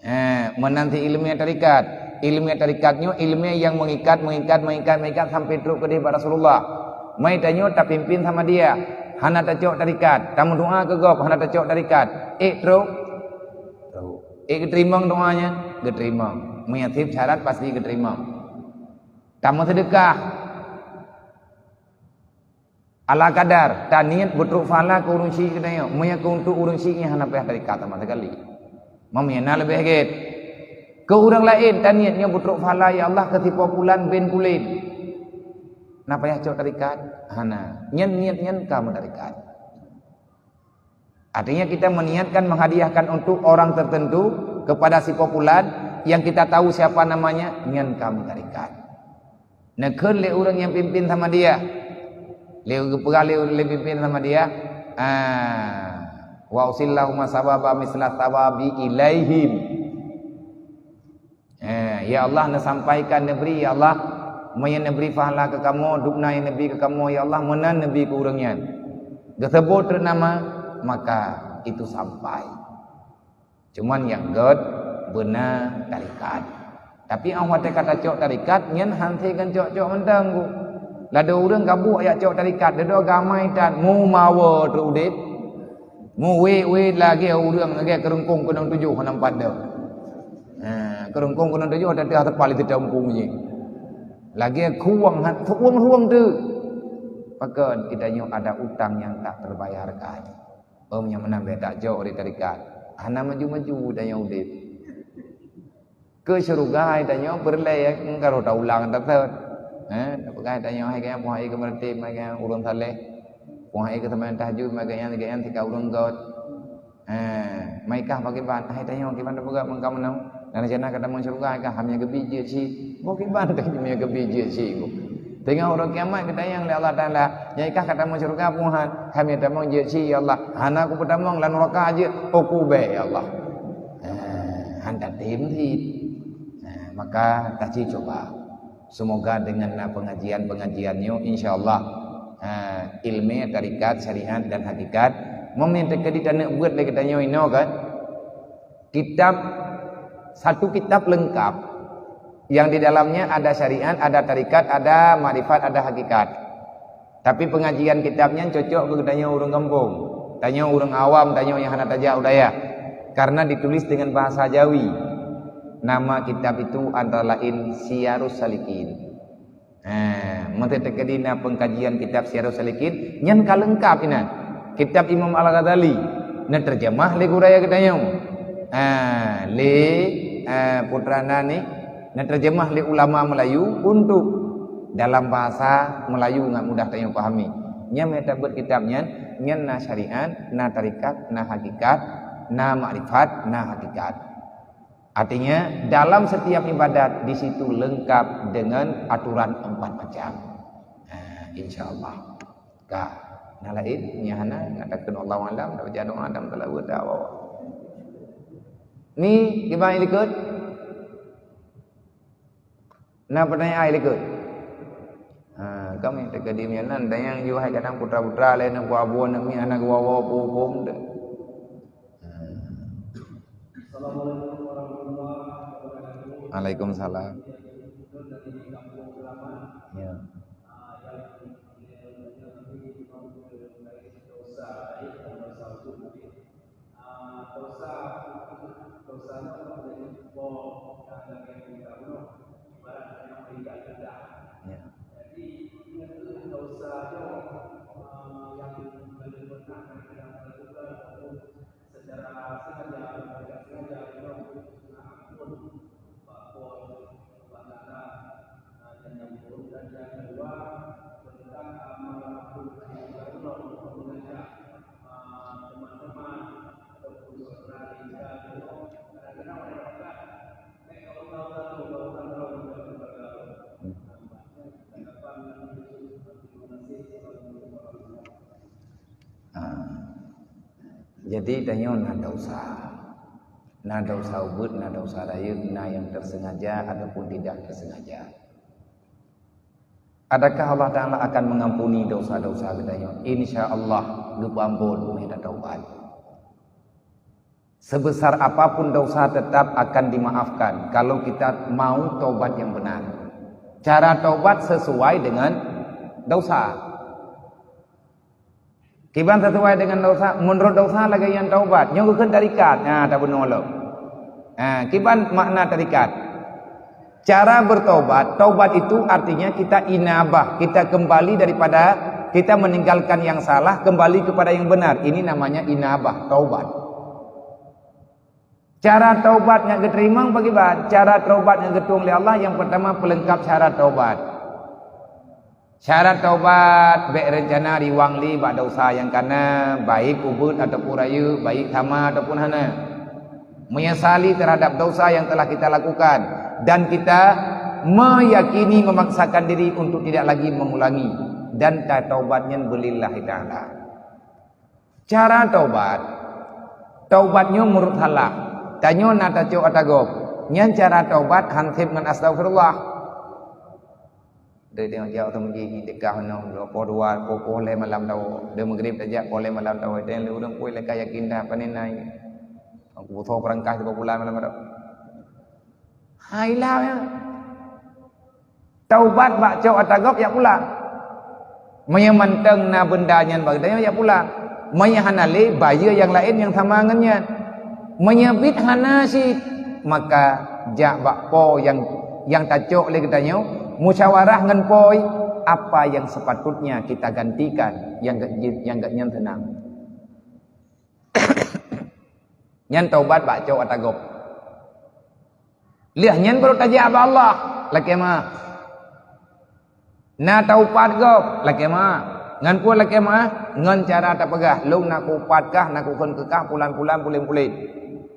Eh, meunan cit ileumé tarekat. Ileumé tarekat nyoe ileumé nyang meungikat, meungikat, meungikat, meungikat sampai trok keudeh bak Rasulullah. Mai tanyoe tapimpén Samadiyah, hana tacok tarekat, tameudoa keu gob hana tacok tarekat. Ék trok? Trok. Ék geuteurimong doa nyan? Geuteurimong. Meunyoe seb syarat pasti geuteurimong. Tameuseudeukah ala kadar, taniet beutrok pahala keu ureuëng syik geutanyoe. Meunyoe keu untuk ureuëng syik nyan hana payah tarekat sama sekali. Meunyoe na leubeh gét. Keu ureuëng laén taniet nyoe beutrok pahala, "Ya Allah, keu sipo pulan bin pulen." Na payah cok tarekat? Hana. Nyan niet nyan ka meutarekat. Artinya kita meniatkan menghadiahkan untuk orang tertentu kepada si populan yang kita tahu siapa namanya, nyan ka meutarekat. Neukheun lé ureuëng nyang pimpin Samadiyah. Lé geupeugah lé ureuëng lé pimpin Samadiyah, ah, "Wa usillahuma sababa misla sababi ilaihim." Eh, ya Allah, neusampaikan, neubri, ya Allah, meunyoe neubri pahala keu kamoe, dubna nyang neubri keu kamoe, ya Allah, meunan neubri keu ureuëng nyan. Geuseubut teuk nama, maka itu sampai. Cuman nyang gét beuna tarekat. Tapi 'oh watée ka tacok tarekat, nyan han sép kan cok-cok mantong ku. Ladôm ureuëng gabuek jak cok tarekat, dudoe gamai that, mumawa trok udeb. Muwét-wét lagée ureuëng lagée keureungkong keunong tujoh hana padam. Ha, keureungkong keunong tujoh teuh teupal di teumpung jih. Lagée kuwang hat hueng-hueng tu. Pakon kita nyoe ada utang yang tak terbayarkan. Om nyang meunan bèk tak jok di tarekat. Hana maju-maju dan nyang udeb. Keu syeuruga hai tanyoe peureulée, engka rota ulang tatot. Eh, tapeugah tanyoe hai gaya puhai keu meureutim, hai gaya ureuëng saleh. Puhai keu seumayang tahajud, hai gaya, gaya tika ureuëng gét. Eh, mai kah bagi ban, hai tanyoe kiban tapeugah mengka meunoe. Dan rencana ka tamong syeuruga hai kah hamia geubi jeuet si. Boh kiban teuh hamia geubi jeuet si. Teungoh uroe kiamat geutanyong lé Allah Taala, "Nyan kah ka tamong syeuruga puhan?" Kami tamong jeuet si, ya Allah. Hana kupeutamong lam neuraka jeuet, oh kubée, ya Allah. Ha, han tatem cit. Ha, maka taci cuba. Semoga dengan na pengajian-pengajian nyoe, insya Allah, ha, ilmu, tarekat, syariat dan hakikat, meunyoe teukeudi taneuk buet lé geutanyoe inoe kan. Kitab, satu kitab lengkap, yang di dalamnya ada syariat, ada tarekat, ada makrifat, ada hakikat. Tapi pengajian kitab nyan cocok keu geutanyoe ureuëng gampông, tanyoe ureuëng awam, tanyoe nyang hana tajak u dayah. Karena ditulis dengan bahasa Jawi. Nama kitab itu antara lain Siyarus Salikin. Ha, meunteuk teukeudi na pengkajian kitab Siyarus Salikin, nyan ka leungkap inan. Kitab Imam Al-Ghazali, neuteurjeumah lé guraya geutanyoe. Ha, lé, ha, putra na ni, neuteurjeumah lé ulama Melayu untuk dalam bahasa Melayu ngat mudah tanyoe pahami. Nyan meutabeuet kitab nyan, nyan na syariat, na tarekat, na hakikat, na makrifat, na hakikat. Artinya, dalam setiap ibadat, di situ lengkap dengan aturan empat macam. Ha, insya Allah. Ka. Na lain, nyang hana, nak takun Allah alam, nak baca doa, dan telah berdoa. Ni, kiban likot. Na pertanyaan likot. Ha, kami teukeudi mian nan, dan nyang juhai kadang putra-putra lain, nak buah-buah, nak mi, anak gua-gua, pom-pom, dah. Assalamualaikum warahmatullahi wabarakatuh. Waalaikumsalam. Dari Kampung Selamat. Ya. Ah, yang, yang, yang, yang, dosa, eh, dosa hukum. Ah, dosa, dosa nyoe ka menjadi boh, ka lagèe kita bunoe, ibarat hanya meninggal kita. Ya. Jadi, ingat dosa nyoe, ah, yang paling pernah kita lakukan, secara sengaja atau tidak sengaja, kita ampun, bahwa Allah Taala, ah, dan yang pun, dan yang kedua, tentang, ah, mengampun yang baru untuk mengajak, ah, teman-teman ataupun saudara kita, kadang-kadang mereka, eh, kalau tahu, tahu, kalau tak tahu, juga, juga tahu. Hmm. Hadapan Nabi Yusuf, terima kasih, Assalamualaikum warahmatullahi wabarakatuh. Ha. Jadi, tanyoe na dosa. Na dosa ubeut, na dosa rayeuk, na nyang tersengaja ataupun tidak tersengaja. Adakah Allah Taala akan mengampuni dosa-dosa geutanyoe? Insya Allah geupeuampon meunyoe tataubat. Sebesar apapun dosa tetap akan dimaafkan kalau kita mau taubat yang benar. Cara taubat sesuai dengan dosa. Kiban sesuai dengan dosa, menurut dosa lagèe nyan taubat. Nyoe geukheun tarikat. Nah, tabunoe lom. Nah, kiban makna tarikat. Cara bertobat, taubat itu artinya kita inabah, kita kembali daripada, kita meninggalkan yang salah, kembali kepada yang benar. Ini namanya inabah, taubat. Cara taubat nyang geuteurimong pakriban? Cara taubat nyang geutueng lé Allah, yang pertama, pelengkap syarat taubat. Syarat taubat, bèk reuncana riwang lé bak dosa nyang kana, baik ubeut ataupun rayeuk, baik sama ataupun hana. Menyesali terhadap dosa yang telah kita lakukan, dan kita meyakini, memaksakan diri untuk tidak lagi mengulangi, dan tataubat nyan beulillahi taala. Cara taubat. Taubat nyoe meunurot salah. Tanyoe na tacok ata gob. Nyan cara taubat han seb ngon astaghfirullah. Deuh, deuh, jak u meuseujid, teuka nyoe, poh dua, poh, poh lhèe malam tawoe. Deuh, maghrib tajak, poh lhèe malam tawoe. Deuh, lé ureueng pui lé ka yakin dah, pane na. Aku butoh peurangkah tiga bulan malam tu. Hai lah ya. Taubat bak cok ata gob, jak pulang. Meunyoe mantong na beunda nyan bak geutanyoe, jak pulang. Meunyoe hana lé, bayeue nyang laén nyang sama ngon nyan. Meunyoe biet hana cit, maka jak bak po nyang, nyang tacok lé geutanyoe, musyawarah ngon po, apa yang sepatutnya kita gantikan, nyang gét, nyang gét nyan seunang. Nyan taubat bak cok ata gob. Lheueh nyan baru tajak bak Allah, lakèe meu'ah. Na taupat gob, lakèe meu'ah. Ngon peue lakèe meu'ah? Ngon cara tapeugah, "Lôn na kupat kah, na kukheun keu kah pulan-pulan, pulen-pulen."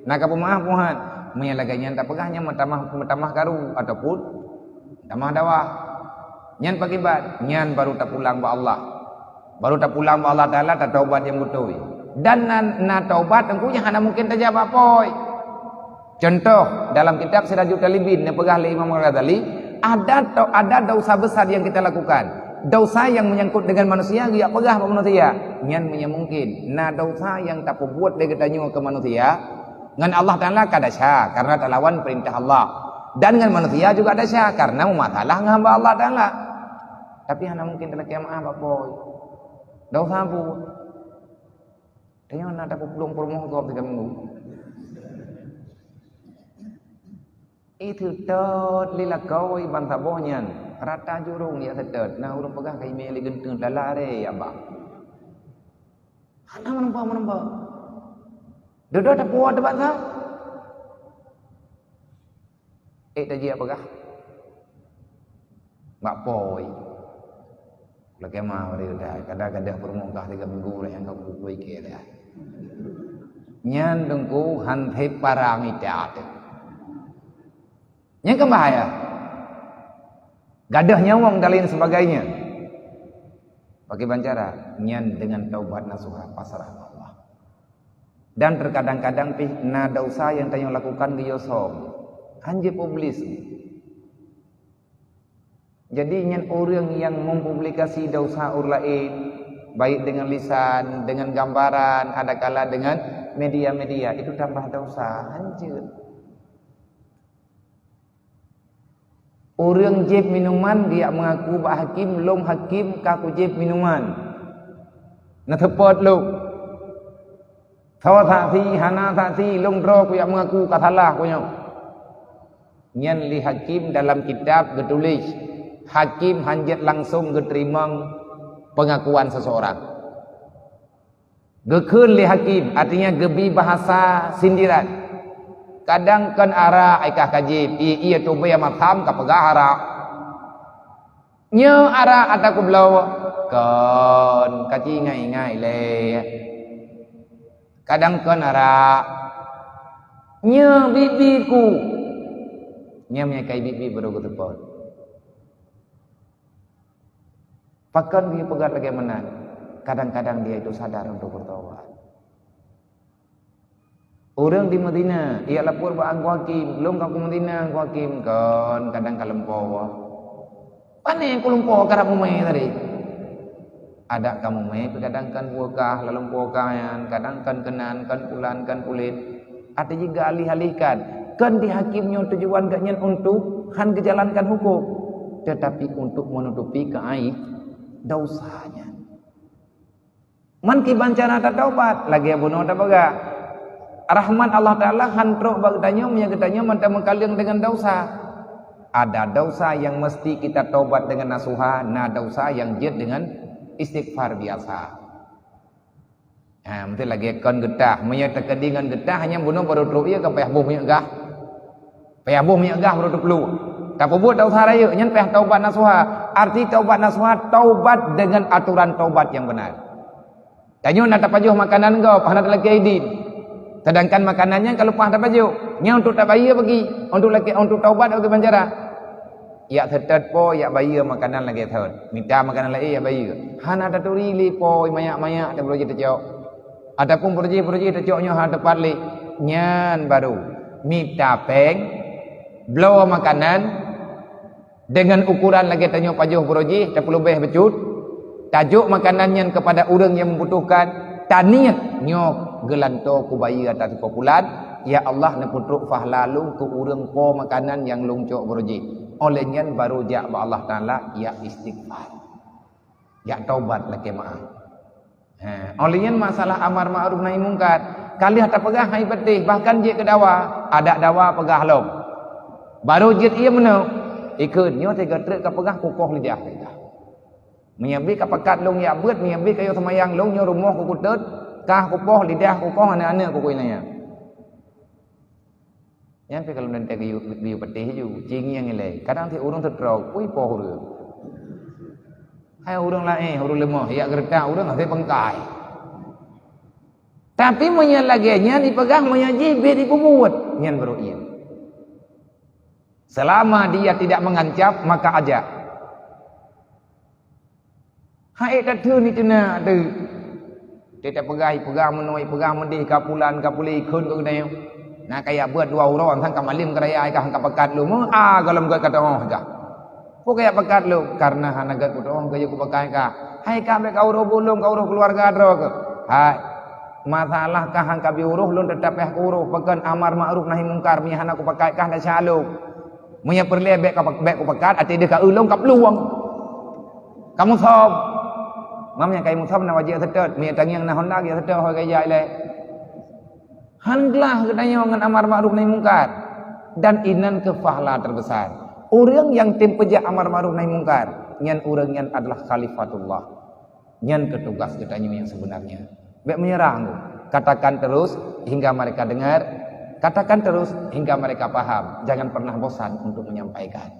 Na kapeumeu'ah peue han? Meunyoe lagèe nyan tapeugah, nyan meutamah, meutamah karu ataupun tamah dawa. Nyan pakriban, nyan baru tapulang bak Allah. Baru tapulang bak Allah Taala, tataubat nyang beutôi. Dan na, na taubat teungku nyang hana mungken tajak bak po. Contoh, dalam kitab Sirajut Talibin neupeugah lé Imam Al-Ghazali, ada tau-, ada dosa besar yang kita lakukan. Dosa yang menyangkut dengan manusia, geujak peugah bak manusia. Nyan meunyoe mungken. Na dosa nyang tapeubuet lé geutanyoe keu manusia, ngon Allah Taala ka desya, karena talawan peurintah Allah. Dan ngon manusia juga desya, karena meumasalah ngon hamba Allah Taala. Tapi hana mungken talakèe meu'ah bak po. Dosa buet. Tanyoe na tapeupulang peurumoh gob tiga minggu. Ih, seutôt lé lakoe ban saboh nyan, rata jurông jak seutôt. Na ureueng peugah ka imè lé geunteng, lala aré ya bah. Hana meurumpok-meurumpok. Dudoe tapuwoe teuh bak sa. Ék tajak peugah. Bak po. Lakèe ma bari dah, kadang-kadang peurumoh kah tiga minggu ureueng nyang ka kupeue ikèe dah. Nyan teungku han sép para mita teuh. Nyan kan bahaya. Gadoh nyawöng dan lain sebagainya. Pakriban cara? Nyan dengan taubat nasuha, pasrah bak Allah. Dan terkadang-kadang pih na dosa nyang tanyoe lakukan geuyue som. Han jipublis. Jadi nyan ureueng nyang mempublikasi dosa ureueng laén, baik dengan lisan, dengan gambaran, adakala dengan media-media, itu tambah dosa. Han jeuet. Ureueng jieb minuman geujak meungaku bak hakim, "Lôn hakim ka kujieb minuman." Neuseupôt lôn. Soe saksi, hana saksi, lôn droe kujak meungaku ka salah ku nyoe. Nyan lé hakim dalam kitab geutuléh, hakim han jeuet langsông geuteurimong peungakuan seuseurang. Geukheun lé hakim, artinya geubi bahasa sindiran. Kadang kon arak ai kah ka jieb, ie-ie tubée masam ka peugah arak. Nyoe arak ata kubloe, kon ka ci ingai-ingai lé. Kadang kon arak, nyoe bibi ku. Nyoe meunyoe kai bibi baru geuteupon. Pakon geupeugah lagée meunan? Kadang-kadang dia itu sadar untuk bertobat. Ureuëng di Madinah, ia lapor bak anggô hakim, "Lôn ka ku Madinah, anggô hakim." "Kon, kadang ka lumpoe." Pane kulumpo karab mumai tadi. Adak ka mumai, kadang kan buah kah, lalumpo kah nyan, kadang kan keunan, kan pulan, kan pulit. Até jih geualih-alihkan. Kan di hakim nyoe tujuan geuh nyan untuk han geujalankan hukum, tetapi untuk menutupi keuaib dosa nyan. Man kiban cara tataubat, lagée bunoe tapeugah. Rahmat Allah Taala han trok bak geutanyoe meunyoe geutanyoe mantong meukaleueng deungon desya. Ada desya nyang meusti kita taubat deungon nasuha, na desya nyang jeuet deungon istighfar biasa. Ha, meusti lagée kon geutah. Meunyoe teukeudi ngon geutah, hanya bunoe baru trok ié ka payah boh minyeuk gah. Payah boh minyeuk gah baru teupluek. Tapeubuet desya rayeuk, nyan payah taubat nasuha. Arti taubat nasuha, taubat dengan aturan taubat yang benar. Tanyoe na tapajoh makanan gob, hana talakée idin. Sedangkan makanan nyan ka leupah tapajoh. Nyan untuk tabayeue bagi, untuk lakée, untuk taubat bagi bancara. Yak seutôt po, yak bayeue makanan lagée thon. Mita makanan laén yak bayeue. Hana taturi lé po, manyak-manyak tabeurojih tacok. Ataupun beurojih-beurojih tacok nyoe hana teupat lé. Nyan baru mita péng, bloe makanan, deungon ukuran lagée tanyoe pajoh beurojih, tapeuleubeh bacut, tajok makanan nyan keupada ureuëng nyang membutuhkan, taniet nyoe geulantoe kubayeue ata sikoe pulan, ya Allah, neupeutrok pahala lôn keu ureuëng po makanan nyang lôn cok beurojih. Óh lheueh nyan baru jak bak Allah Taala, ya istighfar. Jak taubat lakée meu'ah. Ha, óh lheueh nyan masalah amar ma'ruf nahi mungkar. Ka lheueh tapeugah hai patéh, bahkan jeuet keu dawa, adak dawa peugah lom. Baru jeuet ié meunoe, ikheun nyoe teuga treuk ka peugah kukoh lidah teuga. Meunyoe bit ka pakat lôn yak beuet, meunyoe bit ka yoh seumayang lôn nyoe rumoh kukutot, kah kupoh lidah kukoh aneuk-aneuk kukui nanya. Nyan pih kalau nanti geuyue, geuyue patéh ju, cingieng ilée. Kadang si ureuëng seutrok, pui poh ureuëng. Hai ureuëng laén, ureuëng leumoh, yak geuretak ureuëng hase bangkai. Tapi meunyoe lagée nyan dipeugah, meunyoe jih bit dipeubuet, nyan baru ié. Selama dia tidak mengancam, maka ajak. Hai tatheun itu na tu. Teutab peugah, peugah meunoe, peugah meudeh, ka pulan, ka puléh, ikheun keu geutanyoe. Na kaya buet dua uroe, sang ka malem keuraya, ka hangka pakat lom, ah, golom gét ka teuoh ka. Peue kaya pakat lom? Karena hana gét kuteuoh, ka yue kupakai ka. Hai ka bék ka uroh bulong, ka uroh keuluwarga droe keuh. Hai, masalah ka hangka bi uroh, lôn teutab payah kuroh, pakon amar ma'ruf nahi mungkar, meunyoe hana kupakai ka hana sya lom. Meunyoe peureulée bék ka, bék kupakat, até deuh ka eu lôn ka peuluwang. Ka musom. Mam nyang ka musom na wajéb seutôt, meunyoe tangieng na honda gét seutôt, ho gaya ilée. Han glah geutanyoe ngon amar ma'ruf nahi mungkar. Dan inan keuh pahala terbesar. Ureuëng nyang tem peujak amar ma'ruf nahi mungkar, nyan ureuëng nyan adalah khalifatullah. Nyan keuh tugas geutanyoe nyang sebenarnya. Bék menyerah engkau. Katakan terus hingga mereka dengar, katakan terus hingga mereka paham. Jangan pernah bosan untuk menyampaikan.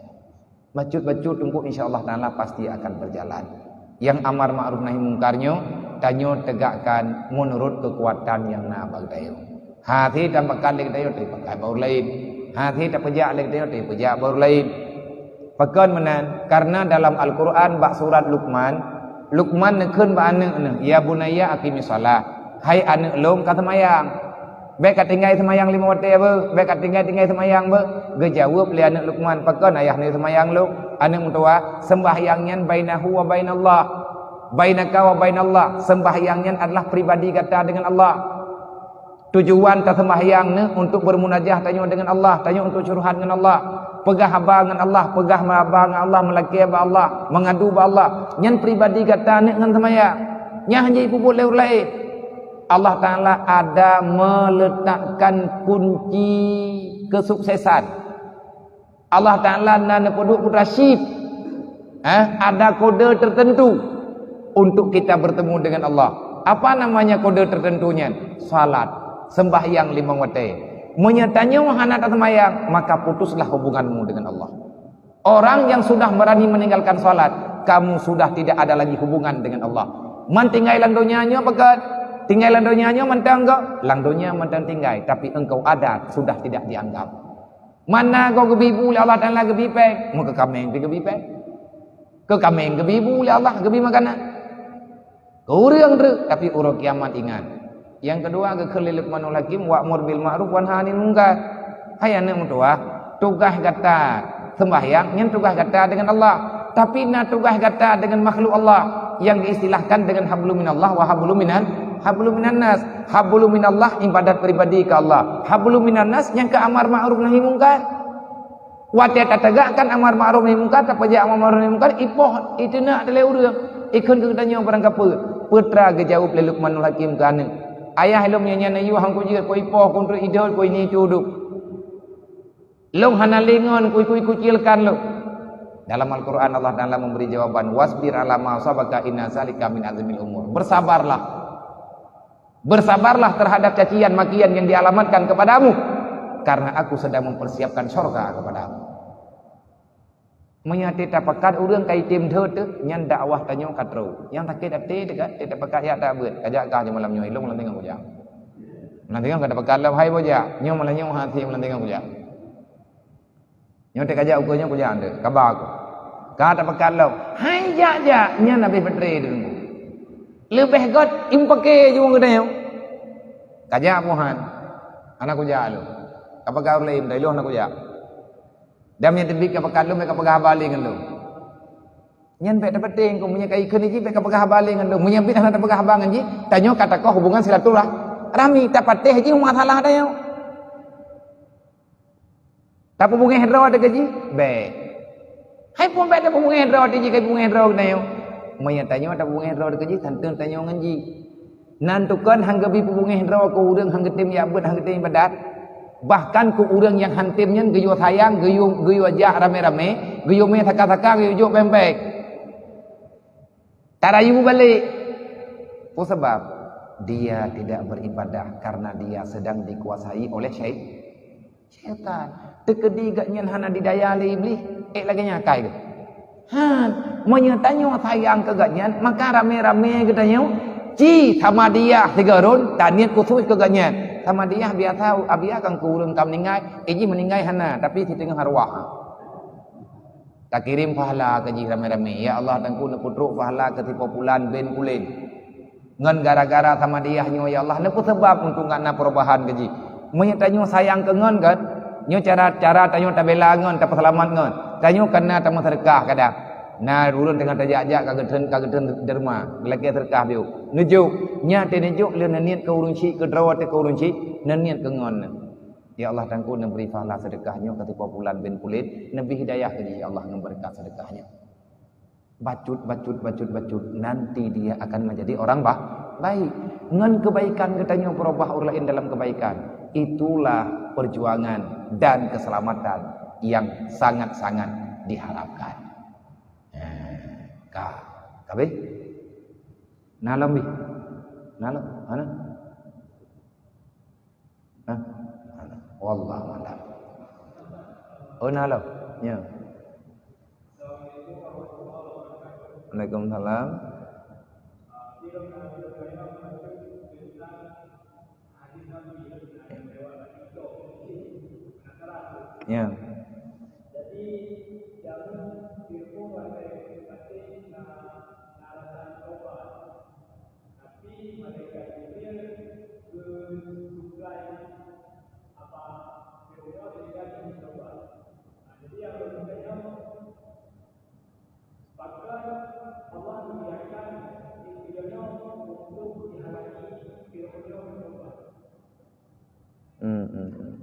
Bacut-bacut teungku, insya Allah Taala pasti akan berjalan. Yang amar ma'ruf nahi mungkar nyoe, tanyoe tegakkan menurut kekuatan yang na bak geutanyoe. Hase tapakat lé geutanyoe, tapakat bak ureuëng laén. Hase tapeujak lé geutanyoe, tapeujak bak ureuëng laén. Pakon meunan? Karena dalam Al-Quran bak surat Luqman, Luqman neukheun bak aneuëk neuh, "Ya bunayya aqimis shalah." Hai aneuëk lôn, ka seumayang. Bék ka tinggai seumayang limong watée beuh, bék ka tinggai-tinggai seumayang beuh. Geujaweueb lé aneuëk Luqman, "Pakon ayah neuh seumayang lôn?" Aneuëk meutuwah, "Seumbahyang nyan bainahu wa bainallah. Bainaka wa bainallah." Seumbahyang nyan adalah pribadi gata dengan Allah. Tujuan taseumbahyang neuh untuk bermunajah tanyoe dengan Allah, tanyoe untuk curhat ngon Allah, peugah haba ngon Allah, peugah haba ngon Allah, meulakée bak Allah, mengadu bak Allah. Nyan pribadi gata neuh ngon seumayang. Nyan hana jipeubuet lé ureuëng laén. Allah Taala ada meletakkan kunci kesuksesan. Allah Taala na neupeuduek putra chip. Eh, ada kode tertentu untuk kita bertemu dengan Allah. Apa namanya kode tertentunya? Salat, sembahyang limong watée. Meunyoe tanyoe hana taseumbahyang, maka putuslah hubunganmu dengan Allah. Orang yang sudah berani meninggalkan salat, kamu sudah tidak ada lagi hubungan dengan Allah. Man tinggai lam donya nyoe peugah, tinggai lam donya nyoe mantong kok, lam donya mantong tinggai, tapi engkau ada sudah tidak dianggap. Mana kau geubi bu lé Allah Taala geubi péng, meukeue kaméng pih geubi péng. Keu kaméng geubi bu lé Allah geubi makanan. Keu ureuëng treuk, tapi uroe kiamat ingat. Nyang keudua geukheun lé Luqmanul Hakim, "Wa'mur bil ma'ruf wanha 'anil munkar." Hai aneuëk meutuwah, tugaih gata seumbahyang nyan tugaih gata dengan Allah. Tapi na tugaih gata deungon makhluk Allah nyang geuistilahkan deungon hablum minallah wa hablum minan, hablum minan nas. Hablum minallah ibadat pribadi keu Allah. Hablum minan nas nyang keu amar ma'ruf nahi mungkar. Watée tategakkan amar ma'ruf nahi mungkar, tapeujak amar ma'ruf nahi mungkar, ipoh, iteunak teuh lé ureuëng. Ikheun keu geutanyoe barangkapeue? Peue teuma geujaweueb lé Luqmanul Hakim keu aneuëk, "Ayah lôn nyang nyan na yue han kujeuet, keu ipoh, keu idol, keu ini cuduk. Lôn hana lé ngon, keu kucilkan lôn." Dalam Al-Quran Allah Taala memberi jawaban, "Wasbir ala ma asabaka inna zalika min azmil umur." Bersabarlah. Bersabarlah terhadap cacian makian yang dialamatkan kepadamu, karena Aku sedang mempersiapkan sorga kepadamu. Meunyoe tapakat ureuëng ka item dheut teuh, nyan dakwah tanyoe ka trok. Nyang sakét até teuh ka, tapakat jak tabeuet. Kajak kah nyoe malam nyoe, ilong malam teungoh kujak. Malam teungoh ka tapakat lom, hai bojak. Nyoe malam nyoe hati malam teungoh kujak. Nyoe teuh kajak ukeue nyoe kujak teuh, kaba ku. Ka tapakat lom, hai jak-jak, nyan habéh baterai teuh. Leubeh göt impake ju ngon geutanyoe. Kajak Tuhan. Hana kujak lom. Ka pakat ureuëng laén, ilong hana kujak. Dan meunyoe teubiet ka pakat lom, ka peugah haba lé ngon lôn. Nyan bék tapaténg keu, meunyoe ka ikheun jih bék ka peugah haba lé ngon lôn. Meunyoe biet hana tapeugah haba ngon jih, tanyoe ka takoh hubungan silaturah-, rahmi, tapatéh jih masalah tanyoe. Tapeubungéh droe teuh keu jih? Bék. Hai phon bék tapeubungéh droe teuh jih, ka peubungéh droe keu tanyoe. Meunyoe tanyoe tapeubungéh droe teuh keu jih, tanteueng tanyoe ngon jih. Nan tukon han geubi peubungéh droe keu ureuëng han geutem jak beuet, han geutem ibadat. Bahkan keu ureuëng nyang han tem nyan geuyue sayang, geuyue, geuyue jak ramé-ramé, geuyue mé saka-saka, geuyue jok péng-péng. Tarayu balek. Peue sabab? Dia tidak beribadah karena dia sedang dikuasai oleh syai-, Syaitan. Teukeudi gobnyan hana didaya lé Iblih, ék lagée nyan akai geuh. Han, meunyoe tanyoe sayang keu gobnyan, maka ramé-ramé geutanyoe ci samadiyah sigoe rôn, taniet khusos keu gobnyan. Samadiyah biasa, abiya kan keu ureuëng ka meuninggai, eh, jih meuninggai hana, tapi siteungoh arwah. Takirém pahala keu jih ramé-ramé. Ya Allah, Teungku, neupeutrok pahala keu si Pulan bin Pulan. Ngon gara-gara samadiyah nyoe, ya Allah, neupeuseubab untuk ngon na peurubahan keu jih. Meunyoe tanyoe sayang keu ngon kan, nyoe cara, cara tanyoe tabela ngon, tapeuseulamat ngon. Tanyoe kana tameuseudeukah kadang. Na ureuëng teungoh tajak-jak ka geutheun, ka geutheun derma, lakée seudeukah biôh. Neujok, nyan teuh neujok lé neuniet keu ureuëng syik, keu droe teuh keu ureuëng syik, neuniet keu ngon. Ya Allah, Teungku, neubri pahala seudeukah nyoe keu si Pulan bin Pulan, neubri hidayah keu jih, ya Allah, ngon beureukat seudeukah nyoe. Bacut, bacut, bacut, bacut. Nanti dia akan menjadi orang ba-, baik. Ngon kebaikan geutanyoe peurubah ureuëng laén dalam kebaikan. Itulah perjuangan dan keselamatan yang sangat-sangat diharapkan. Nah, ka, ka beh? Na lom beh? Na lom? Mana? Hah? Wallahu a'lam. Oh, na lom. Ya. Waalaikumsalam. Ya. Tapi malaikat Jibril geusuplai apa Fir'aun sehingga dia mencoba. Nah, jadi yang berikutnya, bahkan Allah membiarkan Jibril untuk dihalangi Fir'aun mencoba. Hmm, hmm, hmm.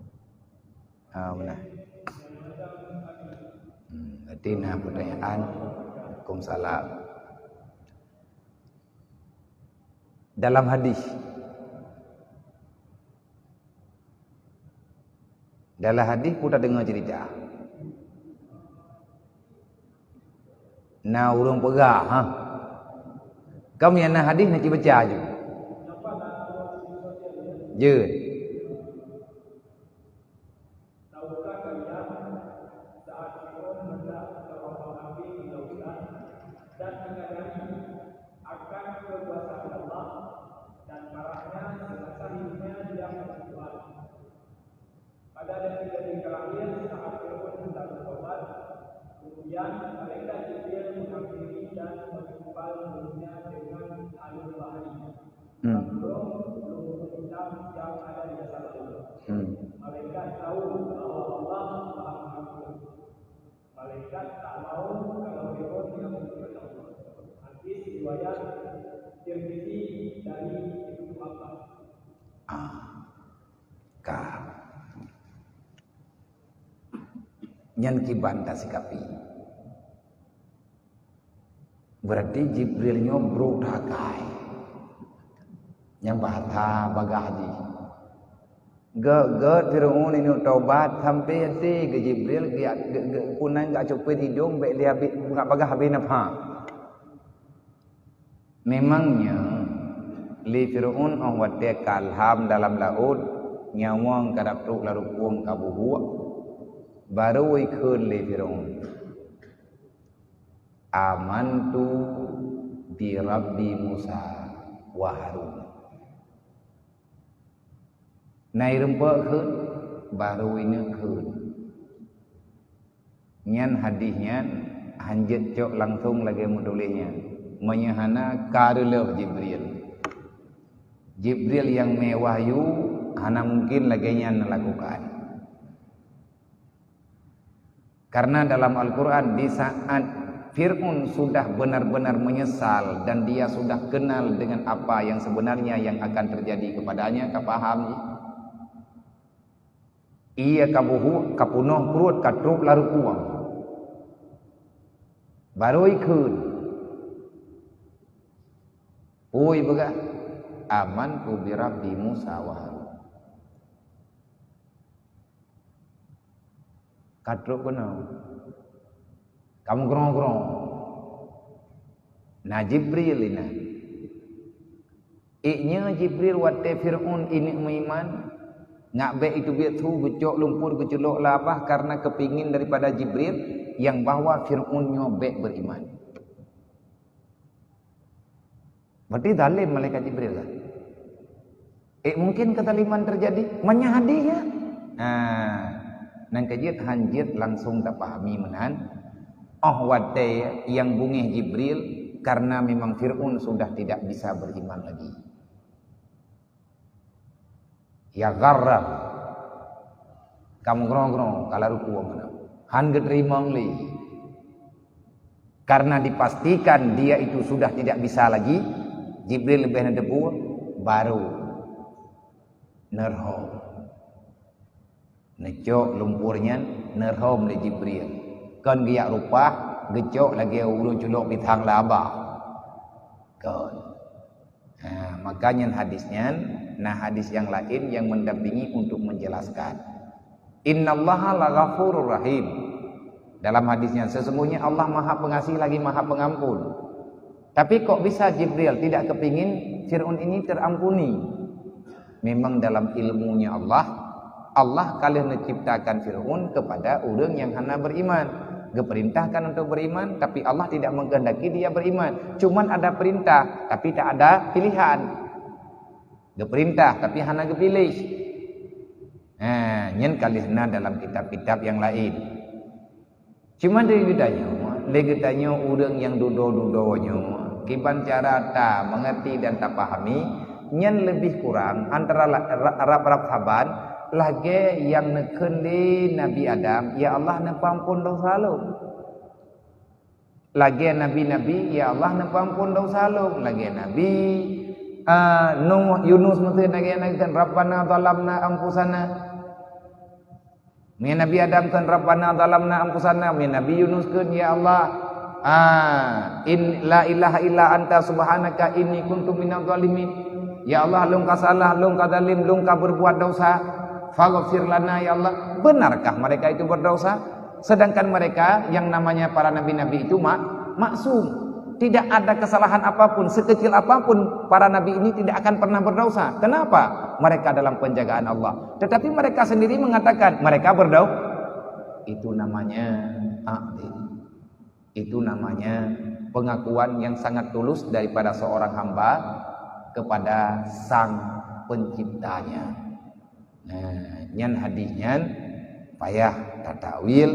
Ah, benar. Hmm, berarti na pertanyaan. Waalaikumsalam. Dalam hadis. Dalam hadis pun tadeungoe cerita. Na ureuëng peugah, ha? Kamu nyang na hadis na cibaca ju. Jeuet. Tahukah kalian saat Firaun meletak seorang pengambing di lautan dan menyadari akan kekuasaan Allah dan marahnya serasa hidupnya diam oleh Tuhan? Pada detik-detik terakhir saat Firaun hendak bertobat, kemudian malaikat Jibril menghampiri dan mengepal mulutnya dengan alun bahri. Hmm. Mendorong lumpur hitam yang ada di dasar laut. Hmm. Malaikat tahu bahwa Allah Maha Pengampun. Malaikat tak mau kalau Fir'aun yang memuji Allah. Hadis riwayat Tirmizi dari Ibnu Abbas. Ah. Ka. Nyan kiban tasikapi. Berarti Jibril nyoe brok that akai. Nyang bahasa bagaih jih. Gét-gét Fir'aun inong tobat sampai até keu Jibril, geu-, geu-, geu-, kunang gak cupet idong, bèk lé habéh, gak bagaih habéh nafah. Memang nyoe, lé Fir'aun óh watèe ka lham dalam laôt, nyawöng ka dap trok lam rukueng ka bubuek, barô ikheun lé Fir'aun, "Amantu bi Rabbi Musa wa Harun." Na irumpok kheun, barô ineuk kheun. Nyan hadis nyan hanjeuet cok langsong lagèe meutuléh nyan. Meunyoe hana, ka reuleuh Jibril. Jibril nyang mé wahyu hana mungkin lagèe nyan lakukan. Karena dalam Al-Quran, di saat Fir'aun sudah benar-benar menyesal dan dia sudah kenal dengan apa yang sebenarnya yang akan terjadi kepadanya, ka paham jih. Ie ka bubuek, ka peunoh pruet, ka trok lam rukueng. Barô ikheun. Peue ipeugah, "Amantu bi Rabbi Musa wa Harun." Ka trok keunoe. Ka meugrong-grong. Na Jibril inan. Ék nyoe Jibril watèe Fir'aun ineuk meuiman, nyak bèk iteubiet su geucok lumpur geuculok lam babah karena keupingin daripada Jibril nyang bahwa Fir'aun nyoe bèk beriman. Berarti zalim malaikat Jibril kan? Eh, mungkin kezaliman terjadi? Meunyo hadis nyan. Nah, nyan keuh jeuet hanjeuet langsung tapahami meunan. Óh watèe nyang beungéh Jibril, karena memang Fir'aun sudah tidak bisa beriman lagi. Ya gharrah. Ka meugrong-grong, ka lam rukueng meunan. Han geuteurimong lé. Karena dipastikan dia itu sudah tidak bisa lagi, Jibril leubeh neuteupeue, barô neurhom. Neucok lumpur nyan, neurhom lé Jibril. Kon geujak reupah, geucok lagèe ureueng culok pisang lam babah. Kon. Ha, maka nyan hadis nyan, na hadis nyang laén nyang mendampingi untuk menjelaskan. "Innallaha laghafurur rahim." Dalam hadis nyan, "Sesungguhnya Allah Maha Pengasih lagi Maha Pengampun." Tapi kok bisa Jibril tidak kepingin Fir'aun ini terampuni? Memang dalam ilmunya Allah, Allah ka lheueh neuciptakan Fir'aun kepada ureueng nyang hana beriman. Geuperintahkan untuk beriman, tapi Allah tidak mengkehendaki dia beriman. Cuman ada perintah, tapi tak ada pilihan. Geuperintah, tapi hana geupiléh. Ha, nyan ka lheueh na dalam kitab-kitab nyang laén. Cuma lé geutanyoe, lé geutanyoe ureueng nyang dudoe-dudoe nyoe, kiban cara ta mengerti dan tapahami, nyan lebih kurang antara la-, ra-, rab-rab saban lagèe nyang neukheun lé Nabi Adam, "Ya Allah, neupeuampon desya lôn." Lagèe nabi-nabi, "Ya Allah, neupeuampon desya lôn." Lagèe Nabi, ah, Nuh, Yunus meuteun lagèe nyan kheun, "Rabbana zalamna anfusana." Meunyo Nabi Adam kheun, "Rabbana zalamna anfusana," meunyo Nabi Yunus kheun, "Ya Allah, ah, in, la ilaha illa anta subhanaka inni kuntu minadh dhalimin." "Ya Allah, lôn ka salah, lôn ka zalim, lôn ka berbuat dosa. Faghfir lana, ya Allah." Benarkah mereka itu berdosa? Sedangkan mereka yang namanya para nabi-nabi itu ma-, maksum. Tidak ada kesalahan apapun, sekecil apapun para nabi ini tidak akan pernah berdosa. Kenapa? Mereka dalam penjagaan Allah. Tetapi mereka sendiri mengatakan mereka berdau-, itu namanya adil. Itu namanya pengakuan yang sangat tulus daripada seorang hamba kepada Sang Penciptanya. Nah, nyan hadis nyan payah tatakwil.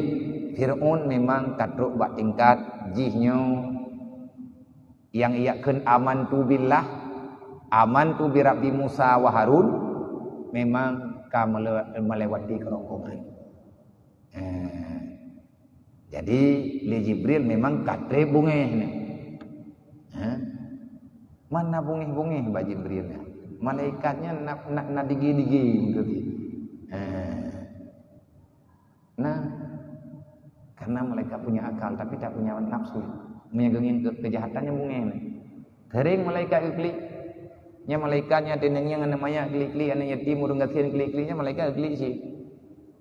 Fir'aun memang ka trok bak tingkat jih nyoe nyang ijak kheun amantu billah, amantu bi Rabbi Musa wa Harun, memang ka mele-, melewati kerongkongan. Eh, Jadi, lé Jibril memang ka trép beungéh nyan. Ha? Mana beungéh-beungéh bak Jibril nyan. Malaikat nyan na, na, na digi-digi beutôi. Ha. Nah, karena malaikat punya akal tapi tak punya nafsu. Meunyo geungieng ke, kejahatan nyang beungéh nyan. Sering malaikat geuklik. Nyan malaikat nyan teuneungieng aneuk manyak klik-klik, aneuk yatim, ureueng gasien klik-klik, nyan malaikat geuklik cit.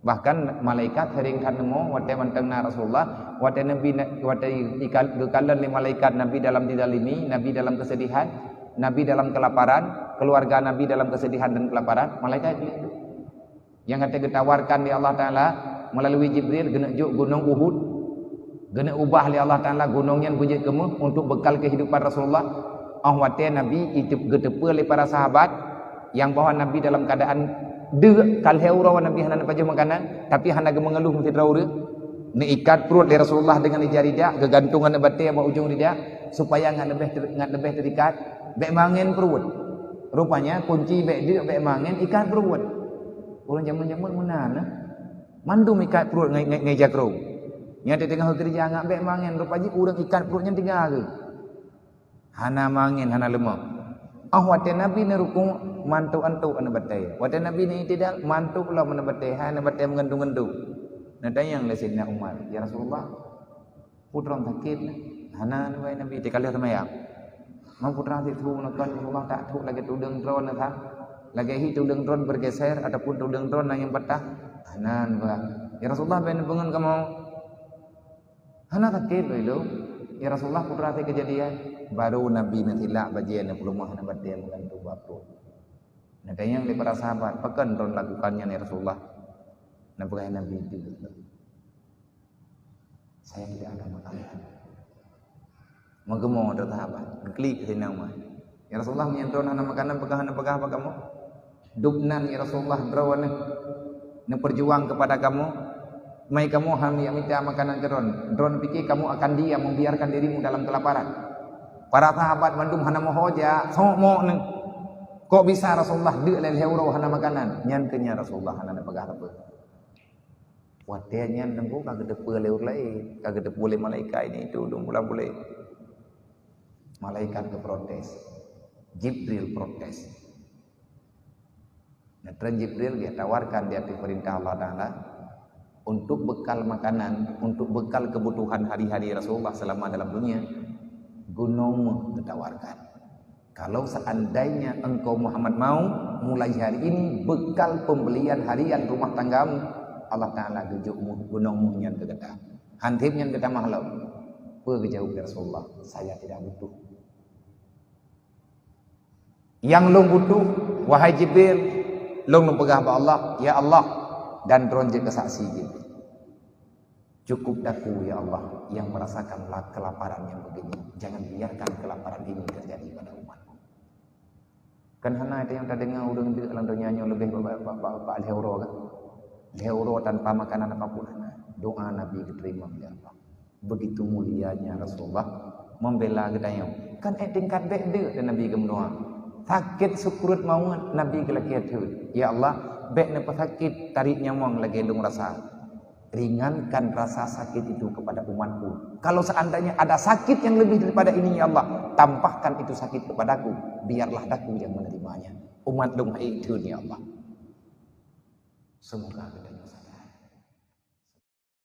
Bahkan malaikat sering that neumo watée mantong na Rasulullah, watée Nabi na, watée ikal, geukalon lé malaikat Nabi dalam dizalimi, Nabi dalam kesedihan, Nabi dalam kelaparan, keluarga Nabi dalam kesedihan dan kelaparan, malaikat klik. Nyang ka geutawarkan lé Allah Taala meulalu Jibril, geuneuk jok gunong Uhud, geuneuk ubah lé Allah Taala gunong nyan beujeuet keumeung untuk bekal kehidupan Rasulullah. Óh watée Nabi iteup-, geuteupeue lé para sahabat nyang bahwa Nabi dalam keadaan deuk, ka lhée uroe Nabi hana neupajoh makanan, tapi hana geumeungeuluh meusidroe ureuëng. Neuikat pruet lé Rasulullah deungon ija ridak, geugantung aneuk batée bak ujong ridak, supaya ngat leubeh ter-, ngat leubeh teurikat, bék mangen pruet. Rupanya kunci bék deuk, bék mangen, ikat pruet. Ureuëng jameun-jameun meunan, eh. Mandum ikat pruet ngai, ngai, ngai jakrong. Nyan teungoh keureuja ngat bék mangen, rupa jih ureuëng ikat pruet nyan tiga keuh. Hana mangen, hana leumah. Óh watée Nabi neurukuk, mantuk-antuk aneuk batée. Watée Nabi neuitidal, mantuk lom aneuk batée, hai aneuk batée meungantung-ngantung. Neutanyong lé Saidina Umar, "Ya Rasulullah, peue droen sakét?" "Hana," neubai Nabi, "teuka lheueh seumayang." "Man peue droen sakét?" "Neukon Allah tak trok lagée tudeueng droen neuka, lagée hi tudeueng droen bergeser ataupun tudeueng droen na nyang patah." "Hana," neubai. "Ya Rasulullah, bék neupeungon kamoe." "Hana sakét lôn ilong." "Ya Rasulullah, peue droen sakét keujadian?" Baru Nabi neusilak bajée neupeuleumah aneuk batée meungantung bak pruet. Neutanyong lé para sahabat, "Pakon droen lakukan nyan, ya Rasulullah?" Neupeugah Nabi, "Deuk." "Saya tidak ada makanan." Meugeumong droe sahabat, geuklik Saidina Umar. "Ya Rasulullah, meunyoe droen hana makanan, peugah hana peugah bak kamoe. Dubnan, ya Rasulullah, droen neupeurjuang keupada kamoe. Mai kamoe hana mita makanan keu droen. Droen pike kamoe akan diam membiarkan dirimu dalam kelaparan." Para sahabat mandum hana meuho jak, sok mok neu. "Kok bisa Rasulullah deuk lhée uroe hana makanan?" Nyan keuh nyan Rasulullah hana neupeugah sapeue. Watée nyan teungku ka geuteupeue lé ureuëng laén, ka geuteupeue lé malaikat ini itu dum bulan bulée. Malaikat geuprotes. Jibril protes. Nah, tren Jibril dia tawarkan di atas perintah Allah Taala untuk bekal makanan, untuk bekal kebutuhan hari-hari Rasulullah selama dalam dunia. Gunong meuh geutawarkan. Kalau seandainya engkau Muhammad mau, mulai hari ini bekal pembelian harian rumah tanggamu, Allah Taala geujok meuh gunong meuh nyan keu gata. Han treb nyan gata mahlom. Peue geujaweueb lé Rasulullah? "Saya tidak butuh. Nyang lôn butuh, wahai Jibril, lôn lôn peugah bak Allah, 'Ya Allah, dan droen jeuet keu saksi Jibril. Cukup daku, ya Allah, yang merasakan la-, kelaparan yang begini. Jangan biarkan kelaparan ini terjadi pada umatku.'" Kan hana nyang tadeungoe ureuëng deuk lam donya nyoe leubeh ba-, ba-, ba-, ba-, ba lhée uroe kan? Lhée uroe tanpa makanan apapun hana. Doa Nabi geuteurimong lé Allah. Begitu mulianya Rasulullah membela geutanyoe. Kan ék tingkat bék deuk lé Nabi geumeudoá. Sakét seukruet mawöt Nabi geulakée theun, "Ya Allah, bék neupeusakét tarék nyawöng lagée lôn rasa. Ringankan rasa sakit itu kepada umatku. Kalau seandainya ada sakit yang lebih daripada ini, ya Allah, tambahkan itu sakit kepadaku. Biarlah daku yang menerimanya. Umat lôn hai theun, ya Allah." Semoga kita